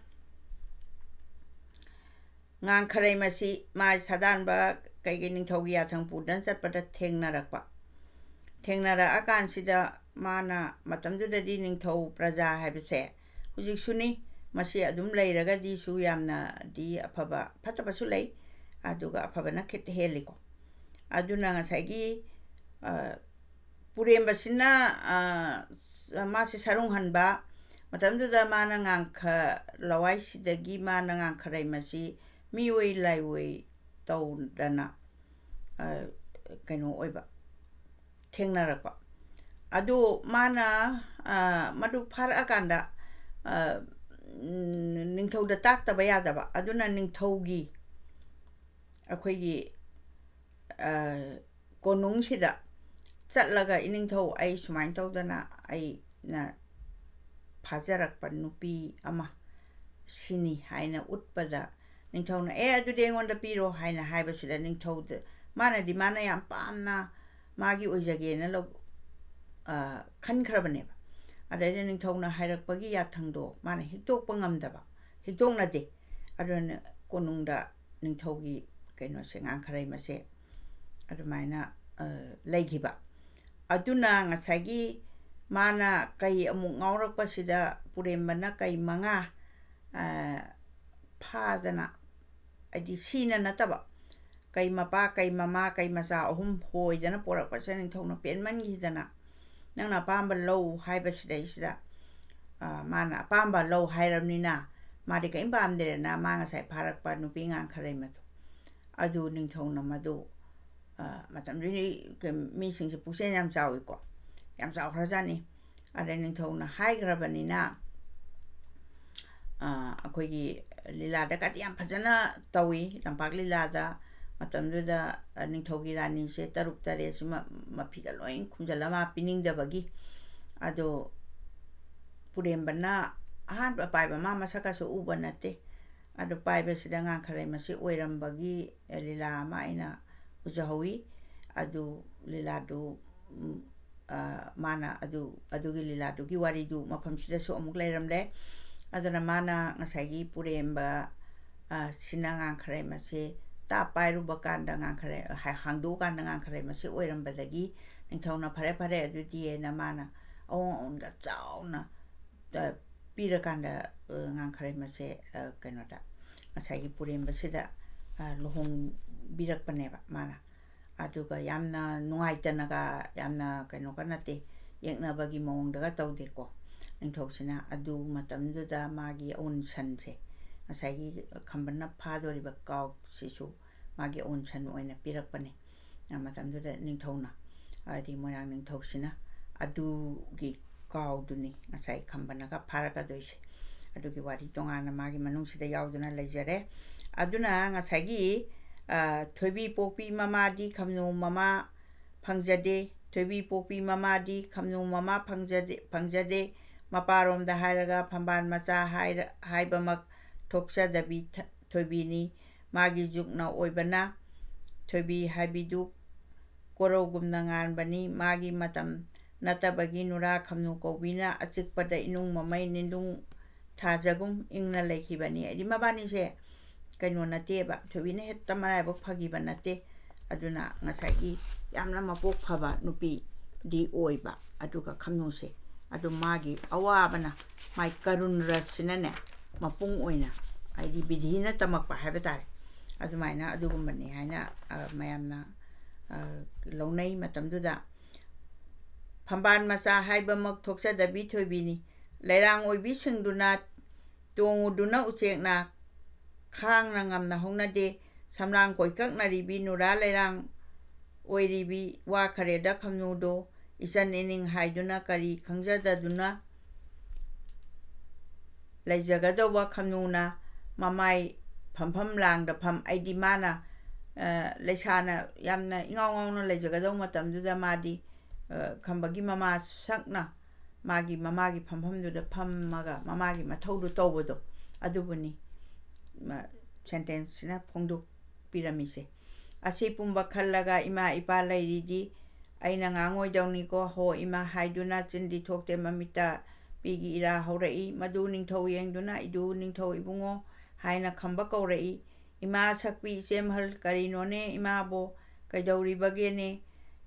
ꯉꯥꯡꯈꯔꯩ ꯃꯁꯤ ꯃꯥ ꯁꯥꯗꯥꯟꯕ ꯀꯩꯒꯤ ꯅꯤꯡꯊꯧꯒꯤ ꯌꯥꯊꯪ ꯄꯨꯗꯅ ꯆꯠꯄꯗ ꯊꯦꯡꯅꯔꯛꯄ꯫ ꯊꯦꯡꯅꯔꯛꯑꯀꯥꯟꯁꯤꯗ ꯃꯥꯅ, ꯃꯇꯝꯗꯨꯗꯗꯤ ꯅꯤꯡꯊꯧ ꯄ꯭ꯔꯖꯥ ꯍꯥꯏꯕꯁꯦ ꯍꯧꯖꯤꯛꯁꯨꯅꯤ, ꯃꯁꯤ ꯑꯗꯨꯝ ꯂꯩꯔꯒꯗꯤꯁꯨ ꯌꯥꯝꯅꯗꯤ ꯑꯐꯕ, ꯐꯠꯇꯕꯁꯨ ꯂꯩ, ꯑꯗꯨꯒ ꯑꯐꯕꯅ ꯈꯤꯠ ꯍꯦꯜꯂꯤꯀꯣ꯫ ꯑꯗꯨꯅ ꯉꯁꯥꯏꯒꯤ, ꯑ, ꯄꯨꯔꯦꯝꯕꯁꯤꯅ, ꯑ, ꯁ-, ꯃꯥꯁꯦ ꯁꯔꯨꯡꯍꯟꯕ ꯃꯇꯝꯗꯨꯗ ꯃꯥꯅ ꯉꯥꯡꯈ-, ꯂꯋꯥꯏꯁꯤꯗꯒꯤ ꯃꯥꯅ ꯉꯥꯡꯈꯔꯩ ꯃꯁꯤ ꯃꯤꯑꯣꯏ ꯂꯥꯏꯑꯣꯏ ꯇꯧꯗꯅ, ꯑ, ꯀꯩꯅꯣ ꯑꯣꯏꯕ, ꯊꯦꯡꯅꯔꯛꯄ꯫ ꯑꯗꯨ ꯃꯥꯅ, ꯑ, ꯃꯗꯨ ꯐꯥꯔꯛꯑꯀꯥꯟꯗ, ꯑ, ꯎꯝ, ꯅꯤꯡꯊꯧꯗ ꯇꯥꯛꯇꯕ ꯌꯥꯗꯕ꯫ ꯑꯗꯨꯅ ꯅꯤꯡꯊꯧꯒꯤ ꯑꯩꯈꯣꯏꯒꯤ ꯀꯣꯅꯨꯡꯁꯤꯗ ꯆꯠꯂꯒ, "ꯏꯅꯤꯡꯊꯧ, ꯑꯩ ꯁꯨꯃꯥꯏꯅ ꯇꯧꯗꯅ ꯑꯩꯅ ꯐꯥꯖꯔꯛꯄ ꯅꯨꯄꯤ ꯑꯃ ꯁꯤꯅꯤ" ꯍꯥꯏꯅ ꯎꯠꯄꯗ, ꯅꯤꯡꯊꯧꯅ, "ꯑꯦ, ꯑꯗꯨꯗꯤ ꯑꯩꯉꯣꯟꯗ ꯄꯤꯔꯣ" ꯍꯥꯏꯅ ꯍꯥꯏꯕꯁꯤꯗ, ꯅꯤꯡꯊꯧꯗ, ꯃꯥꯅꯗꯤ, ꯃꯥꯅ ꯌꯥꯝ ꯄꯥꯝꯅ ꯃꯥꯒꯤ ꯑꯣꯏꯖꯒꯦꯅ ꯂꯧ-, ꯑ, ꯈꯟꯈ꯭ꯔꯕꯅꯦꯕ꯫ ꯑꯗꯩꯗ ꯅꯤꯡꯊꯧꯅ ꯍꯥꯏꯔꯛꯄꯒꯤ ꯌꯥꯊꯪꯗꯣ ꯃꯥꯅ ꯍꯤꯛꯇꯣꯛꯄ ꯉꯝꯗꯕ, ꯍꯤꯛꯇꯣꯛꯅꯗꯦ꯫ ꯑꯗꯨꯅ ꯀꯣꯅꯨꯡꯗ ꯅꯤꯡꯊꯧꯒꯤ ꯀꯩꯅꯣꯁꯦ, ꯉꯥꯡꯈꯔꯩꯃꯁꯦ ꯑꯗꯨꯃꯥꯏꯅ, ꯑ, ꯂꯩꯈꯤꯕ꯫ ꯑꯗꯨꯅ ꯉꯁꯥꯏꯒꯤ ꯃꯥꯅ ꯀꯩ ꯑꯃꯨꯛ ꯉꯥꯎꯔꯛꯄꯁꯤꯗ, ꯄꯨꯔꯦꯝꯕꯅ ꯀꯩ ꯃꯉꯥ, ꯑ, ꯐꯥꯗꯅ, ꯍꯥꯏꯗꯤ ꯁꯤꯅ ꯅꯠꯇꯕ, ꯀꯩ ꯃꯄꯥ, ꯀꯩ ꯃꯃꯥ, ꯀꯩ ꯃꯆꯥ ꯑꯍꯨꯝ ꯍꯣꯏꯗꯅ ꯄꯣꯔꯛꯄꯁꯦ ꯅꯤꯡꯊꯧꯅ ꯄꯦꯟꯃꯟꯈꯤꯗꯅ, "ꯅꯪꯅ ꯑꯄꯥꯝꯕ ꯂꯧ" ꯍꯥꯏꯕꯁꯤꯗꯩꯁꯤꯗ, ꯑ, ꯃꯥꯅ ꯑꯄꯥꯝꯕ ꯂꯧ ꯍꯥꯏꯔꯕꯅꯤꯅ, ꯃꯥꯗꯤ ꯀꯔꯤꯝ ꯄꯥꯝꯗ꯭ꯔꯦꯅ, ꯃꯥ ꯉꯁꯥꯏ ꯐꯥꯔꯛꯄ ꯅꯨꯄꯤ ꯉꯥꯡꯈꯔꯩꯃꯗꯣ, ꯑꯗꯨ ꯅꯤꯡꯊꯧꯅ ꯃꯗꯨ, ꯑ, ꯃꯇꯝꯗꯨꯒꯤ ꯀ-, ꯃꯤꯁꯤꯡꯁꯦ ꯄꯨꯛꯆꯦꯜ ꯌꯥꯝ ꯆꯥꯎꯏꯀꯣ, ꯌꯥꯝ ꯆꯥꯎꯈ꯭ꯔꯖꯥꯠꯅꯤ꯫ ꯑꯗ ꯅꯤꯡꯊꯧꯅ ꯍꯥꯏꯈ꯭ꯔꯕꯅꯤꯅ, ꯑ, ꯑꯩꯈꯣꯏꯒꯤ ꯂꯤꯂꯥꯗꯒꯗꯤ ꯌꯥꯝ ꯐꯖꯅ ꯇꯧꯏ, ꯂꯝꯄꯥꯛ ꯂꯤꯂꯥꯗ꯫ ꯃꯇꯝꯗꯨꯗ, ꯑ, ꯅꯤꯡꯊꯧꯒꯤ ꯔꯥꯅꯤꯁꯦ ꯇꯔꯨꯛ ꯇꯔꯦꯠꯁꯤꯃ ꯃꯐꯤꯗ ꯂꯣꯏ ꯈꯨꯝꯖꯤꯜꯂ ꯃꯥ ꯄꯤꯅꯤꯡꯗꯕꯒꯤ꯫ ꯑꯗꯣ ꯄꯨꯔꯦꯝꯕꯅ ꯑꯍꯥꯟꯕ ꯄꯥꯏꯕ, ꯃꯥ ꯃꯁꯛꯀꯁꯨ ꯎꯕ ꯅꯠꯇꯦ꯫ ꯑꯗꯨ ꯄꯥꯏꯕꯁꯤꯗ ꯉꯥꯡꯈꯔꯩꯃꯁꯤ ꯑꯣꯏꯔꯝꯕꯒꯤ, ꯑꯦ, ꯂꯤꯂꯥ ꯑꯃ ꯑꯩꯅ ꯎꯖꯍꯧꯋꯤ꯫ ꯑꯗꯨ ꯂꯤꯂꯥꯗꯨ, ꯎꯝ, ꯑ, ꯃꯥꯅ ꯑꯗꯨ, ꯑꯗꯨꯒꯤ ꯂꯤꯂꯥꯗꯨꯒꯤ ꯋꯥꯔꯤꯗꯨ ꯃꯐꯝꯁꯤꯗꯁꯨ ꯑꯃꯨꯛ ꯂꯩꯔꯝꯂꯦ꯫ ꯑꯗꯨꯅ ꯃꯥꯅ ꯉꯁꯥꯏꯒꯤ ꯄꯨꯔꯦꯝꯕ, ꯑ, ꯁꯤꯅ ꯉꯥꯡꯈꯔꯩꯃꯁꯦ ꯇꯥꯞ ꯄꯥꯏꯔꯨꯕ ꯀꯥꯟꯗ, ꯉꯥꯡꯈꯔꯩ, ꯍꯥ-, ꯍꯥꯡꯗꯣꯛꯑꯀꯥꯟꯗ ꯉꯥꯡꯈꯔꯩꯃꯁꯦ ꯑꯣꯏꯔꯝꯕꯗꯒꯤ ꯅꯤꯡꯊꯧꯅ, "ꯐꯔꯦ, ꯐꯔꯦ, ꯑꯗꯨꯗꯤ"ꯅ ꯃꯥꯅ ꯑꯑꯣꯟ ꯑꯑꯣꯟꯒ ꯆꯥꯎꯅ, ꯑ, ꯄꯤꯔꯀꯥꯟꯗ, ꯑ, ꯉꯥꯡꯈꯔꯩꯃꯁꯦ, ꯑ, ꯀꯩꯅꯣꯗ, ꯉꯁꯥꯏꯒꯤ ꯄꯨꯔꯦꯝꯕꯁꯤꯗ, ꯑ, ꯂꯨꯍꯣꯡꯕꯤꯔꯛꯄꯅꯦꯕ ꯃꯥꯅ꯫ ꯑꯗꯨꯒ ꯌꯥꯝꯅ ꯅꯨꯡꯉꯥꯏꯇꯅꯒ, ꯌꯥꯝꯅ ꯀꯩꯅꯣꯒ ꯅꯠꯇꯦ, ꯌꯦꯛꯅꯕꯒꯤ ꯃꯑꯣꯡꯗꯒ ꯇꯧꯗꯦꯀꯣ ꯅꯤꯡꯊꯧꯁꯤꯅ꯫ ꯑꯗꯨ ꯃꯇꯝꯗꯨꯗ ꯃꯥꯒꯤ ꯑꯎꯟꯁꯟꯁꯦ, ꯉꯁꯥꯏꯒꯤ ꯈꯝꯕꯅ ꯐꯥꯗꯣꯔꯤꯕ ꯀꯥꯎꯁꯤꯁꯨ ꯃꯥꯒꯤ ꯑꯎꯟꯁꯟ ꯑꯣꯏꯅ ꯄꯤꯔꯛꯄꯅꯦ꯫ ꯑ, ꯃꯇꯝꯗꯨꯗ ꯅꯤꯡꯊꯧꯅ, ꯍꯥꯏꯗꯤ ꯃꯣꯏꯔꯥꯡ ꯅꯤꯡꯊꯧꯁꯤꯅ ꯑꯗꯨꯒꯤ ꯀꯥꯎꯗꯨꯅꯤ ꯉꯁꯥꯏ ꯈꯝꯕꯅꯒ ꯐꯥꯔꯛꯀꯗꯣꯏꯁꯦ꯫ ꯑꯗꯨꯒꯤ ꯋꯥꯔꯤ ꯇꯣꯉꯥꯟꯅ ꯃꯥꯒꯤ ꯃꯅꯨꯡꯁꯤꯗ ꯌꯥꯎꯗꯨꯅ ꯂꯩꯖꯔꯦ꯫ ꯑꯗꯨꯅ ꯉꯁꯥꯏꯒꯤ, ꯊꯣꯏꯕꯤ ꯄꯣꯛꯄꯤ ꯃꯃꯥꯗꯤ ꯈꯝꯅꯨ ꯃꯃꯥ ꯐꯪꯖꯗꯦ꯫ ꯊꯣꯏꯕꯤ ꯄꯣꯛꯄꯤ ꯃꯃꯥꯗꯤ ꯈꯝꯅꯨ ꯃꯃꯥ ꯐꯪꯖꯗꯦ, ꯐꯪꯖꯗꯦ꯫ ꯃꯄꯥꯔꯣꯝꯗ ꯍꯥꯏꯔꯒ ꯐꯝꯕꯥꯜ ꯃꯆꯥ ꯍꯥꯏꯔ-, ꯍꯥꯏꯕꯃꯛ ꯊꯣꯛꯆꯗꯕꯤ ꯊ-, ꯊꯣꯏꯕꯤꯅꯤ꯫ ꯃꯥꯒꯤ ꯖꯨꯛꯅ ꯑꯣꯏꯕꯅ ꯊꯣꯏꯕꯤ ꯍꯥꯏꯕꯤꯗꯨ ꯀꯣꯔꯧꯒꯨꯝꯅ ꯉꯥꯟꯕꯅꯤ꯫ ꯃꯥꯒꯤ ꯃꯇꯝ ꯅꯠꯇꯕꯒꯤ ꯅꯨꯔꯥ ꯈꯝꯅꯨ ꯀꯧꯕꯤꯅ ꯑꯆꯤꯛꯄꯗ ꯏꯅꯨꯡ ꯃꯃꯩ ꯅꯤꯟꯗꯨꯡ ꯊꯥꯖꯒꯨꯝ ꯏꯪꯅ ꯂꯩꯈꯤꯕꯅꯤ꯫ ꯍꯥꯏꯗꯤ ꯃꯕꯥꯅꯤꯁꯦ ꯀꯩꯅꯣ ꯅꯠꯇꯦꯕ, ꯊꯣꯏꯕꯤꯅ ꯍꯦꯛꯇ ꯃꯔꯥꯏꯕꯛ ꯐꯈꯤꯕ ꯅꯠꯇꯦ꯫ ꯑꯗꯨꯅ ꯉꯁꯥꯏꯒꯤ ꯌꯥꯝꯅ ꯃꯄꯣꯛ ꯐꯕ ꯅꯨꯄꯤꯗꯤ ꯑꯣꯏꯕ, ꯑꯗꯨꯒ ꯈꯝꯅꯨꯁꯦ ꯑꯗꯨ ꯃꯥꯒꯤ ꯑꯋꯥꯕꯅ, ꯃꯥꯏ ꯀꯔꯨꯟ ꯔꯁꯁꯤꯅꯅꯦ ꯃꯄꯨꯡ ꯑꯣꯏꯅ, ꯍꯥꯏꯗꯤ ꯕꯤꯙꯤꯅ ꯇꯝꯃꯛꯄ ꯍꯥꯏꯕ ꯇꯥꯔꯦ, ꯑꯗꯨꯃꯥꯏꯅ ꯑꯗꯨꯒꯨꯝꯕꯅꯤ ꯍꯥꯏꯅ, ꯑ, ꯃꯌꯥꯝꯅ, ꯑ, ꯂꯧꯅꯩ꯫ ꯃꯇꯝꯗꯨꯗ ꯐꯝꯕꯥꯜ ꯃꯆꯥ ꯍꯥꯏꯕꯃꯛ ꯊꯣꯛꯆꯗꯕꯤ ꯊꯣꯏꯕꯤꯅꯤ꯫ ꯂꯩꯔꯥꯡ ꯑꯣꯏꯕꯤꯁꯤꯡꯗꯨꯅ ꯇꯣꯡꯉꯨꯗꯨꯅ ꯎꯆꯦꯛꯅ ꯈꯥꯡꯅ ꯉꯝꯅ ꯍꯧꯅꯗꯦ꯫ ꯁꯝꯂꯥꯡ ꯀꯣꯏꯀꯛꯅꯔꯤꯕꯤ ꯅꯨꯔꯥ ꯂꯩꯔꯥꯡ ꯑꯣꯏꯔꯤꯕꯤ ꯋꯥ ꯈꯔꯦꯗ ꯈꯝꯅꯨꯗꯣ ꯏꯆꯟ ꯏꯅꯤꯡ ꯍꯥꯏꯗꯨꯅ ꯀꯔꯤ ꯈꯪꯖꯗꯗꯨꯅ ꯂꯩꯖꯒꯗꯧꯕ ꯈꯝꯅꯨꯅ ꯃꯃꯥꯏ ꯐꯝꯐꯝ ꯂꯥꯡꯗ ꯐꯝ, ꯑꯩꯗꯤ ꯃꯥꯅ, ꯑ, ꯂꯩꯁꯥꯅ ꯌꯥꯝꯅ ꯏꯉꯥꯎ ꯉꯥꯎꯅ ꯂꯩꯖꯒꯗꯧꯕ ꯃꯇꯝꯗꯨꯗ ꯃꯥꯗꯤ, ꯑ, ꯈꯝꯕꯒꯤ ꯃꯃꯥ ꯁꯛꯅ ꯃꯥꯒꯤ ꯃꯃꯥꯒꯤ ꯐꯝꯐꯝꯗꯨꯗ ꯐꯝꯃꯒ ꯃꯃꯥꯒꯤ ꯃꯊꯧꯗꯨ ꯇꯧꯕꯗꯣ ꯑꯗꯨꯕꯨꯅꯤ, ꯃ-, ꯁꯦꯟꯇꯦꯟꯁꯁꯤꯅ ꯐꯣꯡꯗꯣꯛꯄꯤꯔꯝꯃꯤꯁꯦ꯫ ꯑꯁꯤ ꯄꯨꯝꯕ ꯈꯜꯂꯒ ꯏꯃꯥ ꯏꯄꯥ ꯂꯩꯔꯤꯗꯤ ꯑꯩꯅ ꯉꯥꯡꯉꯣꯏꯗꯧꯅꯤꯀꯣ, ꯍꯣ ꯏꯃꯥ ꯍꯥꯏꯗꯨꯅ ꯆꯤꯟꯗꯤ ꯊꯣꯛꯇꯦ, ꯃꯃꯤꯠꯇ ꯄꯤꯒꯤ ꯏꯔꯥ ꯍꯧꯔꯛꯏ꯫ ꯃꯗꯨ ꯅꯤꯡꯊꯧ ꯌꯦꯡꯗꯨꯅ, "ꯏꯗꯨ ꯅꯤꯡꯊꯧ ꯏꯕꯨꯡꯉꯣ" ꯍꯥꯏꯅ ꯈꯝꯕ ꯀꯧꯔꯛꯏ꯫ "ꯏꯃꯥ ꯁꯛꯄꯤ ꯏꯆꯦꯝꯍꯜ, ꯀꯔꯤꯅꯣꯅꯦ ꯏꯃꯥꯕꯣ? ꯀꯩꯗꯧꯔꯤꯕꯒꯦꯅꯦ?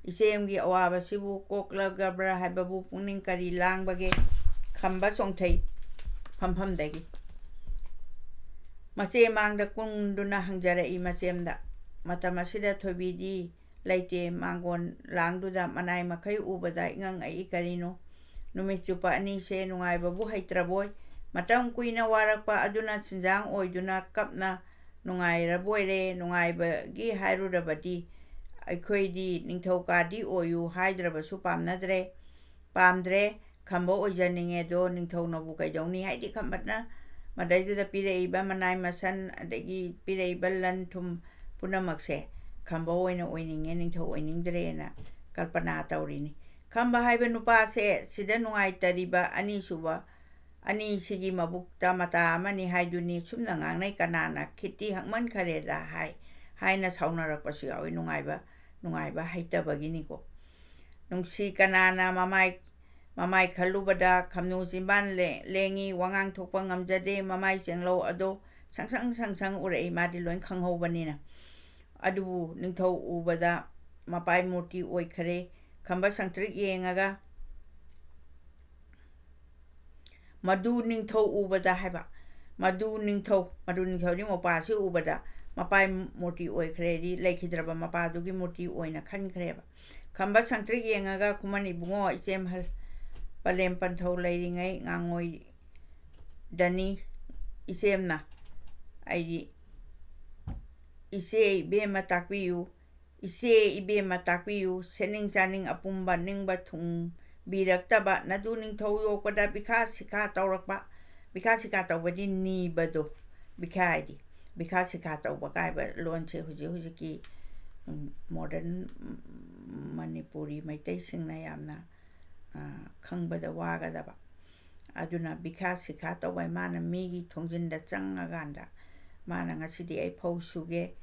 ꯏꯆꯦꯝꯒꯤ ꯑꯋꯥꯕꯁꯤꯕꯨ ꯀꯣꯛꯂꯒꯕ꯭ꯔꯥ ꯍꯥꯏꯕꯕꯨ ꯄꯨꯛꯅꯤꯡ ꯀꯔꯤ ꯂꯥꯡꯕꯒꯦ?" ꯈꯝꯕ ꯆꯣꯡꯊꯩ ꯐꯝꯐꯝꯗꯒꯤ꯫ ꯃꯆꯦ ꯃꯥꯡꯗ ꯀꯨꯝꯗꯨꯅ ꯍꯪꯖꯔꯛꯏ ꯃꯆꯦꯝꯗ꯫ ꯃꯇꯝ ꯑꯁꯤꯗ ꯊꯣꯏꯕꯤꯗꯤ ꯂꯩꯇꯦ꯫ ꯃꯥꯡꯒꯣꯟ ꯂꯥꯡꯗꯨꯗ ꯃꯅꯥꯏ ꯃꯈꯩ ꯎꯕꯗ ꯏꯉꯪ ꯑꯛꯏ꯫ ꯀꯔꯤꯅꯣ? ꯅꯨꯃꯤꯠ ꯆꯨꯞꯄ ꯑꯅꯤꯁꯦ ꯅꯨꯡꯉꯥꯏꯕꯕꯨ ꯍꯩꯇ꯭ꯔꯕꯣꯏ? ꯃꯇꯝ ꯀꯨꯏꯅ ꯋꯥꯔꯛꯄ ꯑꯗꯨꯅ ꯆꯤꯟꯖꯥꯡ ꯑꯣꯏꯗꯨꯅ ꯀꯞꯅ ꯅꯨꯡꯉꯥꯏꯔꯕꯣꯏꯔꯦ꯫ ꯅꯨꯡꯉꯥꯏꯕꯒꯤ ꯍꯥꯏꯔꯨꯔꯕꯗꯤ ꯑꯩꯈꯣꯏꯗꯤ ꯅꯤꯡꯊꯧꯀꯥꯗꯤ ꯑꯣꯏꯌꯨ ꯍꯥꯏꯗ꯭ꯔꯕꯁꯨ ꯄꯥꯝꯅꯗ꯭ꯔꯦ, ꯄꯥꯝꯗ꯭ꯔꯦ꯫ ꯈꯝꯕ ꯑꯣꯏꯖꯅꯤꯡꯉꯦ, ꯑꯗꯣ ꯅꯤꯡꯊꯧꯅꯕꯨ ꯀꯩꯗꯧꯅꯤ? ꯍꯥꯏꯗꯤ ꯈꯝꯕꯅ ꯃꯗꯩꯗꯨꯗ ꯄꯤꯔꯛꯏꯕ ꯃꯅꯥꯏ ꯃꯁꯟ, ꯑꯗꯒꯤ ꯄꯤꯔꯛꯏꯕ ꯂꯟ ꯊꯨꯝ, ꯄꯨꯝꯅꯃꯛꯁꯦ ꯈꯝꯕ ꯑꯣꯏꯅ ꯑꯣꯏꯅꯤꯡꯉꯦ, ꯅꯤꯡꯊꯧ ꯑꯣꯏꯅꯤꯡꯗ꯭ꯔꯦꯅ ꯀꯜꯄꯅꯥ ꯇꯧꯔꯤꯅꯤ꯫ ꯈꯝꯕ ꯍꯥꯏꯕ ꯅꯨꯄꯥꯁꯦ ꯁꯤꯗ ꯅꯨꯡꯉꯥꯏꯇꯔꯤꯕ ꯑꯅꯤꯁꯨꯕ, ꯑꯅꯤꯁꯤꯒꯤ ꯃꯕꯨꯛꯇ ꯃꯇꯥ ꯑꯃꯅꯤ ꯍꯥꯏꯗꯨꯅꯤ꯫ ꯁꯨꯝꯅ ꯉꯥꯡꯅꯩ, ꯀꯅꯥꯅ ꯈꯤꯠꯇꯤ ꯍꯛꯃꯟꯈꯔꯦꯗ ꯍꯥꯏ ꯍꯥꯏꯅ ꯁꯥꯎꯅꯔꯛꯄꯁꯨ ꯌꯥꯎꯏ꯫ ꯅꯨꯡꯉꯥꯏꯕ, ꯅꯨꯡꯉꯥꯏꯕ ꯍꯩꯇꯕꯒꯤꯅꯤꯀꯣ꯫ ꯅꯨꯡꯁꯤ ꯀꯅꯥꯅ ꯃꯃꯥꯏ, ꯃꯃꯥꯏ ꯈꯜꯂꯨꯕꯗ ꯈꯝꯅꯨ ꯆꯤꯝꯕꯥꯟ ꯂꯦ-, ꯂꯦꯡꯉꯤ, ꯋꯥꯉꯥꯡ ꯊꯣꯛꯄ ꯉꯝꯖꯗꯦ, ꯃꯃꯥꯏ ꯆꯦꯡꯂꯧ ꯑꯗꯣ ꯁꯪ ꯁꯪ ꯁꯪ ꯁꯪ ꯎꯔꯛꯏ, ꯃꯥꯗꯤ ꯂꯣꯏ ꯈꯪꯍꯧꯕꯅꯤꯅ꯫ ꯑꯗꯨꯕꯨ ꯅꯤꯡꯊꯧ ꯎꯕꯗ ꯃꯄꯥꯏ ꯃꯨꯔꯇꯤ ꯑꯣꯏꯈꯔꯦ꯫ ꯈꯝꯕ ꯁꯪꯇ꯭ꯔꯤꯛ ꯌꯦꯡꯉꯒ, "ꯃꯗꯨ ꯅꯤꯡꯊꯧ ꯎꯕꯗ" ꯍꯥꯏꯕ, "ꯃꯗꯨ ꯅꯤꯡꯊꯧ, ꯃꯗꯨ ꯅꯤꯡꯊꯧꯗꯤ ꯃꯄꯥꯁꯤ ꯎꯕꯗ ꯃꯄꯥꯏ ꯃꯨꯔꯇꯤ ꯑꯣꯏꯈ꯭ꯔꯦꯗꯤ, ꯂꯩꯈꯤꯗ꯭ꯔꯕ ꯃꯄꯥꯗꯨꯒꯤ ꯃꯨꯔꯇꯤ ꯑꯣꯏꯅ ꯈꯟꯈ꯭ꯔꯦꯕ"꯫ ꯈꯝꯕ ꯁꯪꯇ꯭ꯔꯤꯛ ꯌꯦꯡꯉꯒ, "ꯈꯨꯃꯟ ꯏꯕꯨꯡꯉꯣ, ꯏꯆꯦꯝꯍꯜ ꯄꯂꯦꯝ ꯄꯟꯊꯧ ꯂꯩꯔꯤꯉꯩ ꯉꯥꯡꯉꯣꯏꯗꯅꯤ ꯏꯆꯦꯝꯅ, ꯑꯩꯗꯤ ꯏꯆꯦ ꯏꯕꯦꯝꯃ ꯇꯥꯛꯄꯤꯌꯨ, ꯏꯆꯦ ꯏꯕꯦꯝꯃ ꯇꯥꯛꯄꯤꯌꯨ, ꯁꯦꯠꯅꯤꯡ ꯆꯥꯅꯤꯡ ꯑꯄꯨꯝꯕ ꯅꯤꯡꯕ ꯊꯨꯡꯕꯤꯔꯛꯇꯕ ꯅꯗꯨ ꯅꯤꯡꯊꯧ ꯌꯣꯛꯄꯗ ꯕꯤꯈꯥ ꯁꯤꯈꯥ ꯇꯧꯔꯛꯄ"꯫ ꯕꯤꯈꯥ ꯁꯤꯈꯥ ꯇꯧꯕꯗꯤ ꯅꯤꯕꯗꯣ, ꯕꯤꯈꯥ ꯍꯥꯏꯗꯤ, ꯕꯤꯈꯥ ꯁꯤꯈꯥ ꯇꯧꯕ ꯀꯥꯏꯕ ꯂꯣꯟꯁꯦ ꯍꯧꯖꯤꯛ ꯍꯧꯖꯤꯛꯀꯤ, ꯎꯝ, modern, ꯎꯝ, ꯃꯅꯤꯄꯨꯔꯤ ꯃꯩꯇꯩꯁꯤꯡꯅ ꯌꯥꯝꯅ, ꯑ, ꯈꯪꯕꯗ ꯋꯥꯒꯗꯕ꯫ ꯑꯗꯨꯅ ꯕꯤꯈꯥ ꯁꯤꯈꯥ ꯇꯧꯕ, ꯃꯥꯅ ꯃꯤꯒꯤ ꯊꯣꯡꯖꯤꯟꯗ ꯆꯪꯉꯀꯥꯟꯗ, ꯃꯥꯅ "ꯉꯁꯤꯗꯤ ꯑꯩ ꯐꯧ ꯁꯨꯒꯦ,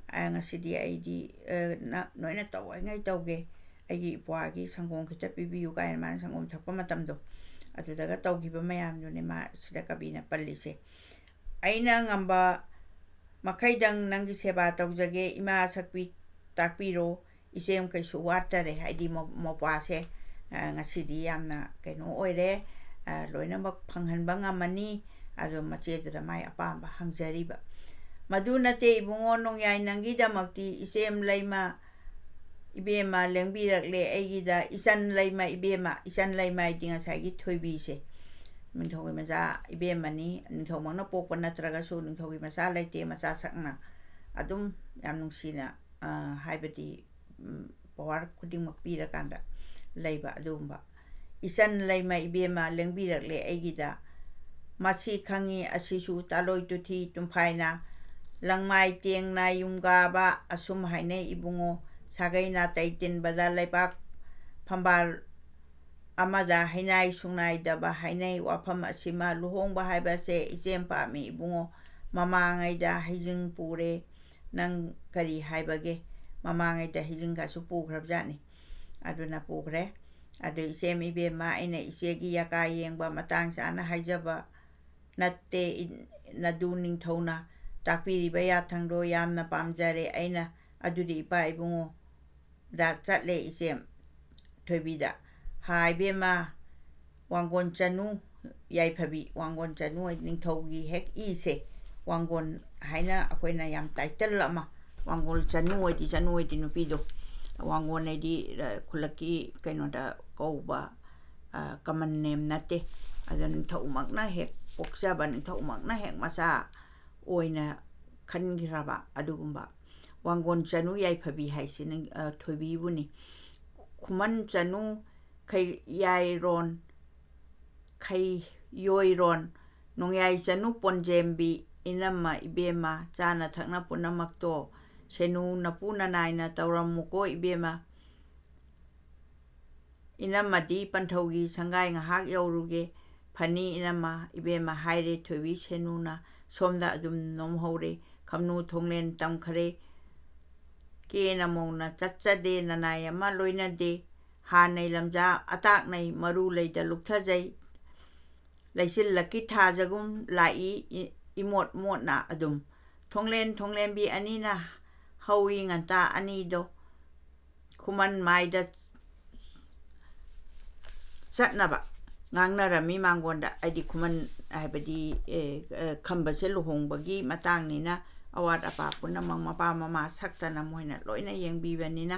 ꯑ, ꯉꯁꯤꯗꯤ ꯑꯩꯗꯤ, ꯑ, ꯅ-, ꯅꯣꯏꯅ ꯇꯧꯔꯤꯉꯩ ꯇꯧꯒꯦ, ꯑꯩꯒꯤ ꯏꯄ꯭ꯋꯥꯒꯤ ꯁꯪꯒꯣꯝ ꯈꯤꯇ ꯄꯤꯕꯤꯌꯨ" ꯀꯥꯏꯅ ꯃꯥꯅ ꯁꯪꯒꯣꯝ ꯊꯛꯄ ꯃꯇꯝꯗꯣ, ꯑꯗꯨꯗꯒ ꯇꯧꯈꯤꯕ ꯃꯌꯥꯝꯗꯨꯅꯤ ꯃꯥ ꯁꯤꯗ ꯀꯕꯤꯅ ꯄꯜꯂꯤꯁꯦ꯫ "ꯑꯩꯅ ꯉꯝꯕ ꯃꯈꯩꯗꯪ ꯅꯪꯒꯤ ꯁꯦꯕꯥ ꯇꯧꯖꯒꯦ, ꯏꯃꯥ ꯁꯛꯄꯤ ꯇꯥꯛꯄꯤꯔꯣ, ꯏꯆꯦꯝ ꯀꯩꯁꯨ ꯋꯥꯠꯇꯔꯦ"꯫ ꯍꯥꯏꯗꯤ ꯃꯧ-, ꯃꯧꯄ꯭ꯋꯥꯁꯦ, ꯑ, ꯉꯁꯤꯗꯤ ꯌꯥꯝꯅ ꯀꯩꯅꯣ ꯑꯣꯏꯔꯦ, ꯑ, ꯂꯣꯏꯅꯃꯛ ꯐꯪꯍꯟꯕ ꯉꯝꯃꯅꯤ꯫ ꯑꯗꯣ ꯃꯆꯦꯗꯨꯗ ꯃꯥꯏ ꯑꯄꯥꯝꯕ ꯍꯪꯖꯔꯤꯕ꯫ "ꯃꯗꯨ ꯅꯠꯇꯦ ꯏꯕꯨꯡꯉꯣ ꯅꯣꯡꯌꯥꯏ, ꯅꯪꯒꯤꯗꯃꯛꯇꯤ ꯏꯆꯦꯝ ꯂꯩꯃ ꯏꯕꯦꯝꯃ ꯂꯦꯡꯕꯤꯔꯛꯂꯦ ꯑꯩꯒꯤꯗ, ꯏꯆꯟ ꯂꯩꯃ ꯏꯕꯦꯝꯃ", ꯏꯆꯟ ꯂꯩꯃ ꯍꯥꯏꯗꯤ ꯉꯁꯥꯏꯒꯤ ꯊꯣꯏꯕꯤꯁꯦ, ꯅꯤꯡꯊꯧꯒꯤ ꯃꯆꯥ ꯏꯕꯦꯝꯃꯅꯤ꯫ ꯅꯤꯡꯊꯧꯃꯛꯅ ꯄꯣꯛꯄ ꯅꯠꯇ꯭ꯔꯒꯁꯨ ꯅꯤꯡꯊꯧꯒꯤ ꯃꯆꯥ ꯂꯩꯇꯦ, ꯃꯆꯥ ꯁꯛꯅ ꯑꯗꯨꯝ ꯌꯥꯝ ꯅꯨꯡꯁꯤꯅ, ꯑ, ꯍꯥꯏꯕꯗꯤ, ꯎꯝ, power ꯈꯨꯗꯤꯡꯃꯛ ꯄꯤꯔꯀꯥꯟꯗ ꯂꯩꯕ ꯑꯗꯨꯒꯨꯝꯕ꯫ "ꯏꯆꯟ ꯂꯩꯃ ꯏꯕꯦꯝꯃ ꯂꯦꯡꯕꯤꯔꯛꯂꯦ ꯑꯩꯒꯤꯗ, ꯃꯁꯤ ꯈꯪꯉꯤ ꯑꯁꯤꯁꯨ ꯇꯥꯂꯣꯏ ꯇꯨꯊꯤ ꯇꯨꯝꯐꯥꯏꯅ ꯂꯪꯃꯥꯏ ꯇꯦꯡꯅ ꯌꯨꯝꯒꯥꯕ ꯑꯁꯨꯝ ꯍꯥꯏꯅꯩ ꯏꯕꯨꯡꯉꯣ꯫ ꯁꯥꯒꯩ ꯅꯥꯇꯩ ꯇꯤꯟꯕꯗ ꯂꯩꯕꯥꯛ ꯐꯝꯕꯥꯜ ꯑꯃꯗ ꯍꯩꯅꯥꯏ ꯁꯨꯡꯅꯥꯏꯗꯕ ꯍꯥꯏꯅꯩ꯫ ꯋꯥꯐꯝ ꯑꯁꯤꯃ ꯂꯨꯍꯣꯡꯕ ꯍꯥꯏꯕꯁꯦ ꯏꯆꯦꯝ ꯄꯥꯝꯃꯤ ꯏꯕꯨꯡꯉꯣ꯫ ꯃꯃꯥꯡꯉꯩꯗ ꯍꯩꯖꯤꯡ ꯄꯨꯔꯦ꯫ ꯅꯪ ꯀꯔꯤ ꯍꯥꯏꯕꯒꯦ? ꯃꯃꯥꯡꯉꯩꯗ ꯍꯩꯖꯤꯡꯒꯁꯨ ꯄꯨꯈ꯭ꯔꯕꯖꯥꯠꯅꯤ꯫ ꯑꯗꯨꯅ ꯄꯨꯈ꯭ꯔꯦ꯫ ꯑꯗꯨ ꯏꯆꯦꯝ ꯏꯕꯦꯝꯃ, ꯑꯩꯅ ꯏꯆꯦꯒꯤ ꯌꯥꯀꯥ ꯌꯦꯡꯕ ꯃꯇꯥꯡ ꯆꯥꯅ ꯍꯥꯏꯖꯕ ꯅꯠꯇꯦ꯫ ꯏ-, ꯅꯗꯨ ꯅꯤꯡꯊꯧꯅ ꯇꯥꯛꯄꯤꯔꯤꯕ ꯌꯥꯊꯪꯗꯣ ꯌꯥꯝꯅ ꯄꯥꯝꯖꯔꯦ꯫ ꯑꯩꯅ ꯑꯗꯨꯗꯤ ꯏꯄꯥ ꯏꯕꯨꯡꯉꯣꯗ ꯆꯠꯂꯦ ꯏꯆꯦꯝ ꯊꯣꯏꯕꯤꯗ꯫ ꯍꯥ ꯏꯕꯦꯝꯃ, ꯋꯥꯡꯒꯣꯟ ꯆꯅꯨ ꯌꯥꯏꯐꯕꯤ, ꯋꯥꯡꯒꯣꯟ ꯆꯅꯨ ꯍꯥꯏꯗꯤ ꯅꯤꯡꯊꯧꯒꯤ ꯍꯦꯛ ꯏꯁꯦ, ꯋꯥꯡꯒꯣꯟ ꯍꯥꯏꯅ ꯑꯩꯈꯣꯏꯅ ꯌꯥꯝ ꯇꯥꯏꯇꯜ ꯑꯃ, ꯋꯥꯡꯒꯣꯟ ꯆꯅꯨ ꯍꯥꯏꯗꯤ, ꯆꯅꯨ ꯍꯥꯏꯗꯤ ꯅꯨꯄꯤꯗꯣ, ꯋꯥꯡꯒꯣꯟ ꯍꯥꯏꯗꯤ, ꯑ, ꯈꯨꯜꯂꯛꯀꯤ ꯀꯩꯅꯣꯗ ꯀꯧꯕ, ꯑ, ꯀꯃꯟ ꯅꯦꯝ ꯅꯠꯇꯦ꯫ ꯑꯗꯣ ꯅꯤꯡꯊꯧꯃꯛꯅ ꯍꯦꯛ ꯄꯣꯛꯆꯕ, ꯅꯤꯡꯊꯧꯃꯛꯅ ꯍꯦꯛ ꯃꯆꯥ ꯑꯣꯏꯅ ꯈꯟꯈ꯭ꯔꯕ ꯑꯗꯨꯒꯨꯝꯕ ꯋꯥꯡꯒꯣꯟ ꯆꯅꯨ ꯌꯥꯏꯐꯕꯤ ꯍꯥꯏꯁꯤ ꯅꯤꯡ-, ꯑ, ꯊꯣꯏꯕꯤꯕꯨꯅꯤ꯫ ꯈꯨꯃꯟ ꯆꯅꯨ ꯈꯩ-, ꯌꯥꯏꯔꯣꯟ ꯈꯩ-, ꯌꯣꯏꯔꯣꯟ ꯅꯣꯡꯌꯥꯏ ꯆꯅꯨ ꯄꯣꯟꯖꯦꯝꯕꯤ, ꯏꯅꯝꯃ ꯏꯕꯦꯝꯃ, ꯆꯥꯅ ꯊꯛꯅ ꯄꯨꯝꯅꯃꯛꯇꯣ ꯁꯦꯅꯨ ꯅꯄꯨ ꯅꯅꯥꯏꯅ ꯇꯧꯔꯝꯃꯨꯀꯣ ꯏꯕꯦꯝꯃ꯫ ꯏꯅꯝꯃꯗꯤ ꯄꯟꯊꯧꯒꯤ ꯁꯪꯒꯥꯏ ꯉꯥꯏꯍꯥꯛ ꯌꯧꯔꯨꯒꯦ꯫ ꯐꯅꯤ ꯏꯅꯝꯃ, ꯏꯕꯦꯝꯃ ꯍꯥꯏꯔꯦ ꯊꯣꯏꯕꯤ ꯁꯦꯅꯨꯅ꯫ ꯁꯣꯝꯗ ꯑꯗꯨꯝ ꯅꯣꯝꯍꯧꯔꯦ꯫ ꯈꯝꯅꯨ ꯊꯣꯡꯂꯦꯟ ꯇꯝꯈꯔꯦ꯫ ꯀꯦꯅ ꯃꯧꯅ ꯆꯠꯆꯗꯦ, ꯅꯅꯥꯏ ꯑꯃ ꯂꯣꯏꯅꯗꯦ꯫ ꯍꯥꯟꯅꯩ ꯂꯝꯖꯥ ꯑꯇꯥꯛꯅꯩ, ꯃꯔꯨ ꯂꯩꯗ ꯂꯨꯛꯊꯖꯩ꯫ ꯂꯩꯆꯤꯜꯂꯛꯀꯤ ꯊꯥꯖꯒꯨꯝ ꯂꯥꯛꯏ, ꯏ-, ꯏꯃꯣꯠ ꯃꯣꯠꯅ ꯑꯗꯨꯝ꯫ ꯊꯣꯡꯂꯦꯟ ꯊꯣꯡꯂꯦꯟꯕꯤ ꯑꯅꯤꯅ ꯍꯧꯏ ꯉꯟꯇꯥ ꯑꯅꯤꯗꯣ꯫ ꯈꯨꯃꯟ ꯃꯥꯏꯗ ꯆꯠꯅꯕ ꯉꯥꯡꯅꯔꯝꯃꯤ ꯃꯥꯡꯒꯣꯟꯗ꯫ ꯍꯥꯏꯗꯤ ꯈꯨꯃꯟ ꯍꯥꯏꯕꯗꯤ, ꯑꯦ, ꯑꯦ, ꯈꯝꯕꯁꯦ ꯂꯨꯍꯣꯡꯕꯒꯤ ꯃꯇꯥꯡꯅꯤꯅ ꯑꯋꯥꯠ ꯑꯄꯥ ꯄꯨꯝꯅꯃꯛ ꯃꯄꯥ ꯃꯃꯥ ꯁꯛꯇꯅ ꯃꯣꯏꯅ ꯂꯣꯏꯅ ꯌꯦꯡꯕꯤꯕꯅꯤꯅ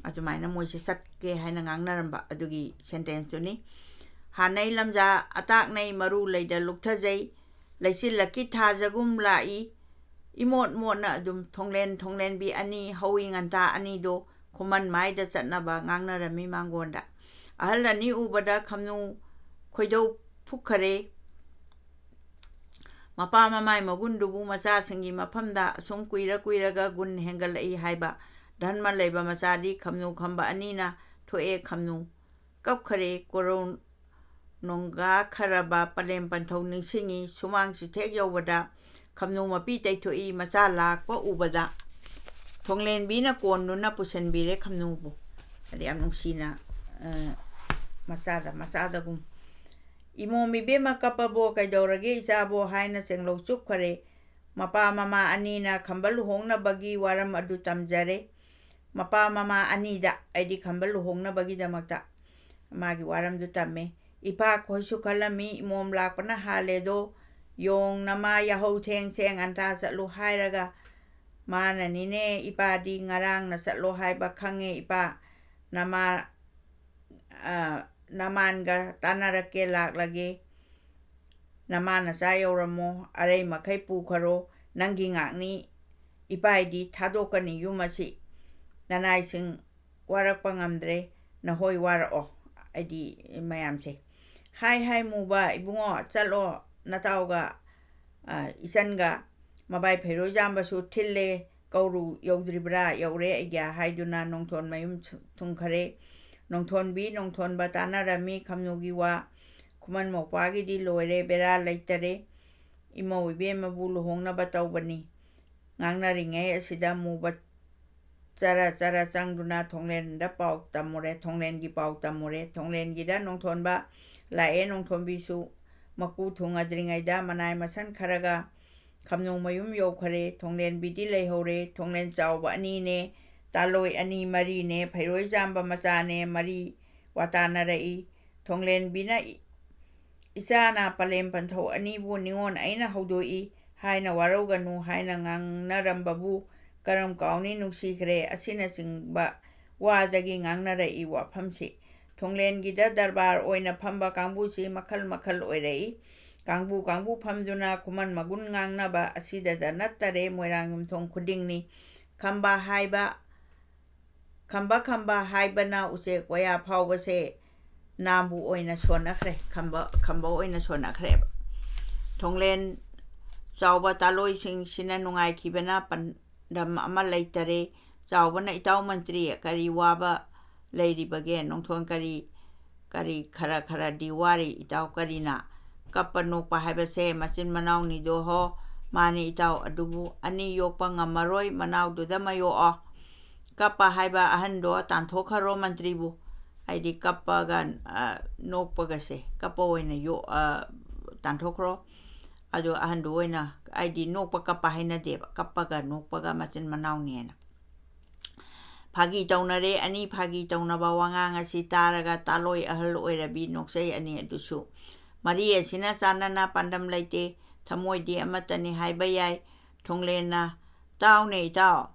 ꯑꯗꯨꯃꯥꯏꯅ ꯃꯣꯏꯁꯦ ꯆꯠꯀꯦ ꯍꯥꯏꯅ ꯉꯥꯡꯅꯔꯝꯕ ꯑꯗꯨꯒꯤ ꯁꯦꯟꯇꯦꯟꯁꯇꯨꯅꯤ꯫ ꯍꯥꯟꯅꯩ ꯂꯝꯖꯥ ꯑꯇꯥꯛꯅꯩ, ꯃꯔꯨ ꯂꯩꯗ ꯂꯨꯛꯊꯖꯩ꯫ ꯂꯩꯆꯤꯜꯂꯛꯀꯤ ꯊꯥꯖꯒꯨꯝ ꯂꯥꯛꯏ꯫ ꯏꯃꯣꯠ ꯃꯣꯠꯅ ꯑꯗꯨꯝ ꯊꯣꯡꯂꯦꯟ ꯊꯣꯡꯂꯦꯟꯕꯤ ꯑꯅꯤ ꯍꯧꯏ ꯉꯟꯇꯥ ꯑꯅꯤꯗꯣ ꯈꯨꯃꯟ ꯃꯥꯏꯗ ꯆꯠꯅꯕ ꯉꯥꯡꯅꯔꯝꯃꯤ ꯃꯥꯡꯒꯣꯟꯗ꯫ ꯑꯍꯜ ꯑꯅꯤ ꯎꯕꯗ ꯈꯝꯅꯨ ꯈꯣꯏꯗꯧ ꯐꯨꯛꯈꯔꯦ꯫ ꯃꯄꯥ ꯃꯃꯥꯏ ꯃꯒꯨꯟꯗꯨꯕꯨ ꯃꯆꯥꯁꯤꯡꯒꯤ ꯃꯐꯝꯗ ꯑꯁꯨꯝ ꯀꯨꯏꯔ ꯀꯨꯏꯔꯒ ꯒꯨꯟ ꯍꯦꯟꯒꯠꯂꯛꯏ ꯍꯥꯏꯕ꯫ ꯙꯔꯃ ꯂꯩꯕ ꯃꯆꯥꯗꯤ ꯈꯝꯅꯨ ꯈꯝꯕ ꯑꯅꯤꯅ ꯊꯣꯛꯑꯦ꯫ ꯈꯝꯅꯨ ꯀꯞꯈꯔꯦ꯫ ꯀꯣꯔꯧ ꯅꯣꯡꯒꯥꯈꯔꯕ ꯄꯂꯦꯝ ꯄꯟꯊꯧ ꯅꯤꯡꯁꯤꯡꯉꯤ꯫ ꯁꯨꯃꯥꯡ ꯆꯤꯊꯦꯛ ꯌꯧꯕꯗ ꯈꯝꯅꯨ ꯃꯄꯤ ꯇꯩꯊꯣꯛꯏ꯫ ꯃꯆꯥ ꯂꯥꯛꯄ ꯎꯕꯗ ꯊꯣꯡꯂꯦꯟꯕꯤꯅ ꯀꯣꯟꯗꯨꯅ ꯄꯨꯁꯤꯟꯕꯤꯔꯦ ꯈꯝꯅꯨꯕꯨ꯫ ꯑꯗ ꯌꯥꯝ ꯅꯨꯡꯁꯤꯅ, ꯑ, ꯃꯆꯥꯗ, ꯃꯆꯥꯗꯒꯨꯝ꯫ "ꯏꯃꯣꯝ ꯏꯕꯦꯝꯃ ꯀꯞꯄꯕꯣ? ꯀꯩꯗꯧꯔꯒꯦ ꯏꯆꯥꯕꯣ?" ꯍꯥꯏꯅ ꯆꯦꯡꯂꯧ ꯆꯨꯞꯈꯔꯦ꯫ ꯃꯄꯥ ꯃꯃꯥ ꯑꯅꯤꯅ ꯈꯝꯕ ꯂꯨꯍꯣꯡꯅꯕꯒꯤ ꯋꯥꯔꯝ ꯑꯗꯨ ꯇꯝꯖꯔꯦ꯫ ꯃꯄꯥ ꯃꯃꯥ ꯑꯅꯤꯗ, ꯍꯥꯏꯗꯤ ꯈꯝꯕ ꯂꯨꯍꯣꯡꯅꯕꯒꯤꯗꯃꯛꯇ ꯃꯥꯒꯤ ꯋꯥꯔꯝꯗꯨ ꯇꯝꯃꯦ꯫ ꯏꯄꯥꯈꯣꯏꯁꯨ ꯈꯜꯂꯝꯃꯤ, "ꯏꯃꯣꯝ ꯂꯥꯛꯄꯅ ꯍꯥꯜꯂꯦꯗꯣ, ꯌꯣꯡ ꯅꯃꯥ ꯌꯥꯍꯧ ꯊꯦꯡ ꯊꯦꯡ ꯉꯟꯇꯥ ꯆꯠꯂꯨ" ꯍꯥꯏꯔꯒ ꯃꯥꯅꯅꯤꯅꯦ, "ꯏꯄꯥꯗꯤ ꯉꯔꯥꯡꯅ ꯆꯠꯂꯣ ꯍꯥꯏꯕ ꯈꯪꯉꯦ ꯏꯄꯥ, ꯅꯃꯥ, ꯑ, ꯅꯃꯥꯟꯒ ꯇꯥꯟꯅꯔꯛꯀꯦ ꯂꯥꯛꯂꯒꯦ, ꯅꯃꯥ ꯅꯆꯥ ꯌꯧꯔꯝꯃꯣ, ꯑꯔꯩ ꯃꯈꯩ ꯄꯨꯈꯔꯣ, ꯅꯪꯒꯤ ꯉꯥꯛꯅꯤ, ꯏꯄꯥꯏꯗꯤ ꯊꯥꯗꯣꯛꯀꯅꯤ ꯌꯨꯝ ꯑꯁꯤ, ꯅꯅꯥꯏꯁꯤꯡ ꯋꯥꯔꯛꯄ ꯉꯝꯗ꯭ꯔꯦ, ꯅꯍꯣꯏ ꯋꯥꯔꯛꯑꯣ"꯫ ꯍꯥꯏꯗꯤ ꯃꯌꯥꯝꯁꯦ, "ꯍꯥꯏ ꯍꯥꯏ ꯃꯨꯕ ꯏꯕꯨꯡꯉꯣ, ꯆꯠꯂꯣ ꯅꯇꯥꯎꯒ, ꯑ, ꯏꯆꯟꯒ, ꯃꯕꯥꯏ ꯐꯩꯔꯣꯏꯖꯥꯝꯕꯁꯨ ꯊꯤꯜꯂꯦ, ꯀꯧꯔꯨ ꯌꯧꯗ꯭ꯔꯤꯕ꯭ꯔꯥ? ꯌꯧꯔꯦ ꯑꯩꯒ꯭ꯌꯥ" ꯍꯥꯏꯗꯨꯅ ꯅꯣꯡꯊꯣꯟ ꯃꯌꯨꯝ ꯊꯨꯡꯈꯔꯦ꯫ ꯅꯣꯡꯊꯣꯟꯕꯤ ꯅꯣꯡꯊꯣꯟꯕ ꯇꯥꯟꯅꯔꯝꯃꯤ ꯈꯝꯅꯨꯒꯤ ꯋꯥ꯫ ꯈꯨꯃꯟ ꯃꯧꯄ꯭ꯋꯥꯒꯤꯗꯤ ꯂꯣꯏꯔꯦ, ꯕꯦꯔꯥ ꯂꯩꯇꯔꯦ꯫ ꯏꯃꯧ ꯏꯕꯦꯝꯃꯕꯨ ꯂꯨꯍꯣꯡꯅꯕ ꯇꯧꯕꯅꯤ꯫ ꯉꯥꯡꯅꯔꯤꯉꯩ ꯑꯁꯤꯗ ꯃꯨꯕ ꯆꯔ ꯆꯔ ꯆꯪꯗꯨꯅ ꯊꯣꯡꯂꯦꯟꯗ ꯄꯥꯎ ꯇꯝꯃꯨꯔꯦ, ꯊꯣꯡꯂꯦꯟꯒꯤ ꯄꯥꯎ ꯇꯝꯃꯨꯔꯦ꯫ ꯊꯣꯡꯂꯦꯟꯒꯤꯗ ꯅꯣꯡꯊꯣꯟꯕ ꯂꯥꯛꯑꯦ꯫ ꯅꯣꯡꯊꯣꯟꯕꯤꯁꯨ ꯃꯀꯨ ꯊꯨꯡꯉꯗ꯭ꯔꯤꯉꯩꯗ ꯃꯅꯥꯏ ꯃꯁꯟ ꯈꯔꯒ ꯈꯝꯅꯨ ꯃꯌꯨꯝ ꯌꯧꯈꯔꯦ꯫ ꯊꯣꯡꯂꯦꯟꯕꯤꯗꯤ ꯂꯩꯍꯧꯔꯦ꯫ ꯊꯣꯡꯂꯦꯟ ꯆꯥꯎꯕ ꯑꯅꯤꯅꯦ, ꯇꯥꯂꯣꯏ ꯑꯅꯤ ꯃꯔꯤꯅꯦ, ꯐꯩꯔꯣꯏ ꯆꯥꯝꯕ ꯃꯆꯥꯅꯦ ꯃꯔꯤ ꯋꯥꯇꯥꯅꯔꯛꯏ꯫ ꯊꯣꯡꯂꯦꯟꯕꯤꯅ ꯏ-, "ꯏꯆꯥꯅ ꯄꯂꯦꯝ ꯄꯟꯊꯧ ꯑꯅꯤꯕꯨ ꯅꯤꯉꯣꯟ ꯑꯩꯅ ꯍꯧꯗꯣꯛꯏ" ꯍꯥꯏꯅ "ꯋꯥꯔꯧꯒꯅꯨ" ꯍꯥꯏꯅ ꯉꯥꯡꯅꯔꯝꯕꯕꯨ ꯀꯔꯝ ꯀꯥꯎꯅꯤ, ꯅꯨꯡꯁꯤꯈ꯭ꯔꯦ꯫ ꯑꯁꯤꯅꯆꯤꯡꯕ ꯋꯥꯗꯒꯤ ꯉꯥꯡꯅꯔꯛꯏ ꯋꯥꯐꯝꯁꯤ꯫ ꯊꯣꯡꯂꯦꯟꯒꯤꯗ ꯗꯔꯕꯥꯔ ꯑꯣꯏꯅ ꯐꯝꯕ ꯀꯥꯡꯕꯨꯁꯤ ꯃꯈꯜ ꯃꯈꯜ ꯑꯣꯏꯔꯛꯏ꯫ ꯀꯥꯡꯕꯨ ꯀꯥꯡꯕꯨ ꯐꯝꯗꯨꯅ ꯈꯨꯃꯟ ꯃꯒꯨꯟ ꯉꯥꯡꯅꯕ ꯑꯁꯤꯗꯇ ꯅꯠꯇꯔꯦ, ꯃꯣꯏꯔꯥꯡ ꯌꯨꯝꯊꯣꯡ ꯈꯨꯗꯤꯡꯅꯤ꯫ ꯈꯝꯕ ꯍꯥꯏꯕ, ꯈꯝꯕ ꯈꯝꯕ ꯍꯥꯏꯕꯅ ꯎꯆꯦꯛ ꯋꯥꯌꯥ ꯐꯥꯎꯕꯁꯦ ꯅꯥꯝꯕꯨ ꯑꯣꯏꯅ ꯁꯣꯟꯅꯈ꯭ꯔꯦ, ꯈꯝꯕ, ꯈꯝꯕ ꯑꯣꯏꯅ ꯁꯣꯟꯅꯈ꯭ꯔꯦꯕ꯫ ꯊꯣꯡꯂꯦꯟ ꯆꯥꯎꯕ ꯇꯥꯂꯣꯏꯁꯤꯡꯁꯤꯅ ꯅꯨꯡꯉꯥꯏꯈꯤꯕꯅ ꯄꯥꯟꯗꯝ ꯑꯃ ꯂꯩꯇꯔꯦ꯫ ꯆꯥꯎꯕꯅ, "ꯏꯇꯥꯎ ꯃꯟꯇ꯭ꯔꯤ, ꯀꯔꯤ ꯋꯥꯕ ꯂꯩꯔꯤꯕꯒꯦ? ꯅꯣꯡꯊꯣꯟ ꯀꯔꯤ, ꯀꯔꯤ ꯈꯔ ꯈꯔꯗꯤ ꯋꯥꯔꯤ ꯏꯇꯥꯎ ꯀꯔꯤꯅ?" ꯀꯞꯄ ꯅꯣꯛꯄ ꯍꯥꯏꯕꯁꯦ ꯃꯆꯤꯟ ꯃꯅꯥꯎꯅꯤꯗꯣ ꯍꯣ꯫ "ꯃꯥꯅꯤ ꯏꯇꯥꯎ, ꯑꯗꯨꯕꯨ ꯑꯅꯤ ꯌꯣꯛꯄ ꯉꯝꯃꯔꯣꯏ, ꯃꯅꯥꯎꯗꯨꯗ ꯑꯃ ꯌꯣꯛꯑꯣ꯫ ꯀꯞꯄ ꯍꯥꯏꯕ ꯑꯍꯟꯗꯣ ꯇꯥꯟꯊꯣꯛꯈ꯭ꯔꯣ ꯃꯟꯇ꯭ꯔꯤꯕꯨ"꯫ ꯍꯥꯏꯗꯤ ꯀꯞꯄꯒ, ꯑ, ꯅꯣꯛꯄꯒꯁꯦ, ꯀꯞꯄ ꯑꯣꯏꯅ ꯌꯣꯛ-, ꯑ, ꯇꯥꯟꯊꯣꯛꯈ꯭ꯔꯣ꯫ ꯑꯗꯣ ꯑꯍꯟꯗꯨ ꯑꯣꯏꯅ, ꯑꯩꯗꯤ ꯅꯣꯛꯄ ꯀꯞꯄ ꯍꯩꯅꯗꯦꯕ, ꯀꯞꯄꯒ ꯅꯣꯛꯄꯒ ꯃꯆꯤꯟ ꯃꯅꯥꯎꯅꯦꯅ꯫ ꯐꯥꯒꯤ ꯇꯧꯅꯔꯦ꯫ ꯑꯅꯤ ꯐꯥꯒꯤ ꯇꯧꯅꯕ ꯋꯥꯉꯥꯡ ꯑꯁꯤ ꯇꯥꯔꯒ ꯇꯥꯂꯣꯏ ꯑꯍꯜ ꯑꯣꯏꯔꯕꯤ ꯅꯣꯛꯆꯩ ꯑꯅꯤ ꯑꯗꯨꯁꯨ꯫ ꯃꯔꯤ ꯑꯁꯤꯅ ꯆꯥꯟꯅꯅ ꯄꯥꯟꯗꯝ ꯂꯩꯇꯦ꯫ ꯊꯃꯣꯏꯗꯤ ꯑꯃꯠꯇꯅꯤ ꯍꯥꯏꯕ ꯌꯥꯏ꯫ ꯊꯣꯡꯂꯦꯟꯅ, "ꯇꯥꯎꯅꯦ ꯏꯇꯥꯎ,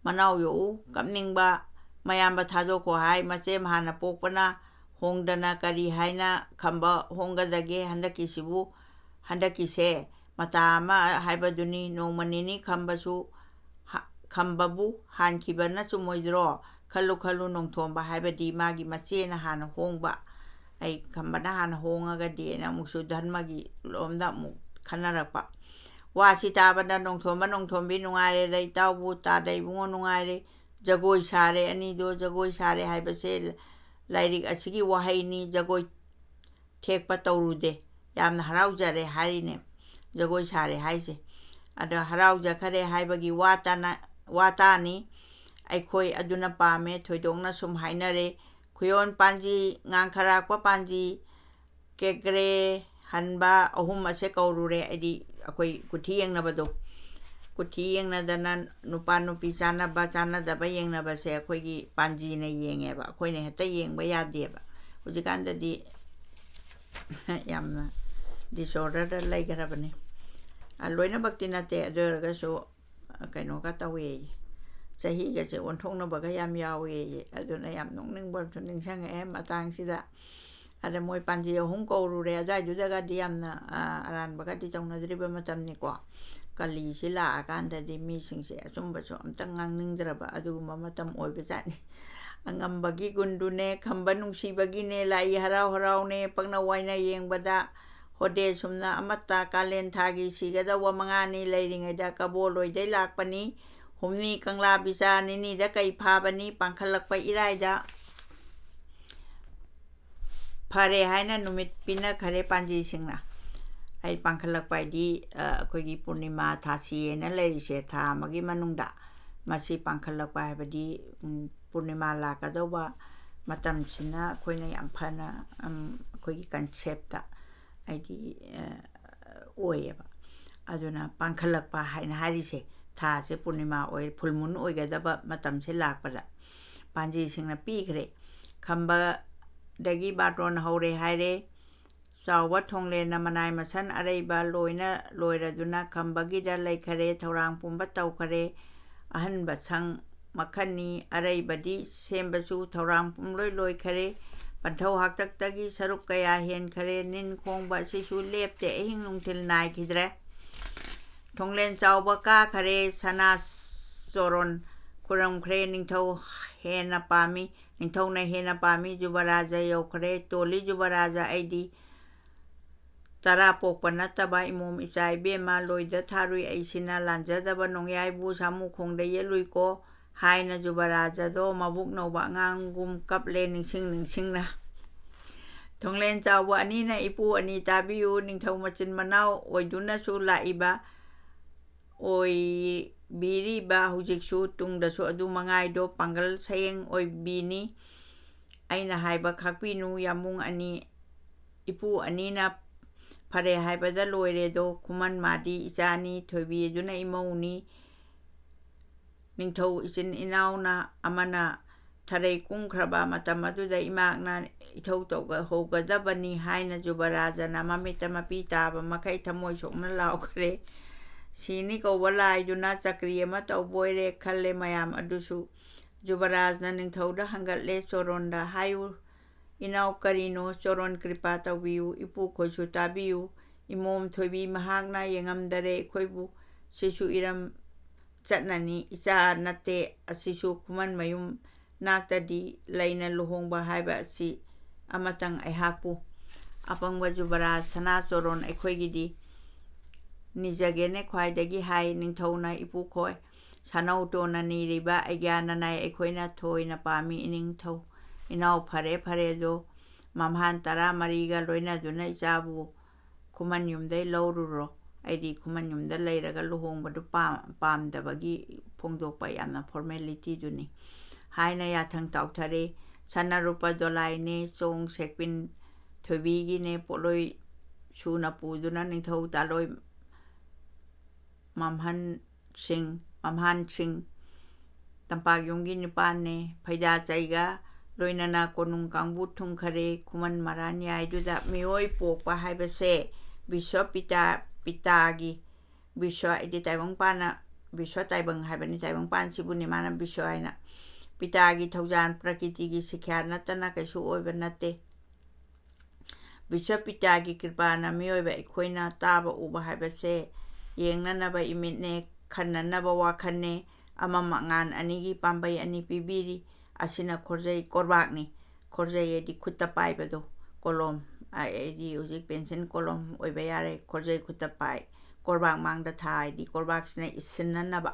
ꯃꯅꯥꯎ ꯌꯣꯛꯎ, ꯀꯞꯅꯤꯡꯕ, ꯃꯌꯥꯝꯕ ꯊꯥꯗꯣꯛꯈꯣ ꯍꯥꯏ꯫ ꯃꯆꯦꯝ ꯍꯥꯟꯅ ꯄꯣꯛꯄꯅ ꯍꯣꯡꯗꯅ ꯀꯔꯤ ꯍꯥꯏꯅ ꯈꯝꯕ ꯍꯣꯡꯒꯗꯒꯦ? ꯍꯟꯗꯛꯀꯤꯁꯤꯕꯨ, ꯍꯟꯗꯛꯀꯤꯁꯦ ꯃꯇꯥ ꯑꯃ ꯍꯥꯏꯕꯗꯨꯅꯤ꯫ ꯅꯣꯡꯃ ꯅꯤꯅꯤ ꯈꯝꯕꯁꯨ ꯍ-, ꯈꯝꯕꯕꯨ ꯍꯥꯟꯈꯤꯕꯅ ꯆꯨꯝꯃꯣꯏꯗ꯭ꯔꯣ? ꯈꯜꯂꯨ ꯈꯜꯂꯨ, ꯅꯣꯡꯊꯣꯝꯕ ꯍꯥꯏꯕꯗꯤ ꯃꯥꯒꯤ ꯃꯆꯦꯅ ꯍꯥꯟꯅ ꯍꯣꯡꯕ, ꯑꯩ ꯈꯝꯕꯅ ꯍꯥꯟꯅ ꯍꯣꯡꯉꯒꯗꯤꯅ ꯑꯃꯨꯛꯁꯨ ꯙꯔꯃꯒꯤ ꯂꯣꯝꯗ ꯑꯃꯨꯛ ꯈꯟꯅꯔꯛꯄ꯫ ꯋꯥꯁꯤ ꯇꯥꯕꯗ ꯅꯣꯡꯊꯣꯝꯕ, ꯅꯣꯡꯊꯣꯝꯕꯤ ꯅꯨꯡꯉꯥꯏꯔꯦꯗ ꯏꯇꯥꯎꯕꯨ, ꯇꯥꯗ ꯏꯕꯨꯡꯉꯣ ꯅꯨꯡꯉꯥꯏꯔꯦ꯫ ꯖꯒꯣꯏ ꯁꯥꯔꯦ ꯑꯅꯤꯗꯣ, ꯖꯒꯣꯏ ꯁꯥꯔꯦ ꯍꯥꯏꯕꯁꯦ ꯂꯥꯏꯔꯤꯛ ꯑꯁꯤꯒꯤ ꯋꯥꯍꯩꯅꯤ꯫ ꯖꯒꯣꯏ ꯊꯦꯛꯄ ꯇꯧꯔꯨꯗꯦ꯫ ꯌꯥꯝꯅ ꯍꯔꯥꯎꯖꯔꯦ ꯍꯥꯏꯔꯤꯅꯦ ꯖꯒꯣꯏ ꯁꯥꯔꯦ ꯍꯥꯏꯁꯦ꯫ ꯑꯗꯣ ꯍꯔꯥꯎꯖꯈꯔꯦ ꯍꯥꯏꯕꯒꯤ ꯋꯥ ꯇꯥꯅ-, ꯋꯥ ꯇꯥꯅꯤ꯫ ꯑꯩꯈꯣꯏ ꯑꯗꯨꯅ ꯄꯥꯝꯃꯦ, ꯊꯣꯏꯗꯣꯛꯅ ꯁꯨꯝ ꯍꯥꯏꯅꯔꯦ꯫ ꯈꯨꯌꯣꯟ ꯄꯥꯟꯖꯤ, ꯉꯥꯡꯈꯔꯥꯛꯄ ꯄꯥꯟꯖꯤ, ꯀꯦꯀ꯭ꯔꯦ ꯍꯟꯕ ꯑꯍꯨꯝ ꯑꯁꯦ ꯀꯧꯔꯨꯔꯦ꯫ ꯑꯩꯗꯤ ꯑꯩꯈꯣꯏ ꯀꯨꯊꯤ ꯌꯦꯡꯅꯕꯗꯣ, ꯀꯨꯊꯤ ꯌꯦꯡꯅꯗꯅ ꯅꯨꯄꯥ ꯅꯨꯄꯤ ꯆꯥꯟꯅꯕ ꯆꯥꯟꯅꯗꯕ ꯌꯦꯡꯅꯕꯁꯦ ꯑꯩꯈꯣꯏꯒꯤ ꯄꯥꯟꯖꯤꯅ ꯌꯦꯡꯉꯦꯕ, ꯑꯩꯈꯣꯏꯅ ꯍꯦꯛꯇ ꯌꯦꯡꯕ ꯌꯥꯗꯦꯕ꯫ ꯍꯧꯖꯤꯛꯀꯥꯟꯗꯗꯤ ꯌꯥꯝꯅ disorderꯗ ꯂꯩꯈ꯭ꯔꯕꯅꯤ꯫ ꯑ, ꯂꯣꯏꯅꯃꯛꯇꯤ ꯅꯠꯇꯦ, ꯑꯗꯨ ꯑꯣꯏꯔꯒꯁꯨ, ꯑ, ꯀꯩꯅꯣꯒ ꯇꯧꯋꯦꯌꯦ, ꯆꯍꯤꯒꯁꯦ ꯑꯣꯟꯊꯣꯛꯅꯕꯒ ꯌꯥꯝ ꯌꯥꯎꯋꯦꯌꯦ꯫ ꯑꯗꯨꯅ ꯌꯥꯝ ꯅꯣꯛꯅꯤꯡꯕ ꯑꯃꯁꯨ ꯅꯤꯡꯁꯤꯡꯉꯛꯑꯦ ꯃꯇꯥꯡꯁꯤꯗ꯫ ꯑꯗ ꯃꯣꯏ ꯄꯥꯟꯖꯤ ꯑꯍꯨꯝ ꯀꯧꯔꯨꯔꯦ, ꯑꯗꯨꯋꯥꯏꯗꯨꯗꯒꯗꯤ ꯌꯥꯝꯅ, ꯑ, ꯑꯔꯥꯟꯕꯒꯗꯤ ꯇꯧꯅꯗ꯭ꯔꯤꯕ ꯃꯇꯝꯅꯤꯀꯣ꯫ ꯀꯂꯤꯁꯤ ꯂꯥꯛꯑꯀꯥꯟꯗꯗꯤ ꯃꯤꯁꯤꯡꯁꯦ ꯑꯆꯨꯝꯕꯁꯨ ꯑꯝꯇ ꯉꯥꯡꯅꯤꯡꯗ꯭ꯔꯕ ꯑꯗꯨꯒꯨꯝꯕ ꯃꯇꯝ ꯑꯣꯏꯕꯖꯥꯠꯅꯤ꯫ ꯑꯉꯝꯕꯒꯤ ꯒꯨꯟꯗꯨꯅꯦ, ꯈꯝꯕ ꯅꯨꯡꯁꯤꯕꯒꯤꯅꯦ, ꯂꯥꯏ ꯍꯔꯥꯎ ꯍꯔꯥꯎꯅꯦ, ꯄꯪꯅ ꯋꯥꯏꯅ ꯌꯦꯡꯕꯗ ꯍꯣꯗꯦ ꯁꯨꯝꯅ ꯑꯃꯠꯇ꯫ ꯀꯥꯂꯦꯟ ꯊꯥꯒꯤ ꯁꯤꯒꯗꯧꯕ ꯃꯉꯥꯅꯤ ꯂꯩꯔꯤꯉꯩꯗ ꯀꯕꯣꯂꯣꯏꯗꯩ ꯂꯥꯛꯄꯅꯤ꯫ ꯍꯨꯝꯅꯤ ꯀꯪꯂꯥ ꯕꯤꯆꯥ, ꯅꯤꯅꯤꯗ ꯀꯩ ꯐꯥꯕꯅꯤ꯫ ꯄꯥꯡꯈꯠꯂꯛꯄ ꯏꯔꯥꯏꯗ ꯐꯔꯦ ꯍꯥꯏꯅ ꯅꯨꯃꯤꯠ ꯄꯤꯅꯈꯔꯦ ꯄꯥꯟꯖꯤꯁꯤꯡꯅ꯫ ꯑꯩ ꯄꯥꯡꯈꯠꯂꯛꯄ ꯍꯥꯏꯗꯤ, ꯑ, ꯑꯩꯈꯣꯏꯒꯤ ꯄꯨꯔꯅꯤꯃꯥ ꯊꯥꯁꯤ ꯍꯥꯏꯅ ꯂꯩꯔꯤꯁꯦ, ꯊꯥ ꯑꯃꯒꯤ ꯃꯅꯨꯡꯗ꯫ ꯃꯁꯤ ꯄꯥꯡꯈꯠꯂꯛꯄ ꯍꯥꯏꯕꯗꯤ, ꯎꯝ, ꯄꯨꯔꯅꯤꯃꯥ ꯂꯥꯛꯀꯗꯧꯕ ꯃꯇꯝꯁꯤꯅ ꯑꯩꯈꯣꯏꯅ ꯌꯥꯝ ꯐꯅ, ꯎꯝ, ꯑꯩꯈꯣꯏꯒꯤ ꯀꯟꯁꯦꯞꯇ ꯍꯥꯏꯗꯤ, ꯑ, ꯑꯣꯏꯌꯦꯕ꯫ ꯑꯗꯨꯅ ꯄꯥꯡꯈꯠꯂꯛꯄ ꯍꯥꯏꯅ ꯍꯥꯏꯔꯤꯁꯦ, ꯊꯥꯁꯦ ꯄꯨꯔꯅꯤꯃꯥ ꯑꯣꯏ, ꯐꯨꯜ ꯃꯨꯟ ꯑꯣꯏꯒꯗꯕ ꯃꯇꯝꯁꯦ ꯂꯥꯛꯄꯗ ꯄꯥꯟꯖꯤꯁꯤꯡꯅ ꯄꯤꯈ꯭ꯔꯦ꯫ ꯈꯝꯕꯗꯒꯤ ꯕꯥꯇꯣꯟ ꯍꯧꯔꯦ ꯍꯥꯏꯔꯦ꯫ ꯆꯥꯎꯕ ꯊꯣꯡꯂꯦꯟꯅ ꯃꯅꯥꯏ ꯃꯁꯟ ꯑꯔꯩꯕ ꯂꯣꯏꯅ ꯂꯣꯏꯔꯗꯨꯅ ꯈꯝꯕꯒꯤꯗ ꯂꯩꯈꯔꯦ, ꯊꯧꯔꯥꯡ ꯄꯨꯝꯕ ꯇꯧꯈꯔꯦ꯫ ꯑꯍꯟꯕ ꯁꯪ ꯃꯈꯜꯅꯤ, ꯑꯔꯩꯕꯗꯤ ꯁꯦꯝꯕꯁꯨ ꯊꯧꯔꯥꯡ ꯄꯨꯝꯂꯣꯏ ꯂꯣꯏꯈꯔꯦ꯫ ꯄꯟꯊꯧ ꯍꯥꯛꯇꯛꯇꯒꯤ ꯁꯔꯨꯛ ꯀꯌꯥ ꯍꯦꯟꯈꯔꯦ, ꯅꯤꯟ ꯈꯣꯡꯕ ꯑꯁꯤꯁꯨ ꯂꯦꯞꯇꯦ, ꯑꯍꯤꯡ ꯅꯨꯡꯊꯤꯜ ꯅꯥꯏꯈꯤꯗ꯭ꯔꯦ꯫ ꯊꯣꯡꯂꯦꯟ ꯆꯥꯎꯕ ꯀꯥꯈꯔꯦ, ꯁꯅꯥ ꯆꯣꯔꯣꯟ ꯈꯨꯔꯝꯈ꯭ꯔꯦ, ꯅꯤꯡꯊꯧ ꯍꯦꯟꯅ ꯄꯥꯝꯃꯤ, ꯅꯤꯡꯊꯧꯅ ꯍꯦꯟꯅ ꯄꯥꯝꯃꯤ, ꯖꯨꯕꯔꯥꯖ ꯌꯧꯈ꯭ꯔꯦ, ꯇꯣꯜꯂꯤ ꯖꯨꯕꯔꯥꯖ ꯑꯩꯗꯤ ꯇꯔꯥ ꯄꯣꯛꯄ ꯅꯠꯇꯕ ꯏꯃꯣꯝ ꯏꯆꯥ ꯏꯕꯦꯝꯃ ꯂꯣꯏꯗ ꯊꯥꯔꯨꯏ ꯑꯩꯁꯤꯅ ꯂꯥꯟꯖꯗꯕ ꯅꯣꯡꯌꯥꯏꯕꯨ ꯁꯥꯃꯨꯈꯣꯡꯗ ꯌꯦꯠꯂꯨꯏꯀꯣ ꯍꯥꯏꯅ ꯖꯨꯕꯔꯥꯖꯗꯣ ꯃꯕꯨꯛ ꯅꯧꯕ ꯑꯉꯥꯡꯒꯨꯝ ꯀꯞꯂꯦ ꯅꯤꯡꯁꯤꯡ ꯅꯤꯡꯁꯤꯡꯅ꯫ ꯊꯣꯡꯂꯦꯟ ꯆꯥꯎꯕ ꯑꯅꯤꯅ ꯏꯄꯨ ꯑꯅꯤ ꯇꯥꯕꯤꯌꯨ, ꯅꯤꯡꯊꯧ ꯃꯆꯤꯟ ꯃꯅꯥꯎ ꯑꯣꯏꯗꯨꯅꯁꯨ ꯂꯥꯛꯏꯕ, ꯑꯣꯏꯕꯤꯔꯤꯕ ꯍꯧꯖꯤꯛꯁꯨ ꯇꯨꯡꯗꯁꯨ ꯑꯗꯨ ꯃꯉꯥꯏꯗꯣ ꯄꯥꯡꯒꯜ ꯁꯌꯦꯡ ꯑꯣꯏꯕꯤꯅꯤ꯫ ꯑꯩꯅ ꯍꯥꯏꯕ ꯈꯥꯛꯄꯤꯅꯨ, ꯌꯥꯝꯕꯨꯡ ꯑꯅꯤ, ꯏꯄꯨ ꯑꯅꯤꯅ ꯐꯔꯦ ꯍꯥꯏꯕꯗ ꯂꯣꯏꯔꯦꯗꯣ꯫ ꯈꯨꯃꯟ ꯃꯥꯗꯤ ꯏꯆꯥꯅꯤ, ꯊꯣꯏꯕꯤ ꯑꯗꯨꯅ ꯏꯃꯧꯅꯤ꯫ ꯅꯤꯡꯊꯧ ꯏꯆꯤꯟ ꯏꯅꯥꯎꯅ ꯑꯃꯅ ꯊꯔꯩ ꯀꯨꯝꯈ꯭ꯔꯕ ꯃꯇꯝ ꯑꯗꯨꯗ ꯏꯃꯥꯛꯅ ꯏꯊꯧ ꯇꯧꯍꯧꯒꯗꯕꯅꯤ ꯍꯥꯏꯅ ꯖꯨꯕꯔꯥꯖꯅ ꯃꯃꯤꯠꯇ ꯃꯄꯤ ꯇꯥꯕ ꯃꯈꯩ ꯊꯃꯣꯏ ꯁꯣꯛꯅ ꯂꯥꯎꯈ꯭ꯔꯦ꯫ ꯁꯤꯅꯤ ꯀꯧꯕ ꯂꯥꯏꯗꯨꯅ ꯆꯀ꯭ꯔꯤ ꯑꯃ ꯇꯧꯕꯣꯏꯔꯦ ꯈꯜꯂꯦ ꯃꯌꯥꯝ ꯑꯗꯨꯁꯨ꯫ ꯖꯨꯕꯔꯥꯖꯅ ꯅꯤꯡꯊꯧꯗ ꯍꯪꯒꯠꯂꯦ, ꯆꯣꯔꯣꯟꯗ ꯍꯥꯏꯌꯨ, ꯏꯅꯥꯎ ꯀꯔꯤꯅꯣ? ꯆꯣꯔꯣꯟ ꯀ꯭ꯔꯤꯄꯥ ꯇꯧꯕꯤꯌꯨ, ꯏꯄꯨꯈꯣꯏꯁꯨ ꯇꯥꯕꯤꯌꯨ꯫ ꯏꯃꯣꯝ ꯊꯣꯏꯕꯤ ꯃꯍꯥꯛꯅ ꯌꯦꯡꯉꯝꯗꯔꯦ ꯑꯩꯈꯣꯏꯕꯨ꯫ ꯁꯤꯁꯨ ꯏꯔꯝ ꯆꯠꯅꯅꯤ, ꯏꯆꯥ ꯅꯠꯇꯦ꯫ ꯑꯁꯤꯁꯨ ꯈꯨꯃꯟ ꯃꯌꯨꯝ ꯅꯥꯛꯇꯗꯤ ꯂꯩꯅ ꯂꯨꯍꯣꯡꯕ ꯍꯥꯏꯕ ꯑꯁꯤ ꯑꯃꯇꯪ ꯑꯩꯍꯥꯛꯄꯨ꯫ ꯑꯄꯪꯕ ꯖꯨꯕꯔꯥꯖ ꯁꯅꯥꯆꯣꯔꯣꯟ ꯑꯩꯈꯣꯏꯒꯤꯗꯤ ꯅꯤꯖꯒꯦꯅꯦ ꯈ꯭ꯋꯥꯏꯗꯒꯤ ꯍꯥꯏ ꯅꯤꯡꯊꯧꯅ ꯏꯄꯨꯈꯣꯏ꯫ ꯁꯥꯅꯧꯇꯣꯟꯅ ꯅꯤꯔꯤꯕ ꯑꯩꯒ꯭ꯌꯥ ꯅꯅꯥꯏ ꯑꯩꯈꯣꯏꯅ ꯊꯣꯏꯅ ꯄꯥꯝꯃꯤ ꯏꯅꯤꯡꯊꯧ꯫ ꯏꯅꯥꯎ ꯐꯔꯦ ꯐꯔꯦ ꯑꯗꯣ ꯃꯝꯍꯥꯟ ꯇꯔꯥꯃꯔꯤꯒ ꯂꯣꯏꯅꯗꯨꯅ ꯏꯆꯥꯕꯨ ꯈꯨꯃꯟ ꯌꯨꯝꯗꯩ ꯂꯧꯔꯨꯔꯣ꯫ ꯑꯩꯗꯤ ꯈꯨꯃꯟ ꯌꯨꯝꯗ ꯂꯩꯔꯒ ꯂꯨꯍꯣꯡꯕꯗꯨ ꯄꯥꯝ-, ꯄꯥꯝꯗꯕꯒꯤ ꯐꯣꯡꯗꯣꯛꯄ ꯌꯥꯝꯅ ꯐꯣꯔꯃꯦꯂꯤꯇꯤꯗꯨꯅꯤ ꯍꯥꯏꯅ ꯌꯥꯊꯪ ꯇꯥꯎꯊꯔꯦ꯫ ꯁꯅꯥ ꯔꯨꯄꯥ ꯗꯣꯂꯥꯏꯅꯦ, ꯆꯣꯡ ꯁꯦꯛꯄꯤꯟ ꯊꯣꯏꯕꯤꯒꯤꯅꯦ, ꯄꯣꯠꯂꯣꯏ ꯁꯨꯅ ꯄꯨꯗꯨꯅ ꯅꯤꯡꯊꯧ ꯇꯥꯂꯣꯏ ꯃꯝꯍꯟ ꯁꯤꯡ, ꯃꯝꯍꯥꯟ ꯁꯤꯡ, ꯇꯝꯄꯥꯛ ꯌꯨꯝꯒꯤ ꯅꯤꯄꯥꯟꯅꯦ, ꯐꯩꯖꯥ ꯆꯩꯒ ꯂꯣꯏꯅꯅ ꯀꯣꯅꯨꯡ ꯀꯥꯡꯕꯨ ꯊꯨꯡꯈꯔꯦ꯫ ꯈꯨꯃꯟ ꯃꯔꯥꯟ ꯌꯥꯏꯗꯨꯗ ꯃꯤꯑꯣꯏ ꯄꯣꯛꯄ ꯍꯥꯏꯕꯁꯦ ꯕꯤꯁ꯭ꯋ ꯄꯤꯇꯥ, ꯄꯤꯇꯥꯒꯤ, ꯕꯤꯁ꯭ꯋ ꯍꯥꯏꯗꯤ ꯇꯥꯏꯕꯪꯄꯥꯟꯅ, ꯕꯤꯁ꯭ꯋ ꯇꯥꯏꯕꯪ ꯍꯥꯏꯕꯅꯤ, ꯇꯥꯏꯕꯪꯄꯥꯟꯁꯤꯕꯨꯅꯤ ꯃꯥꯅ ꯕꯤꯁ꯭ꯋ ꯍꯥꯏꯅ꯫ ꯄꯤꯇꯥꯒꯤ ꯊꯧꯖꯥꯜ ꯄ꯭ꯔꯀꯤꯇꯤꯒꯤ ꯁꯤꯈ꯭ꯌꯥ ꯅꯠꯇꯅ ꯀꯩꯁꯨ ꯑꯣꯏꯕ ꯅꯠꯇꯦ꯫ ꯕꯤꯁ꯭ꯋ ꯄꯤꯇꯥꯒꯤ ꯀ꯭ꯔꯤꯄꯥꯅ ꯃꯤꯑꯣꯏꯕ ꯑꯩꯈꯣꯏꯅ ꯇꯥꯕ ꯎꯕ ꯍꯥꯏꯕꯁꯦ ꯌꯦꯡꯅꯅꯕ ꯏꯃꯤꯠꯅꯦ, ꯈꯟꯅꯅꯕ ꯋꯥꯈꯜꯅꯦ, ꯑꯃ ꯃꯉꯥꯟ ꯑꯅꯤꯒꯤ ꯄꯥꯝꯕꯩ ꯑꯅꯤ ꯄꯤꯕꯤꯔꯤ꯫ ꯑꯁꯤꯅ ꯈꯣꯔꯖꯩ ꯀꯣꯔꯕꯥꯛꯅꯤ꯫ ꯈꯣꯔꯖꯩ ꯍꯥꯏꯗꯤ ꯈꯨꯠꯇ ꯄꯥꯏꯕꯗꯣ, ꯀꯣꯂꯣꯝ, ꯑ-, ꯍꯥꯏꯗꯤ ꯍꯧꯖꯤꯛ ꯄꯦꯟꯁꯤꯜ ꯀꯣꯂꯣꯝ ꯑꯣꯏꯕ ꯌꯥꯔꯦ, ꯈꯣꯔꯖꯩ ꯈꯨꯠꯇ ꯄꯥꯏ꯫ ꯀꯣꯔꯕꯥꯛ ꯃꯥꯡꯗ ꯊꯥ ꯍꯥꯏꯗꯤ ꯀꯣꯔꯕꯥꯛꯁꯤꯅ ꯏꯁꯤꯟꯅꯅꯕ,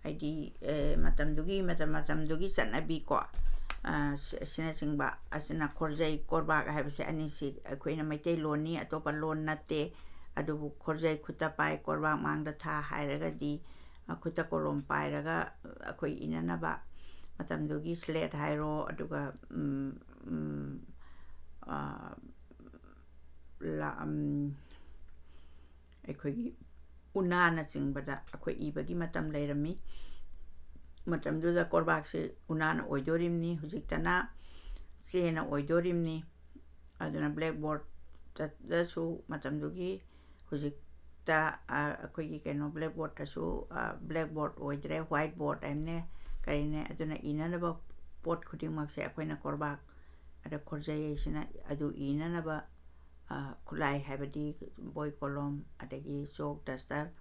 ꯍꯥꯏꯗꯤ, ꯑꯦ, ꯃꯇꯝꯗꯨꯒꯤ, ꯃꯇꯝ ꯃꯇꯝꯗꯨꯒꯤ ꯆꯠꯅꯕꯤꯀꯣ, ꯑ, ꯁꯤ-, ꯑꯁꯤꯅꯆꯤꯡꯕ, ꯑꯁꯤꯅ ꯈꯣꯔꯖꯩ ꯀꯣꯔꯕꯥꯛ ꯍꯥꯏꯕꯁꯦ ꯑꯅꯤꯁꯤ ꯑꯩꯈꯣꯏꯅ ꯃꯩꯇꯩꯂꯣꯟꯅꯤ, ꯑꯇꯣꯞꯄ ꯂꯣꯟ ꯅꯠꯇꯦ꯫ ꯑꯗꯨꯕꯨ ꯈꯣꯔꯖꯩ ꯈꯨꯠꯇ ꯄꯥꯏ, ꯀꯣꯔꯕꯥꯛ ꯃꯥꯡꯗ ꯊꯥ ꯍꯥꯏꯔꯒꯗꯤ, ꯑ, ꯈꯨꯠꯇ ꯀꯣꯂꯣꯝ ꯄꯥꯏꯔꯒ, ꯑ, ꯑꯩꯈꯣꯏ ꯏꯅꯅꯕ ꯃꯇꯝꯗꯨꯒꯤ ꯁ꯭ꯂꯦꯠ ꯍꯥꯏꯔꯣ, ꯑꯗꯨꯒ, ꯎꯝ, ꯎꯝ, ꯑ, ꯂꯥ-, ꯎꯝ, ꯑꯩꯈꯣꯏꯒꯤ ꯎꯅꯥꯅꯆꯤꯡꯕꯗ ꯑꯩꯈꯣꯏ ꯏꯕꯒꯤ ꯃꯇꯝ ꯂꯩꯔꯝꯃꯤ꯫ ꯃꯇꯝꯗꯨꯗ ꯀꯣꯔꯕꯥꯛꯁꯤ ꯎꯅꯥꯅ ꯑꯣꯏꯗꯣꯔꯤꯕꯅꯤ, ꯍꯧꯖꯤꯛꯇꯅ ꯆꯦꯅ ꯑꯣꯏꯗꯣꯔꯤꯕꯅꯤ꯫ ꯑꯗꯨꯅ ꯕ꯭ꯂꯦꯛꯕꯣꯔꯗꯇꯁꯨ ꯃꯇꯝꯗꯨꯒꯤ ꯍꯧꯖꯤꯛꯇ, ꯑ, ꯑꯩꯈꯣꯏꯒꯤ ꯀꯩꯅꯣ ꯕ꯭ꯂꯦꯛꯕꯣꯔꯗꯇꯁꯨ, ꯑ, ꯕ꯭ꯂꯦꯛꯕꯣꯔꯗ ꯑꯣꯏꯗ꯭ꯔꯦ, ꯋꯥꯏꯠ ꯕꯣꯔꯗ ꯍꯥꯏꯕꯅꯦ, ꯀꯔꯤꯅꯦ, ꯑꯗꯨꯅ ꯏꯅꯅꯕ ꯄꯣꯠ ꯈꯨꯗꯤꯡꯃꯛꯁꯦ ꯑꯩꯈꯣꯏꯅ ꯀꯣꯔꯕꯥꯛ ꯑꯗ ꯈꯣꯔꯖꯩ ꯍꯥꯏꯁꯤꯅ ꯑꯗꯨ ꯏꯅꯅꯕ, ꯑ, ꯈꯨꯠꯂꯥꯏ ꯍꯥꯏꯕꯗꯤ ꯕꯣꯏ ꯀꯣꯂꯣꯝ ꯑꯗꯒꯤ ꯆꯣꯛ ꯗꯁꯇꯔ꯫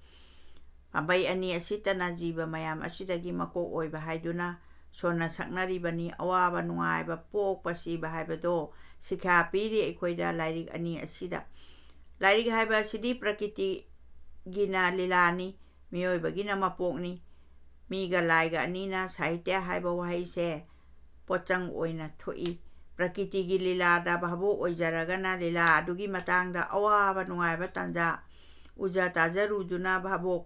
ꯄꯥꯝꯕꯩ ꯑꯅꯤ ꯑꯁꯤꯇꯅ ꯖꯤꯕ ꯃꯌꯥꯝ ꯑꯁꯤꯗꯒꯤ ꯃꯀꯣꯛ ꯑꯣꯏꯕ ꯍꯥꯏꯗꯨꯅ ꯁꯣꯟꯅ ꯁꯛꯅꯔꯤꯕꯅꯤ꯫ ꯑꯋꯥꯕ ꯅꯨꯡꯉꯥꯏꯕ, ꯄꯣꯛꯄ ꯁꯤꯕ ꯍꯥꯏꯕꯗꯣ ꯁꯤꯈꯥ ꯄꯤꯔꯤ ꯑꯩꯈꯣꯏꯗ ꯂꯥꯏꯔꯤꯛ ꯑꯅꯤ ꯑꯁꯤꯗ꯫ ꯂꯥꯏꯔꯤꯛ ꯍꯥꯏꯕ ꯑꯁꯤꯗꯤ ꯄ꯭ꯔꯀꯤꯇꯤꯒꯤꯅ ꯂꯤꯂꯥꯅꯤ, ꯃꯤꯑꯣꯏꯕꯒꯤꯅ ꯃꯄꯣꯛꯅꯤ꯫ ꯃꯤꯒ ꯂꯥꯏꯒ ꯑꯅꯤꯅ ꯁꯥꯍꯤꯇ꯭ꯌ ꯍꯥꯏꯕ ꯋꯥꯍꯩꯁꯦ ꯄꯣꯠꯆꯪ ꯑꯣꯏꯅ ꯊꯣꯛꯏ꯫ ꯄ꯭ꯔꯀꯤꯇꯤꯒꯤ ꯂꯤꯂꯥꯗ ꯚꯥꯕꯣꯛ ꯑꯣꯏꯖꯔꯒꯅ ꯂꯤꯂꯥ ꯑꯗꯨꯒꯤ ꯃꯇꯥꯡꯗ ꯑꯋꯥꯕ ꯅꯨꯡꯉꯥꯏꯕ ꯇꯥꯟꯖꯥ ꯎꯖ ꯇꯥꯖꯔꯨꯗꯨꯅ ꯚꯥꯕꯣꯛ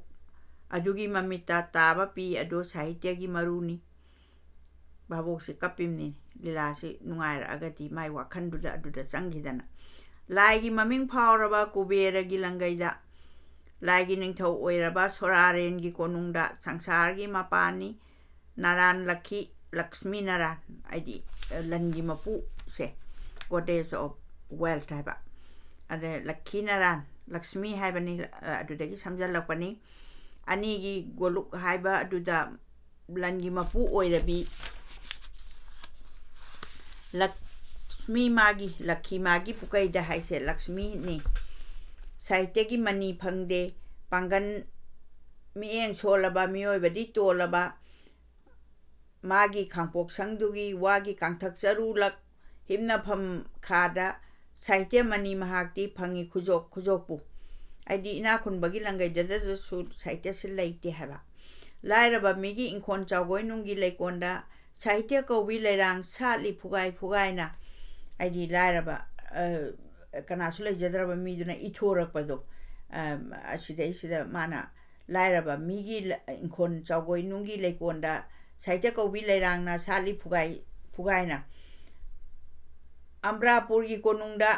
ꯑꯗꯨꯒꯤ ꯃꯃꯤꯠꯇ ꯇꯥꯕ ꯄꯤ ꯑꯗꯨ ꯁꯥꯍꯤꯇ꯭ꯌꯒꯤ ꯃꯔꯨꯅꯤ꯫ ꯚꯥꯕꯣꯛꯁꯤ ꯀꯞꯄꯤꯝꯅꯤ꯫ ꯂꯤꯂꯥꯁꯤ ꯅꯨꯡꯉꯥꯏꯔꯛꯑꯒꯗꯤ ꯃꯥꯏ ꯋꯥꯈꯜꯗꯨꯗ ꯑꯗꯨꯗ ꯆꯪꯈꯤꯗꯅ꯫ ꯂꯥꯏꯒꯤ ꯃꯃꯤꯡ ꯐꯥꯎꯔꯕ ꯀꯨꯕꯦꯔꯒꯤ ꯂꯪꯒꯩꯗ ꯂꯥꯏꯒꯤ ꯅꯤꯡꯊꯧ ꯑꯣꯏꯔꯕ ꯁꯣꯔꯥꯔꯦꯟꯒꯤ ꯀꯣꯅꯨꯡꯗ ꯁꯪꯁꯥꯔꯒꯤ ꯃꯄꯥꯅꯤ ꯅꯥꯔꯥꯟ ꯂꯛꯈꯤ, ꯂꯛꯁꯃꯤ ꯅꯥꯔꯥꯟ ꯍꯥꯏꯗꯤ, ꯑ, ꯂꯟꯒꯤ ꯃꯄꯨꯁꯦ, goddess of wealth ꯍꯥꯏꯕ꯫ ꯑꯗ ꯂꯛꯈꯤ ꯅꯥꯔꯥꯟ, ꯂꯛꯁꯃꯤ ꯍꯥꯏꯕꯅꯤ, ꯑ, ꯑꯗꯨꯗꯒꯤ ꯁꯝꯖꯜꯂꯛꯄꯅꯤ꯫ ꯑꯅꯤꯒꯤ ꯒꯣꯂꯨꯛ ꯍꯥꯏꯕ ꯑꯗꯨꯗ ꯂꯟꯒꯤ ꯃꯄꯨ ꯑꯣꯏꯔꯕꯤ ꯂꯛꯁꯃꯤ ꯃꯥꯒꯤ, ꯂꯛꯈꯤ ꯃꯥꯒꯤ ꯄꯨꯀꯩꯗ ꯍꯥꯏꯁꯦ ꯂꯛꯁꯃꯤꯅꯤ꯫ ꯁꯥꯍꯤꯇ꯭ꯌꯒꯤ ꯃꯅꯤ ꯐꯪꯗꯦ, ꯄꯥꯡꯒꯟ ꯃꯤꯠꯌꯦꯡ ꯁꯣꯜꯂꯕ, ꯃꯤꯑꯣꯏꯕꯗꯤ ꯇꯣꯜꯂꯕ, ꯃꯥꯒꯤ ꯈꯥꯡꯄꯣꯛꯁꯪꯗꯨꯒꯤ ꯋꯥꯒꯤ ꯀꯥꯡꯊꯛ ꯆꯔꯨ ꯂꯛ ꯍꯤꯞꯅꯐꯝ ꯈꯥꯗ ꯁꯥꯍꯤꯇ꯭ꯌ ꯃꯅꯤ ꯃꯍꯥꯛꯇꯤ ꯐꯪꯉꯤ ꯈꯨꯖꯣꯛ ꯈꯨꯖꯣꯛꯄꯨ꯫ ꯍꯥꯏꯗꯤ ꯏꯅꯥꯛ ꯈꯨꯟꯕꯒꯤ ꯂꯪꯒꯩꯗꯗꯁꯨ ꯁꯥꯍꯤꯇ꯭ꯌꯁꯤ ꯂꯩꯇꯦ ꯍꯥꯏꯕ꯫ ꯂꯥꯏꯔꯕ ꯃꯤꯒꯤ ꯏꯪꯈꯣꯜ ꯆꯥꯎꯒꯣꯏꯅꯨꯡꯒꯤ ꯂꯩꯀꯣꯜꯗ ꯁꯥꯍꯤꯇ꯭ꯌ ꯀꯧꯕꯤ ꯂꯩꯔꯥꯡ ꯁꯥꯠꯂꯤ ꯐꯨꯒꯥꯏ ꯐꯨꯒꯥꯏꯅ꯫ ꯍꯥꯏꯗꯤ ꯂꯥꯏꯔꯕ, ꯑ, ꯀꯅꯥꯁꯨ ꯂꯩꯖꯗ꯭ꯔꯕ ꯃꯤꯗꯨꯅ ꯏꯊꯣꯔꯛꯄꯗꯣ, ꯑ, ꯑꯁꯤꯗꯩꯁꯤꯗ ꯃꯥꯅ ꯂꯥꯏꯔꯕ ꯃꯤꯒꯤ ꯂ-, ꯏꯪꯈꯣꯜ ꯆꯥꯎꯒꯣꯏꯅꯨꯡꯒꯤ ꯂꯩꯀꯣꯜꯗ ꯁꯥꯍꯤꯇ꯭ꯌ ꯀꯧꯕꯤ ꯂꯩꯔꯥꯡꯅ ꯁꯥꯠꯂꯤ ꯐꯨꯒꯥꯏ ꯐꯨꯒꯥꯏꯅ꯫ ꯑꯝꯕ꯭ꯔꯥꯄꯨꯔꯒꯤ ꯀꯣꯅꯨꯡꯗ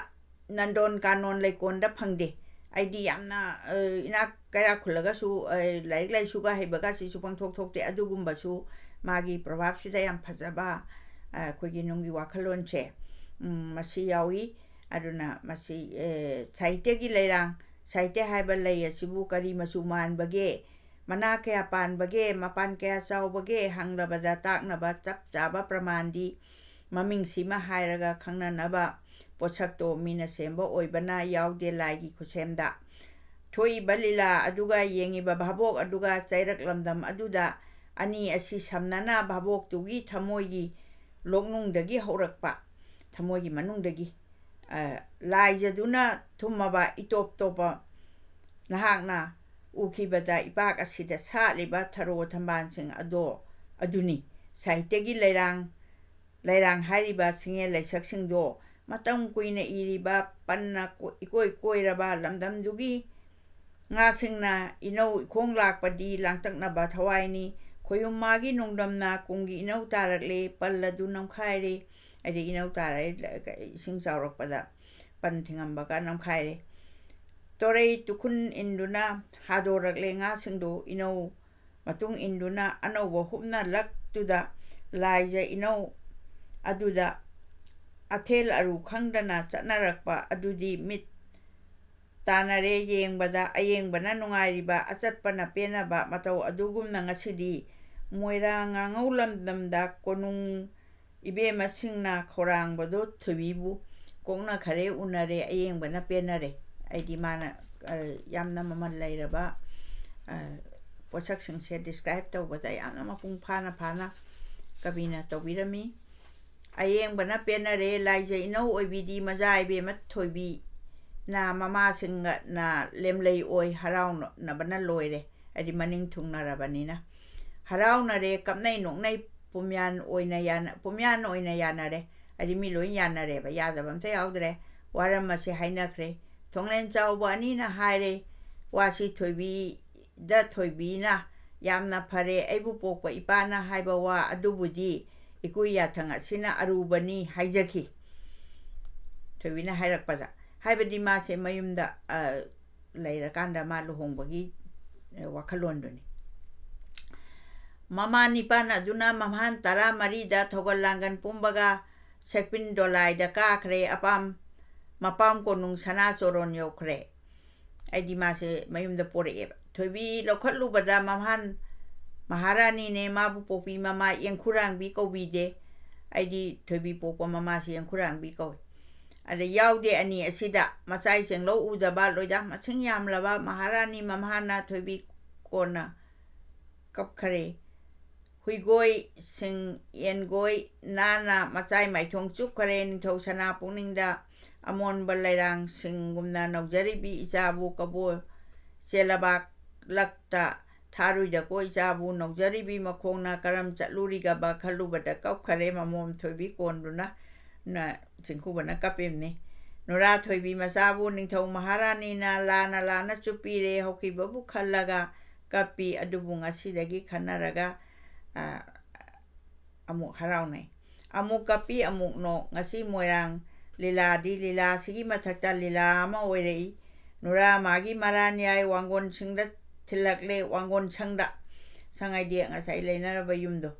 ꯅꯟꯗꯣꯟ ꯀꯥꯅꯣꯟ ꯂꯩꯀꯣꯜꯗ ꯐꯪꯗꯦ꯫ ꯑꯩꯗꯤ ꯌꯥꯝꯅ, ꯑ, ꯏꯅꯥꯛ ꯀꯩꯔꯥꯛ ꯈꯨꯜꯂꯒꯁꯨ, ꯑ, ꯂꯥꯏꯔꯤꯛ ꯂꯥꯏꯁꯨꯒ ꯍꯩꯕꯒꯁꯤꯁꯨ ꯄꯪꯊꯣꯛ ꯊꯣꯛꯇꯦ꯫ ꯑꯗꯨꯒꯨꯝꯕꯁꯨ ꯃꯥꯒꯤ ꯄ꯭ꯔꯣꯚꯥꯕꯁꯤꯗ ꯌꯥꯝ ꯐꯖꯕ, ꯑ, ꯑꯩꯈꯣꯏꯒꯤ ꯅꯨꯡꯒꯤ ꯋꯥꯈꯜꯂꯣꯟꯁꯦ, ꯎꯝ, ꯃꯁꯤ ꯌꯥꯎꯏ꯫ ꯑꯗꯨꯅ ꯃꯁꯤ, ꯑ, ꯁꯥꯍꯤꯇ꯭ꯌꯒꯤ ꯂꯩꯔꯥꯡ, ꯁꯥꯍꯤꯇ꯭ꯌ ꯍꯥꯏꯕ ꯂꯩ ꯑꯁꯤꯕꯨ ꯀꯔꯤ ꯃꯆꯨ ꯃꯥꯟꯕꯒꯦ, ꯃꯅꯥ ꯀꯌꯥ ꯄꯥꯟꯕꯒꯦ, ꯃꯄꯥꯟ ꯀꯌꯥ ꯆꯥꯎꯕꯒꯦ ꯍꯪꯂꯕꯗ ꯇꯥꯛꯅꯕ ꯆꯞ ꯆꯥꯕ ꯄ꯭ꯔꯃꯥꯟꯗꯤ ꯃꯃꯤꯡꯁꯤꯃ ꯍꯥꯏꯔꯒ ꯈꯪꯅꯅꯕ ꯄꯣꯠꯁꯛꯇꯣ ꯃꯤꯅ ꯁꯦꯝꯕ ꯑꯣꯏꯕꯅ ꯌꯥꯎꯗꯦ ꯂꯥꯏꯒꯤ ꯈꯨꯠꯁꯦꯝꯗ꯫ ꯊꯣꯛꯏꯕ ꯂꯤꯂꯥ ꯑꯗꯨꯒ ꯌꯦꯡꯉꯤꯕ ꯚꯥꯕꯣꯛ ꯑꯗꯨꯒ ꯆꯩꯔꯛ ꯂꯝꯗꯝ ꯑꯗꯨꯗ ꯑꯅꯤ ꯑꯁꯤ ꯁꯝꯅꯅ ꯚꯥꯕꯣꯛꯇꯨꯒꯤ ꯊꯃꯣꯏꯒꯤ ꯂꯣꯛꯅꯨꯡꯗꯒꯤ ꯍꯧꯔꯛꯄ, ꯊꯃꯣꯏꯒꯤ ꯃꯅꯨꯡꯗꯒꯤ, ꯑ, ꯂꯥꯏꯖꯗꯨꯅ ꯊꯨꯝꯃꯕ ꯏꯇꯣꯞ ꯇꯣꯞꯄ ꯅꯍꯥꯛꯅ ꯎꯈꯤꯕꯗ ꯏꯄꯥꯛ ꯑꯁꯤꯗ ꯁꯥꯠꯂꯤꯕ ꯊꯔꯣ ꯊꯝꯕꯥꯜꯁꯤꯡ ꯑꯗꯣ ꯑꯗꯨꯅꯤ꯫ ꯁꯥꯍꯤꯇ꯭ꯌꯒꯤ ꯂꯩꯔꯥꯡ, ꯂꯩꯔꯥꯡ ꯍꯥꯏꯔꯤꯕ ꯁꯤꯡꯌꯦꯜ ꯂꯩꯁꯛꯁꯤꯡꯗꯣ ꯃꯇꯝ ꯀꯨꯏꯅ ꯏꯔꯤꯕ ꯄꯟꯅ ꯀꯣ-, ꯏꯀꯣꯏ ꯀꯣꯏꯔꯕ ꯂꯝꯗꯝꯗꯨꯒꯤ ꯉꯥꯁꯤꯡꯅ ꯏꯅꯧ ꯏꯈꯣꯡ ꯂꯥꯛꯄꯗꯤ ꯂꯥꯡꯇꯛꯅꯕ ꯊꯋꯥꯏꯅꯤ꯫ ꯈꯣꯌꯨꯝ ꯃꯥꯒꯤ ꯅꯣꯡꯗꯝꯅ ꯀꯨꯝꯒꯤ ꯏꯅꯧ ꯇꯥꯔꯛꯂꯦ, ꯄꯜ ꯑꯗꯨ ꯅꯝꯈꯥꯏꯔꯦ꯫ ꯍꯥꯏꯗꯤ ꯏꯅꯧ ꯇꯥꯔꯛꯑꯦ, ꯏꯁꯤꯡ ꯆꯥꯎꯔꯛꯄꯗ ꯄꯟ ꯊꯤꯡꯉꯝꯕꯒ ꯅꯝꯈꯥꯏꯔꯦ꯫ ꯇꯣꯔꯩ ꯇꯨꯈꯨꯟ ꯏꯟꯗꯨꯅ ꯍꯥꯗꯣꯔꯛꯂꯦ ꯉꯥꯁꯤꯡꯗꯨ ꯏꯅꯧ ꯃꯇꯨꯡ ꯏꯟꯗꯨꯅ ꯑꯅꯧꯕ ꯍꯨꯞꯅ ꯂꯛꯇꯨꯗ ꯂꯥꯏꯖ ꯏꯅꯧ ꯑꯗꯨꯗ ꯑꯊꯦꯜ ꯑꯔꯨ ꯈꯪꯗꯅ ꯆꯠꯅꯔꯛꯄ ꯑꯗꯨꯗꯤ ꯃꯤꯠ ꯇꯥꯅꯔꯦ ꯌꯦꯡꯕꯗ꯫ ꯑꯌꯦꯡꯕꯅ ꯅꯨꯡꯉꯥꯏꯔꯤꯕ, ꯑꯆꯠꯄꯅ ꯄꯦꯟꯅꯕ ꯃꯇꯧ ꯑꯗꯨꯒꯨꯝꯅ ꯉꯁꯤꯗꯤ ꯃꯣꯏꯔꯥꯡ ꯉꯥꯉꯧ ꯂꯝꯗꯝꯗ ꯀꯣꯅꯨꯡ ꯏꯕꯦꯝꯃꯁꯤꯡꯅ ꯈꯧꯔꯥꯡꯕꯗꯣ ꯊꯣꯏꯕꯤꯕꯨ ꯀꯣꯛꯅꯈꯔꯦ ꯎꯅꯔꯦ, ꯑꯌꯦꯡꯕꯅ ꯄꯦꯟꯅꯔꯦ꯫ ꯑꯩꯗꯤ ꯃꯥꯅ, ꯑ, ꯌꯥꯝꯅ ꯃꯃꯜ ꯂꯩꯔꯕ, ꯑ, ꯄꯣꯠꯁꯛꯁꯤꯡꯁꯦ describe ꯇꯧꯕꯗ ꯌꯥꯝꯅ ꯃꯄꯨꯡ ꯐꯥꯅ ꯐꯥꯅ ꯀꯕꯤꯅ ꯇꯧꯕꯤꯔꯝꯃꯤ꯫ ꯑꯌꯦꯡꯕꯅ ꯄꯦꯟꯅꯔꯦ, ꯂꯥꯏꯖ ꯏꯅꯧ ꯑꯣꯏꯕꯤꯗꯤ ꯃꯖꯥ ꯏꯕꯦꯝꯃ ꯊꯣꯏꯕꯤꯅ ꯃꯃꯥꯁꯤꯡꯅ ꯂꯦꯝꯂꯩ ꯑꯣꯏ ꯍꯔꯥꯎꯅꯕꯅ ꯂꯣꯏꯔꯦ꯫ ꯍꯥꯏꯗꯤ ꯃꯅꯤꯡ ꯊꯨꯡꯅꯔꯕꯅꯤꯅ꯫ ꯍꯔꯥꯎꯅꯔꯦ, ꯀꯞꯅꯩ ꯅꯣꯛꯅꯩ, ꯄꯨꯝꯌꯥꯟ ꯑꯣꯏꯅ ꯌꯥꯅ-, ꯄꯨꯝꯌꯥꯟ ꯑꯣꯏꯅ ꯌꯥꯅꯔꯦ꯫ ꯍꯥꯏꯗꯤ ꯃꯤ ꯂꯣꯏ ꯌꯥꯅꯔꯦꯕ, ꯌꯥꯗꯕ ꯑꯝꯇ ꯌꯥꯎꯗ꯭ꯔꯦ꯫ ꯋꯥꯔꯝ ꯑꯁꯦ ꯍꯥꯏꯅꯈ꯭ꯔꯦ꯫ ꯊꯣꯡꯂꯦꯟ ꯆꯥꯎꯕ ꯑꯅꯤꯅ ꯍꯥꯏꯔꯦ, ꯋꯥꯁꯤ ꯊꯣꯏꯕꯤꯗ ꯊꯣꯏꯕꯤꯅ "ꯌꯥꯝꯅ ꯐꯔꯦ, ꯑꯩꯕꯨ ꯄꯣꯛꯄ ꯏꯄꯥꯅ ꯍꯥꯏꯕ ꯋꯥ ꯑꯗꯨꯕꯨꯗꯤ ꯏꯀꯨꯏ ꯌꯥꯊꯪ ꯑꯁꯤꯅ ꯑꯔꯨꯕꯅꯤ" ꯍꯥꯏꯖꯈꯤ꯫ ꯊꯣꯏꯕꯤꯅ ꯍꯥꯏꯔꯛꯄꯗ, ꯍꯥꯏꯕꯗꯤ ꯃꯥꯁꯦ ꯃꯌꯨꯝꯗ, ꯑ, ꯂꯩꯔꯀꯥꯟꯗ ꯃꯥ ꯂꯨꯍꯣꯡꯕꯒꯤ, ꯑ, ꯋꯥꯈꯜꯂꯣꯟꯗꯨꯅꯤ꯫ ꯃꯃꯥ ꯅꯤꯄꯥꯟ ꯑꯗꯨꯅ ꯃꯝꯍꯥꯟ ꯇꯔꯥꯃꯔꯤꯗ ꯊꯧꯒꯜ ꯂꯥꯡꯒꯟ ꯄꯨꯝꯕꯒ ꯁꯦꯛꯄꯤꯟ ꯗꯣꯂꯥꯏꯗ ꯀꯥꯈ꯭ꯔꯦ꯫ ꯑꯄꯥꯝ-, ꯃꯄꯥꯝ ꯀꯣꯅꯨꯡ ꯁꯅꯥ ꯆꯣꯔꯣꯟ ꯌꯧꯈ꯭ꯔꯦ꯫ ꯑꯩꯗꯤ ꯃꯥꯁꯦ ꯃꯌꯨꯝꯗ ꯄꯣꯔꯛꯑꯦꯕ꯫ ꯊꯣꯏꯕꯤ ꯂꯧꯈꯠꯂꯨꯕꯗ ꯃꯝꯍꯥꯟ ꯃꯍꯥꯔꯥꯅꯤꯅꯦ, ꯃꯥꯕꯨ ꯄꯣꯛꯄꯤ ꯃꯃꯥ ꯌꯦꯡꯈꯨꯔꯥꯡꯕꯤ ꯀꯧꯕꯤꯗꯦ꯫ ꯑꯩꯗꯤ ꯊꯣꯏꯕꯤ ꯄꯣꯛꯄ ꯃꯃꯥꯁꯤ ꯌꯦꯡꯈꯨꯔꯥꯡꯕꯤ ꯀꯧꯏ꯫ ꯑꯗ ꯌꯥꯎꯗꯦ ꯑꯅꯤ ꯑꯁꯤꯗ꯫ ꯃꯆꯥꯏ ꯆꯦꯡꯂꯧ ꯎꯗꯕ ꯂꯣꯏꯗꯥ ꯃꯁꯤꯡ ꯌꯥꯝꯂꯕ ꯃꯍꯥꯔꯥꯅꯤ ꯃꯝꯍꯥꯟꯅ ꯊꯣꯏꯕꯤ ꯀꯣꯟꯅ ꯀꯞꯈꯔꯦ꯫ ꯍꯨꯏꯒꯣꯏꯁꯤꯡ ꯌꯦꯟꯒꯣꯏ ꯅꯥꯅ ꯃꯆꯥꯏ ꯃꯥꯏꯊꯣꯡ ꯆꯨꯞꯈꯔꯦ꯫ ꯅꯤꯡꯊꯧ ꯁꯅꯥ ꯄꯨꯛꯅꯤꯡꯗ ꯑꯃꯣꯟꯕ ꯂꯩꯔꯥꯡꯁꯤꯡꯒꯨꯝꯅ ꯅꯧꯖꯔꯤꯕꯤ ꯏꯆꯥꯕꯨ ꯀꯕꯣ ꯆꯦꯂꯕꯥꯛꯂꯛꯇ ꯊꯥꯔꯨꯏꯗꯀꯣ ꯏꯆꯥꯕꯨ ꯅꯧꯖꯔꯤꯕꯤ ꯃꯈꯣꯡꯅ ꯀꯔꯝ ꯆꯠꯂꯨꯔꯤꯒꯕ ꯈꯜꯂꯨꯕꯗ ꯀꯞꯈꯔꯦ ꯃꯃꯣꯝ ꯊꯣꯏꯕꯤ ꯀꯣꯟꯗꯨꯅ꯫ ꯅ-, ꯆꯤꯡꯈꯨꯕꯅ ꯀꯞꯄꯤꯕꯅꯤ꯫ ꯅꯨꯔꯥ ꯊꯣꯏꯕꯤ ꯃꯆꯥꯕꯨ ꯅꯤꯡꯊꯧ ꯃꯍꯥꯔꯥꯅꯤꯅ ꯂꯥꯅ ꯂꯥꯅ ꯆꯨꯞꯄꯤꯔꯦ ꯍꯧꯈꯤꯕꯕꯨ ꯈꯜꯂꯒ ꯀꯞꯄꯤ꯫ ꯑꯗꯨꯕꯨ ꯉꯁꯤꯗꯒꯤ ꯈꯟꯅꯔꯒ, ꯑ, ꯑꯃꯨꯛ ꯍꯔꯥꯎꯅꯩ꯫ ꯑꯃꯨꯛ ꯀꯞꯄꯤ ꯑꯃꯨꯛ ꯅꯣꯛ꯫ ꯉꯁꯤ ꯃꯣꯏꯔꯥꯡ ꯂꯤꯂꯥꯗꯤ ꯂꯤꯂꯥꯁꯤꯒꯤ ꯃꯊꯛꯇ ꯂꯤꯂꯥ ꯑꯃ ꯑꯣꯏꯔꯛꯏ꯫ ꯅꯨꯔꯥ ꯃꯥꯒꯤ ꯃꯔꯥꯟ ꯌꯥꯏ ꯋꯥꯡꯒꯣꯟꯁꯤꯡꯗ ꯊꯤꯜꯂꯛꯂꯦ꯫ ꯋꯥꯡꯒꯣꯟ ꯁꯪꯗ, ꯁꯪ ꯍꯥꯏꯗꯤ ꯉꯁꯥꯏ ꯂꯩꯅꯔꯕ ꯌꯨꯝꯗꯣ꯫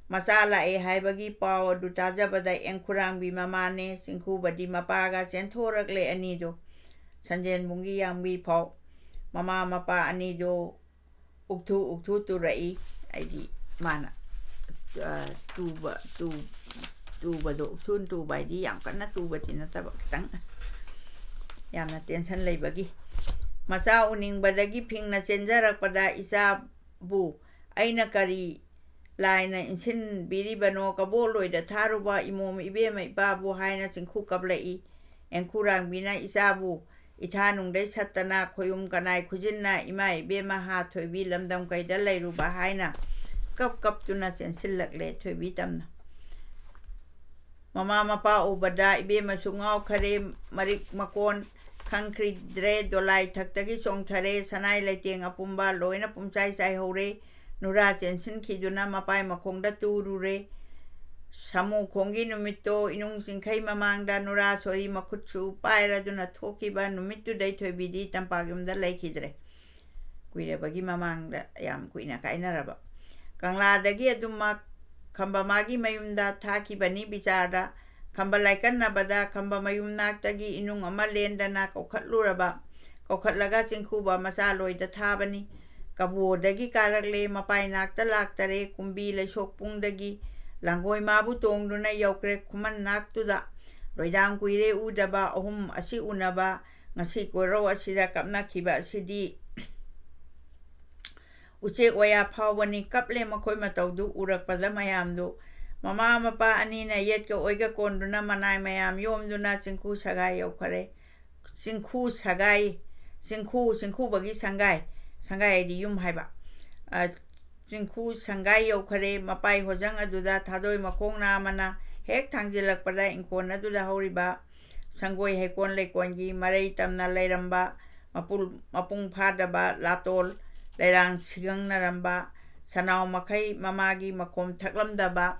ꯃꯆꯥ ꯂꯥꯛꯑꯦ ꯍꯥꯏꯕꯒꯤ ꯄꯥꯎ ꯑꯗꯨ ꯇꯥꯖꯕꯗ ꯑꯦꯡꯈꯨꯔꯥꯡꯕꯤ ꯃꯃꯥꯅꯦ ꯆꯤꯡꯈꯨꯕꯗꯤ ꯃꯄꯥꯒ ꯆꯦꯟꯊꯣꯔꯛꯂꯦ ꯑꯅꯤꯗꯣ꯫ ꯁꯟꯖꯦꯟꯕꯨꯡꯒꯤ ꯌꯥꯡꯕꯤ ꯐꯥꯎ ꯃꯃꯥ ꯃꯄꯥ ꯑꯅꯤꯗꯣ ꯎꯛꯊꯨ ꯎꯛꯊꯨ ꯇꯨꯔꯛꯏ꯫ ꯍꯥꯏꯗꯤ ꯃꯥꯅ, ꯑ, ꯇꯨꯕ, ꯇꯨ-, ꯇꯨꯕꯗꯣ, ꯎꯛꯊꯨ ꯇꯨꯕ ꯍꯥꯏꯗꯤ ꯌꯥꯝ ꯀꯟꯅ ꯇꯨꯕꯗꯤ ꯅꯠꯇꯕ, ꯈꯤꯇꯪ ꯌꯥꯝꯅ tension ꯂꯩꯕꯒꯤ꯫ ꯃꯆꯥ ꯎꯅꯤꯡꯕꯗꯒꯤ ꯐꯤꯡꯅ ꯆꯦꯟꯖꯔꯛꯄꯗ ꯏꯆꯥꯕꯨ ꯑꯩꯅ ꯀꯔꯤ ꯂꯥꯏꯅ ꯏꯟꯁꯤꯟꯕꯤꯔꯤꯕꯅꯣ? ꯀꯕꯣꯛꯂꯣꯏꯗ ꯊꯥꯔꯨꯕ ꯏꯃꯣꯝ ꯏꯕꯦꯝꯃ ꯏꯄꯥꯕꯨ ꯍꯥꯏꯅ ꯆꯤꯡꯈꯨ ꯀꯞꯂꯛꯏ꯫ ꯑꯦꯡꯈꯨꯔꯥꯡꯕꯤꯅ ꯏꯆꯥꯕꯨ ꯏꯊꯥ ꯅꯨꯡꯗꯩ ꯁꯠꯇꯅ ꯈꯣꯌꯨꯝ ꯀꯅꯥꯏ ꯈꯨꯖꯤꯟꯅ ꯏꯃꯥ ꯏꯕꯦꯝꯃ ꯍꯥ ꯊꯣꯏꯕꯤ ꯂꯝꯗꯝ ꯀꯩꯗ ꯂꯩꯔꯨꯕ ꯍꯥꯏꯅ ꯀꯞ ꯀꯞꯇꯨꯅ ꯆꯦꯟꯁꯤꯜꯂꯛꯂꯦ ꯊꯣꯏꯕꯤ ꯇꯝꯅ꯫ ꯃꯃꯥ ꯃꯄꯥ ꯎꯕꯗ ꯏꯕꯦꯝꯃꯁꯨ ꯉꯥꯎꯈꯔꯦ, ꯃꯔꯤꯛ ꯃꯀꯣꯟ ꯈꯪꯈ꯭ꯔꯤꯗ꯭ꯔꯦ, ꯗꯣꯂꯥꯏ ꯊꯛꯇꯒꯤ ꯆꯣꯡꯊꯔꯦ, ꯁꯅꯥꯏ ꯂꯩꯇꯦꯡ ꯑꯄꯨꯝꯕ ꯂꯣꯏꯅ ꯄꯨꯝꯆꯥꯏ ꯆꯥꯏꯍꯧꯔꯦ꯫ ꯅꯨꯔꯥ ꯆꯦꯟꯁꯤꯟꯈꯤꯗꯨꯅ ꯃꯄꯥꯏ ꯃꯈꯣꯡꯗ ꯇꯨꯔꯨꯔꯦ꯫ ꯁꯥꯃꯨ ꯈꯣꯡꯒꯤ ꯅꯨꯃꯤꯠꯇꯣ ꯏꯅꯨꯡ ꯆꯤꯡꯈꯩ ꯃꯃꯥꯡꯗ ꯅꯨꯔꯥ ꯁꯣꯔꯤ ꯃꯈꯨꯠꯁꯨ ꯄꯥꯏꯔꯗꯨꯅ ꯊꯣꯛꯈꯤꯕ ꯅꯨꯃꯤꯠꯇꯨꯗꯩ ꯊꯣꯏꯕꯤꯗꯤ ꯇꯝꯄꯥꯛ ꯌꯨꯝꯗ ꯂꯩꯈꯤꯗ꯭ꯔꯦ꯫ ꯀꯨꯏꯔꯕꯒꯤ ꯃꯃꯥꯡꯗ ꯌꯥꯝ ꯀꯨꯏꯅ ꯀꯥꯏꯅꯔꯕ꯫ ꯀꯪꯂꯥꯗꯒꯤ ꯑꯗꯨꯃꯛ ꯈꯝꯕ ꯃꯥꯒꯤ ꯃꯌꯨꯝꯗ ꯊꯥꯈꯤꯕꯅꯤ ꯕꯤꯆꯥꯔꯗ꯫ ꯈꯝꯕ ꯂꯥꯏꯀꯟꯅꯕꯗ ꯈꯝꯕ ꯃꯌꯨꯝ ꯅꯥꯛꯇꯒꯤ ꯏꯅꯨꯡ ꯑꯃ ꯂꯦꯟꯗꯅ ꯀꯧꯈꯠꯂꯨꯔꯕ꯫ ꯀꯧꯈꯠꯂꯒ ꯆꯤꯡꯈꯨꯕ ꯃꯆꯥ ꯂꯣꯏꯗ ꯊꯥꯕꯅꯤ꯫ ꯀꯕꯣꯗꯒꯤ ꯀꯥꯔꯛꯂꯦ, ꯃꯄꯥꯏ ꯅꯥꯛꯇ ꯂꯥꯛꯇꯔꯦ, ꯀꯨꯝꯕꯤ ꯂꯩꯁꯣꯛꯄꯨꯡꯗꯒꯤ ꯂꯥꯡꯒꯣꯏ ꯃꯥꯕꯨ ꯇꯣꯡꯗꯨꯅ ꯌꯧꯈ꯭ꯔꯦ ꯈꯨꯃꯟ ꯅꯥꯛꯇꯨꯗ꯫ ꯂꯣꯏꯗꯥꯡ ꯀꯨꯏꯔꯦ ꯎꯗꯕ, ꯑꯍꯨꯝ ꯑꯁꯤ ꯎꯅꯕ ꯉꯁꯤ ꯀꯣꯏꯔꯧ ꯑꯁꯤꯗ ꯀꯞꯅꯈꯤꯕ ꯑꯁꯤꯗꯤ ꯎꯆꯦꯛ ꯋꯥꯌꯥ ꯐꯥꯎꯕꯅꯤ꯫ ꯀꯞꯂꯦ ꯃꯈꯣꯏ ꯃꯇꯧꯗꯨ ꯎꯔꯛꯄꯗ ꯃꯌꯥꯝꯗꯨ꯫ ꯃꯃꯥ ꯃꯄꯥ ꯑꯅꯤꯅ ꯌꯦꯠꯀ ꯑꯣꯏꯒ ꯀꯣꯟꯗꯨꯅ ꯃꯅꯥꯏ ꯃꯌꯥꯝ ꯌꯣꯝꯗꯨꯅ ꯆꯤꯡꯈꯨ ꯁꯒꯥꯏ ꯌꯧꯈꯔꯦ꯫ ꯆꯤꯡꯈꯨ ꯁꯒꯥꯏ, ꯆꯤꯡꯈꯨ, ꯆꯤꯡꯈꯨꯕꯒꯤ ꯁꯪꯒꯥꯏ, ꯁꯪꯒꯥꯏ ꯍꯥꯏꯗꯤ ꯌꯨꯝ ꯍꯥꯏꯕ꯫ ꯑ, ꯆꯤꯡꯈꯨ ꯁꯪꯒꯥꯏ ꯌꯧꯈꯔꯦ꯫ ꯃꯄꯥꯏ ꯍꯣꯖꯪ ꯑꯗꯨꯗ ꯊꯥꯗꯣꯏ ꯃꯈꯣꯡ ꯅꯥꯝꯃꯅ ꯍꯦꯛ ꯊꯥꯡꯖꯤꯜꯂꯛꯄꯗ ꯏꯪꯈꯣꯜ ꯑꯗꯨꯗ ꯍꯧꯔꯤꯕ ꯁꯪꯒꯣꯏ ꯍꯩꯀꯣꯜ ꯂꯩꯀꯣꯜꯒꯤ ꯃꯔꯩ ꯇꯝꯅ ꯂꯩꯔꯝꯕ ꯃꯄꯨꯜ-, ꯃꯄꯨꯡ ꯐꯥꯗꯕ ꯂꯥꯇꯣꯜ ꯂꯩꯔꯥꯡ ꯁꯤꯒꯪꯅꯔꯝꯕ, ꯁꯅꯥꯎ ꯃꯈꯩ ꯃꯃꯥꯒꯤ ꯃꯈꯣꯝ ꯊꯛꯂꯝꯗꯕ,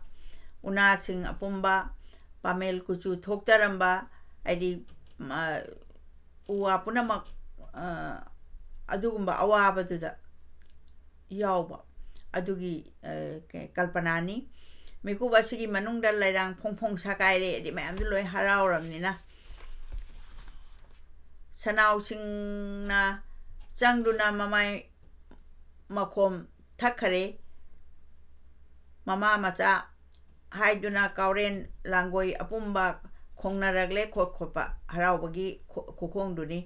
ꯎꯅꯥꯁꯤꯡ ꯑꯄꯨꯝꯕ, ꯄꯥꯃꯦꯜ ꯀꯨꯆꯨ ꯊꯣꯛꯇꯔꯝꯕ, ꯍꯥꯏꯗꯤ, ꯃ-, ꯎ ꯋꯥ ꯄꯨꯝꯅꯃꯛ, ꯑ, ꯑꯗꯨꯒꯨꯝꯕ ꯑꯋꯥꯕꯗꯨꯗ ꯌꯥꯎꯕ ꯑꯗꯨꯒꯤ, ꯑ, ꯀ-, ꯀꯜꯄꯅꯥꯅꯤ꯫ ꯃꯤꯀꯨꯞ ꯑꯁꯤꯒꯤ ꯃꯅꯨꯡꯗ ꯂꯩꯔꯥꯡ ꯐꯣꯡ ꯐꯣꯡ ꯁꯥꯀꯥꯏꯔꯦ, ꯍꯥꯏꯗꯤ ꯃꯌꯥꯝꯗꯨ ꯂꯣꯏ ꯍꯔꯥꯎꯔꯕꯅꯤꯅ꯫ ꯁꯅꯥꯎꯁꯤꯡꯅ ꯆꯪꯗꯨꯅ ꯃꯃꯥꯏ ꯃꯈꯣꯝ ꯊꯛꯈꯔꯦ꯫ ꯃꯃꯥ ꯃꯆꯥ ꯍꯥꯏꯗꯨꯅ ꯀꯥꯎꯔꯦꯟ ꯂꯥꯡꯒꯣꯏ ꯑꯄꯨꯝꯕ ꯈꯣꯡꯅꯔꯛꯂꯦ ꯈꯣꯠ ꯈꯣꯠꯄ ꯍꯔꯥꯎꯕꯒꯤ ꯈꯣ-, ꯈꯨꯈꯣꯡꯗꯨꯅꯤ꯫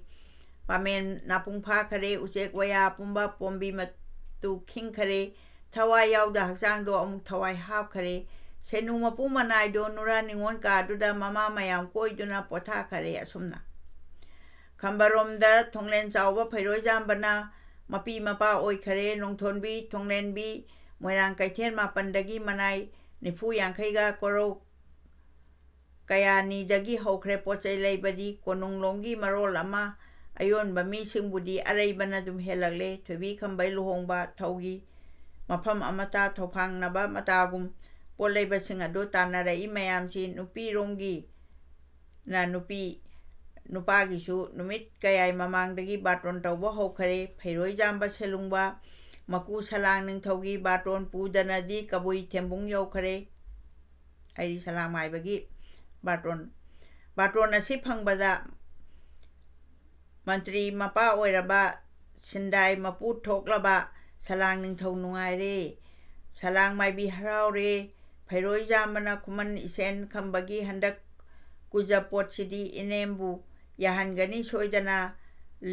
ꯄꯥꯃꯦꯟ ꯅꯥꯄꯨꯡ ꯐꯥꯈꯔꯦ, ꯎꯆꯦꯛ ꯋꯥꯌꯥ ꯑꯄꯨꯝꯕ ꯄꯣꯝꯕꯤ ꯃꯇꯨ ꯈꯤꯡꯈꯔꯦ, ꯊꯋꯥꯏ ꯌꯥꯎꯗ ꯍꯛꯆꯥꯡꯗꯣ ꯑꯃꯨꯛ ꯊꯋꯥꯏ ꯍꯥꯞꯈꯔꯦ꯫ ꯁꯦꯅꯨ ꯃꯄꯨ ꯃꯅꯥꯏꯗꯣ ꯅꯨꯔꯥ ꯅꯤꯉꯣꯜ ꯀꯥꯗꯨꯗ ꯃꯃꯥ ꯃꯌꯥꯝ ꯀꯣꯏꯗꯨꯅ ꯄꯣꯊꯥꯈꯔꯦ꯫ ꯑꯁꯨꯝꯅ ꯈꯝꯕꯔꯣꯝꯗ ꯊꯣꯡꯂꯦꯟ ꯆꯥꯎꯕ ꯐꯩꯔꯣꯏꯖꯥꯝꯕꯅ ꯃꯄꯤ ꯃꯄꯥ ꯑꯣꯏꯈꯔꯦ꯫ ꯅꯣꯡꯊꯣꯟꯕꯤ, ꯊꯣꯡꯂꯦꯟꯕꯤ, ꯃꯣꯏꯔꯥꯡ ꯀꯩꯊꯦꯜ ꯃꯥꯄꯟꯗꯒꯤ ꯃꯅꯥꯏ ꯅꯤꯐꯨ ꯌꯥꯡꯈꯩꯒ ꯀꯣꯔꯧ ꯀꯌꯥꯅꯤꯗꯒꯤ ꯍꯧꯈ꯭ꯔꯦ ꯄꯣꯠ ꯆꯩ ꯂꯩꯕꯗꯤ꯫ ꯀꯣꯅꯨꯡꯂꯣꯝꯒꯤ ꯃꯔꯣꯜ ꯑꯃ, ꯑꯌꯣꯟꯕ ꯃꯤꯁꯤꯡꯕꯨꯗꯤ ꯑꯔꯩꯕꯅ ꯑꯗꯨꯝ ꯍꯦꯜꯂꯛꯂꯦ꯫ ꯊꯣꯏꯕꯤ ꯈꯝꯕꯩ ꯂꯨꯍꯣꯡꯕ ꯊꯧꯒꯤ ꯃꯐꯝ ꯑꯃꯠꯇ ꯊꯧꯈꯥꯡꯅꯕ ꯃꯇꯥꯒꯨꯝ ꯄꯣꯠ ꯂꯩꯕꯁꯤꯡ ꯑꯗꯨ ꯇꯥꯟꯅꯔꯛꯏ ꯃꯌꯥꯝꯁꯤ ꯅꯨꯄꯤꯔꯣꯝꯒꯤ ꯅ ꯅꯨꯄꯤ, ꯅꯨꯄꯥꯒꯤꯁꯨ ꯅꯨꯃꯤꯠ ꯀꯌꯥꯏ ꯃꯃꯥꯡꯗꯒꯤ ꯕꯥꯔꯇꯣꯟ ꯇꯧꯕ ꯍꯧꯈꯔꯦ꯫ ꯐꯩꯔꯣꯏꯖꯥꯝꯕ ꯁꯦꯂꯨꯡꯕ ꯃꯀꯨ ꯁꯂꯥꯡ ꯅꯤꯡꯊꯧꯒꯤ ꯕꯥꯔꯇꯣꯟ ꯄꯨꯗꯅꯗꯤ ꯀꯕꯨꯏ ꯊꯦꯝꯕꯨꯡ ꯌꯧꯈꯔꯦ꯫ ꯍꯥꯏꯗꯤ ꯁꯂꯥꯡ ꯃꯥꯏꯕꯒꯤ ꯕꯥꯔꯇꯣꯟ꯫ ꯕꯥꯔꯇꯣꯟ ꯑꯁꯤ ꯐꯪꯕꯗ ꯃꯟꯇ꯭ꯔꯤ ꯃꯄꯥ ꯑꯣꯏꯔꯕ ꯁꯤꯟꯗꯥꯏ ꯃꯄꯨ ꯊꯣꯛꯂꯕ ꯁꯂꯥꯡ ꯅꯤꯡꯊꯧ ꯅꯨꯡꯉꯥꯏꯔꯦ꯫ ꯁꯂꯥꯡ ꯃꯥꯏꯕꯤ ꯍꯔꯥꯎꯔꯦ꯫ ꯐꯩꯔꯣꯏꯖꯥꯝꯕꯅ ꯈꯨꯃꯟ ꯏꯁꯦꯟ ꯈꯝꯕꯒꯤ ꯍꯟꯗꯛ ꯀꯨꯖ ꯄꯣꯠꯁꯤꯗꯤ ꯏꯅꯦꯝꯕꯨ ꯌꯥꯍꯟꯒꯅꯤ ꯁꯣꯏꯗꯅ,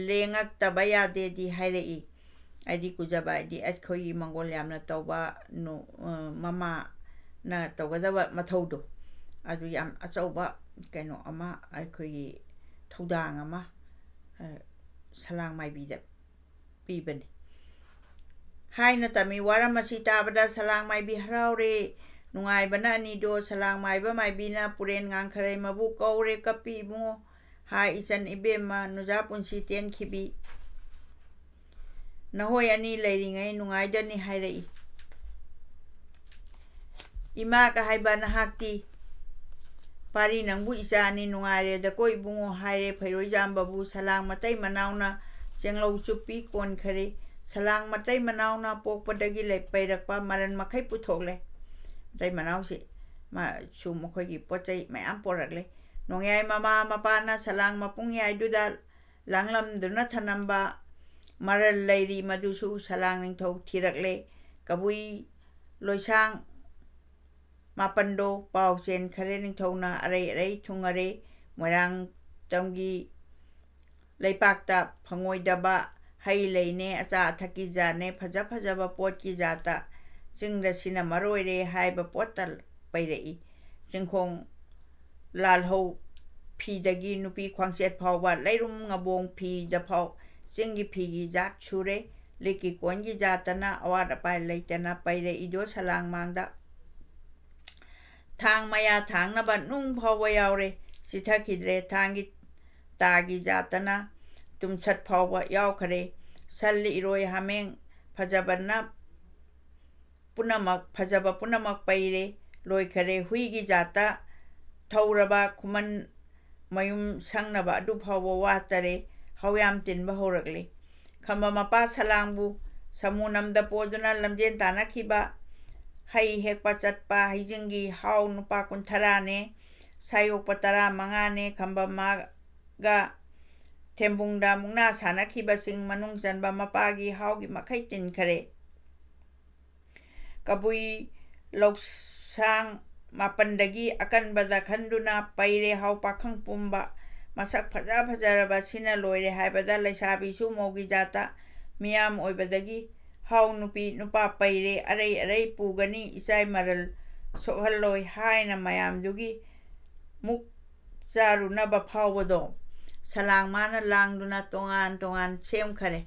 ꯂꯦꯡꯉꯛꯇꯕ ꯌꯥꯗꯦꯗꯤ ꯍꯥꯏꯔꯛꯏ꯫ ꯍꯥꯏꯗꯤ ꯀꯨꯖꯕ ꯍꯥꯏꯗꯤ ꯑꯩꯈꯣꯏꯒꯤ ꯃꯪꯒꯣꯜ ꯌꯥꯝꯅ ꯇꯧꯕ ꯅꯨ-, ꯑ, ꯃꯃꯥꯅ ꯇꯧꯒꯗꯕ ꯃꯊꯧꯗꯣ, ꯑꯗꯨ ꯌꯥꯝ ꯑꯆꯧꯕ ꯀꯩꯅꯣ ꯑꯃ ꯑꯩꯈꯣꯏꯒꯤ ꯊꯧꯗꯥꯡ ꯑꯃ, ꯑ, ꯁꯂꯥꯡ ꯃꯥꯏꯕꯤꯗ ꯄꯤꯕꯅꯤ꯫ ꯍꯥꯏꯅ ꯇꯝꯃꯤ ꯋꯥꯔꯝ ꯑꯁꯤ ꯇꯥꯕꯗ ꯁꯂꯥꯡ ꯃꯥꯏꯕꯤ ꯍꯔꯥꯎꯔꯦ꯫ ꯅꯨꯡꯉꯥꯏꯕꯅ ꯑꯅꯤꯗꯣ ꯁꯂꯥꯡ ꯃꯥꯏꯕ ꯃꯥꯏꯕꯤꯅ ꯄꯨꯔꯦꯟ ꯉꯥꯡꯈꯔꯩ ꯃꯕꯨ ꯀꯧꯔꯦ꯫ "ꯀꯞꯄꯤ ꯏꯕꯨꯡꯉꯣ, ꯍꯥꯏ ꯏꯆꯟ ꯏꯕꯦꯝꯃ, ꯅꯨꯖꯥ ꯄꯨꯟꯁꯤ ꯇꯦꯟꯈꯤꯕꯤ꯫ ꯅꯍꯣꯏ ꯑꯅꯤ ꯂꯩꯔꯤꯉꯩ ꯅꯨꯡꯉꯥꯏꯗꯅꯤ ꯍꯥꯏꯔꯛꯏ꯫ ꯏꯃꯥꯒ ꯍꯥꯏꯕ ꯅꯍꯥꯛꯇꯤ ꯄꯥꯔꯤ ꯅꯪꯕꯨ ꯏꯆꯥꯅꯤ ꯅꯨꯡꯉꯥꯏꯔꯦꯗꯀꯣ ꯏꯕꯨꯡꯉꯣ" ꯍꯥꯏꯔꯦ꯫ ꯐꯩꯔꯣꯏꯖꯥꯝꯕꯕꯨ ꯁꯂꯥꯡ ꯃꯇꯩ ꯃꯅꯥꯎꯅ ꯆꯦꯡꯂꯧ ꯆꯨꯞꯄꯤ ꯀꯣꯟꯈꯔꯦ꯫ ꯁꯂꯥꯡ ꯃꯇꯩ ꯃꯅꯥꯎꯅ ꯄꯣꯛꯄꯗꯒꯤ ꯂꯩ-, ꯄꯩꯔꯛꯄ ꯃꯔꯟ ꯃꯈꯩ ꯄꯨꯊꯣꯛꯂꯦ꯫ ꯃꯇꯩ ꯃꯅꯥꯎꯁꯤ ꯃꯥ-, ꯁꯨ ꯃꯈꯣꯏꯒꯤ ꯄꯣꯠ ꯆꯩ ꯃꯌꯥꯝ ꯄꯣꯔꯛꯂꯦ꯫ ꯅꯣꯡꯌꯥꯏ ꯃꯃꯥ ꯃꯄꯥꯅ ꯁꯂꯥꯡ ꯃꯄꯨꯡ ꯌꯥꯏꯗꯨꯗ ꯂꯥꯡꯂꯝꯗꯨꯅ ꯊꯅꯝꯕ ꯃꯔꯜ ꯂꯩꯔꯤ, ꯃꯗꯨꯁꯨ ꯁꯂꯥꯡ ꯅꯤꯡꯊꯧ ꯊꯤꯔꯛꯂꯦ꯫ ꯀꯕꯨꯏ ꯂꯣꯏꯁꯥꯡ ꯃꯥꯄꯟꯗꯣ ꯄꯥꯎ ꯆꯦꯟꯈꯔꯦ꯫ ꯅꯤꯡꯊꯧꯅ ꯑꯔꯩ ꯑꯔꯩ ꯊꯨꯡꯉꯔꯦ꯫ ꯃꯣꯏꯔꯥꯡꯇꯝꯒꯤ ꯂꯩꯄꯥꯛꯇ ꯐꯪꯉꯣꯏꯗꯕ ꯍꯩ ꯂꯩꯅꯦ, ꯑꯆꯥ ꯑꯊꯛꯀꯤ ꯖꯥꯠꯅꯦ, ꯐꯖ ꯐꯖꯕ ꯄꯣꯠꯀꯤ ꯖꯥꯠꯇ ꯆꯤꯡꯗ ꯁꯤꯅ ꯃꯔꯣꯏꯔꯦ ꯍꯥꯏꯕ ꯄꯣꯠꯇ ꯄꯩꯔꯛꯏ꯫ ꯆꯤꯡꯈꯣꯡ ꯂꯥꯜꯍꯧ ꯐꯤꯗꯒꯤ ꯅꯨꯄꯤ ꯈ꯭ꯋꯥꯡꯆꯦꯠ ꯐꯥꯎꯕ, ꯂꯩꯔꯨꯝ ꯉꯕꯣꯡ ꯐꯤꯗ ꯐꯥꯎ ꯆꯤꯡꯒꯤ ꯐꯤꯒꯤ ꯖꯥꯠ ꯁꯨꯔꯦ꯫ ꯂꯤꯛꯀꯤ ꯀꯣꯟꯒꯤ ꯖꯥꯠꯇꯅ ꯑꯋꯥꯠ ꯑꯄꯥ ꯂꯩꯇꯅ ꯄꯩꯔꯛꯏꯗꯣ ꯁꯂꯥꯡ ꯃꯥꯡꯗ꯫ ꯊꯥꯡ ꯃꯌꯥ ꯊꯥꯡꯅꯕ ꯅꯨꯡ ꯐꯥꯎꯕ ꯌꯥꯎꯔꯦ꯫ ꯆꯤꯊꯈꯤꯗ꯭ꯔꯦ꯫ ꯊꯥꯡꯒꯤ ꯇꯥꯒꯤ ꯖꯥꯠꯇꯅ ꯇꯨꯝꯁꯠ ꯐꯥꯎꯕ ꯌꯥꯎꯈꯔꯦ꯫ ꯁꯟ, ꯏꯔꯣꯏ, ꯍꯥꯃꯦꯡ ꯐꯖꯕꯅ ꯄꯨꯝꯅꯃꯛ, ꯐꯖꯕ ꯄꯨꯝꯅꯃꯛ ꯄꯩꯔꯦ, ꯂꯣꯏꯈꯔꯦ꯫ ꯍꯨꯏꯒꯤ ꯖꯥꯠꯇ ꯊꯧꯔꯕ ꯈꯨꯃꯟ ꯃꯌꯨꯝ ꯁꯪꯅꯕ ꯑꯗꯨ ꯐꯥꯎꯕ ꯋꯥꯠꯇꯔꯦ꯫ ꯍꯧꯌꯥꯝ ꯇꯤꯟꯕ ꯍꯧꯔꯛꯂꯦ꯫ ꯈꯝꯕ ꯃꯄꯥ ꯁꯂꯥꯡꯕꯨ ꯁꯃꯨ ꯅꯝꯗ ꯄꯣꯗꯨꯅ ꯂꯝꯖꯦꯟ ꯇꯥꯟꯅꯈꯤꯕ, ꯍꯩ ꯍꯦꯛꯄ ꯆꯠꯄ ꯍꯩꯖꯤꯡꯒꯤ ꯍꯥꯎ ꯅꯨꯄꯥ ꯀꯨꯟꯊꯔꯥꯅꯦ, ꯁꯥꯌꯣꯛꯄ ꯇꯔꯥꯃꯉꯥꯅꯦ꯫ ꯈꯝꯕ ꯃꯥꯒ ꯊꯦꯝꯕꯨꯡꯗ ꯃꯨꯛꯅꯥ ꯁꯥꯟꯅꯈꯤꯕꯁꯤꯡ ꯃꯅꯨꯡ ꯆꯟꯕ ꯃꯄꯥꯒꯤ ꯍꯥꯎꯒꯤ ꯃꯈꯩ ꯇꯤꯟꯈꯔꯦ꯫ ꯀꯕꯨꯏ ꯂꯧꯁꯥꯡ ꯃꯥꯄꯟꯗꯒꯤ ꯑꯀꯟꯕꯗ ꯈꯟꯗꯨꯅ ꯄꯩꯔꯦ ꯍꯥꯎ ꯄꯥꯈꯪ ꯄꯨꯝꯕ꯫ ꯃꯁꯛ ꯐꯖ ꯐꯖꯔꯕ ꯁꯤꯅ ꯂꯣꯏꯔꯦ ꯍꯥꯏꯕꯗ ꯂꯩꯁꯥꯕꯤꯁꯨ ꯃꯧꯒꯤ ꯖꯥꯠꯇ ꯃꯤꯌꯥꯝ ꯑꯣꯏꯕꯗꯒꯤ ꯍꯥꯎ ꯅꯨꯄꯤ ꯅꯨꯄꯥ ꯄꯩꯔꯦ, ꯑꯔꯩ ꯑꯔꯩ ꯄꯨꯒꯅꯤ, ꯏꯆꯥꯏ ꯃꯔꯜ ꯁꯣꯛꯍꯜꯂꯣꯏ ꯍꯥꯏꯅ ꯃꯌꯥꯝꯗꯨꯒꯤ ꯃꯨꯛ ꯆꯥꯔꯨꯅꯕ ꯐꯥꯎꯕꯗꯣ ꯁꯂꯥꯡ ꯃꯥꯅ ꯂꯥꯡꯗꯨꯅ ꯇꯣꯉꯥꯟ ꯇꯣꯉꯥꯟ ꯁꯦꯝꯈꯔꯦ꯫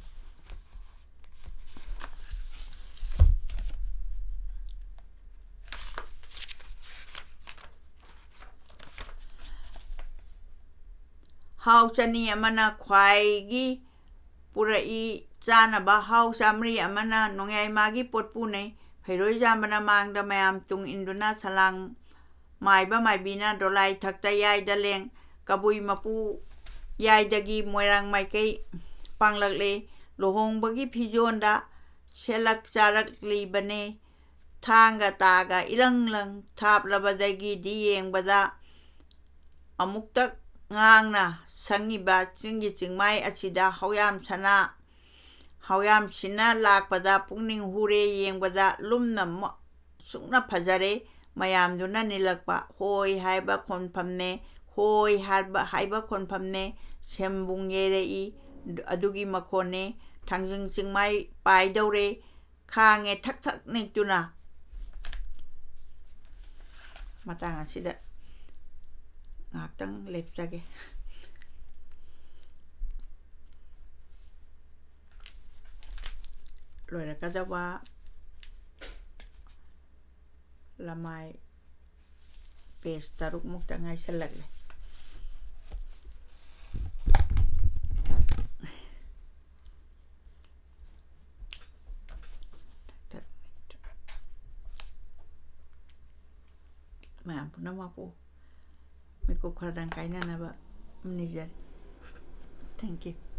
ꯍꯥꯎ ꯆꯅꯤ ꯑꯃꯅ ꯈ꯭ꯋꯥꯏꯒꯤ ꯄꯨꯔꯛꯏ ꯆꯥꯅꯕ, ꯍꯥꯎ ꯆꯥꯃꯔꯤ ꯑꯃꯅ ꯅꯣꯡꯌꯥꯏꯃꯥꯒꯤ ꯄꯣꯠꯄꯨꯅꯩ꯫ ꯐꯩꯔꯣꯏ ꯆꯥꯝꯕꯅ ꯃꯥꯡꯗ ꯃꯌꯥꯝ ꯇꯨꯡ ꯏꯟꯗꯨꯅ ꯁꯂꯥꯡ ꯃꯥꯏꯕ ꯃꯥꯏꯕꯤꯅ ꯗꯣꯂꯥꯏ ꯊꯛꯇ ꯌꯥꯏꯗ ꯂꯦꯡ ꯀꯕꯨꯏ ꯃꯄꯨ ꯌꯥꯏꯗꯒꯤ ꯃꯣꯏꯔꯥꯡ ꯃꯥꯏꯀꯩ ꯄꯥꯡꯂꯛꯂꯦ꯫ ꯂꯨꯍꯣꯡꯕꯒꯤ ꯐꯤꯖꯣꯟꯗ ꯁꯦꯠꯂꯛ ꯆꯥꯔꯛꯂꯤꯕꯅꯦ꯫ ꯊꯥꯡꯒ ꯇꯥꯒ ꯏꯂꯪ ꯂꯪ ꯊꯥꯞꯂꯕꯗꯒꯤꯗꯤ ꯌꯦꯡꯕꯗ ꯑꯃꯨꯛꯇ ꯉꯥꯡꯅ ꯁꯪꯉꯤꯕ ꯆꯤꯡꯒꯤ ꯆꯤꯡꯃꯥꯏ ꯑꯁꯤꯗ ꯍꯧꯌꯥꯝ ꯁꯅꯥ, ꯍꯧꯌꯥꯝꯁꯤꯅ ꯂꯥꯛꯄꯗ ꯄꯨꯛꯅꯤꯡ ꯍꯨꯔꯦ, ꯌꯦꯡꯕꯗ ꯂꯨꯝꯅ ꯃ-, ꯁꯨꯛꯅ ꯐꯖꯔꯦ꯫ ꯃꯌꯥꯝꯗꯨꯅ ꯅꯤꯜꯂꯛꯄ ꯍꯣꯏ ꯍꯥꯏꯕ ꯈꯣꯟꯐꯝꯅꯦ, ꯍꯣꯏ ꯍꯥꯏꯕ, ꯍꯥꯏꯕ ꯈꯣꯟꯐꯝꯅꯦ꯫ ꯁꯦꯝꯕꯨꯡ ꯌꯩꯔꯛꯏ, ꯑꯗꯨꯒꯤ ꯃꯈꯣꯟꯅꯦ꯫ ꯊꯥꯡꯖꯤꯡ ꯆꯤꯡꯃꯥꯏ ꯄꯥꯏꯗꯧꯔꯦ꯫ ꯈꯥꯡꯉꯦ ꯊꯛ ꯊꯛ ꯅꯤꯛꯇꯨꯅ꯫ ꯃꯇꯥꯡ ꯑꯁꯤꯗ ꯉꯥꯏꯍꯥꯛꯇꯪ ꯂꯦꯞꯆꯒꯦ꯫ ꯂꯣꯏꯔꯛꯀꯗꯕ ꯂꯃꯥꯏ ꯄꯦꯖ ꯇꯔꯨꯛ ꯃꯨꯛꯇ ꯉꯥꯏꯁꯜꯂꯛꯂꯦ꯫ ꯃꯌꯥꯝ ꯄꯨꯝꯅꯃꯛꯄꯨ ꯃꯤꯀꯨꯞ ꯈꯔꯗꯪ ꯀꯥꯏꯅꯅꯕ ꯅꯤꯖꯔꯤ꯫ Thank you꯫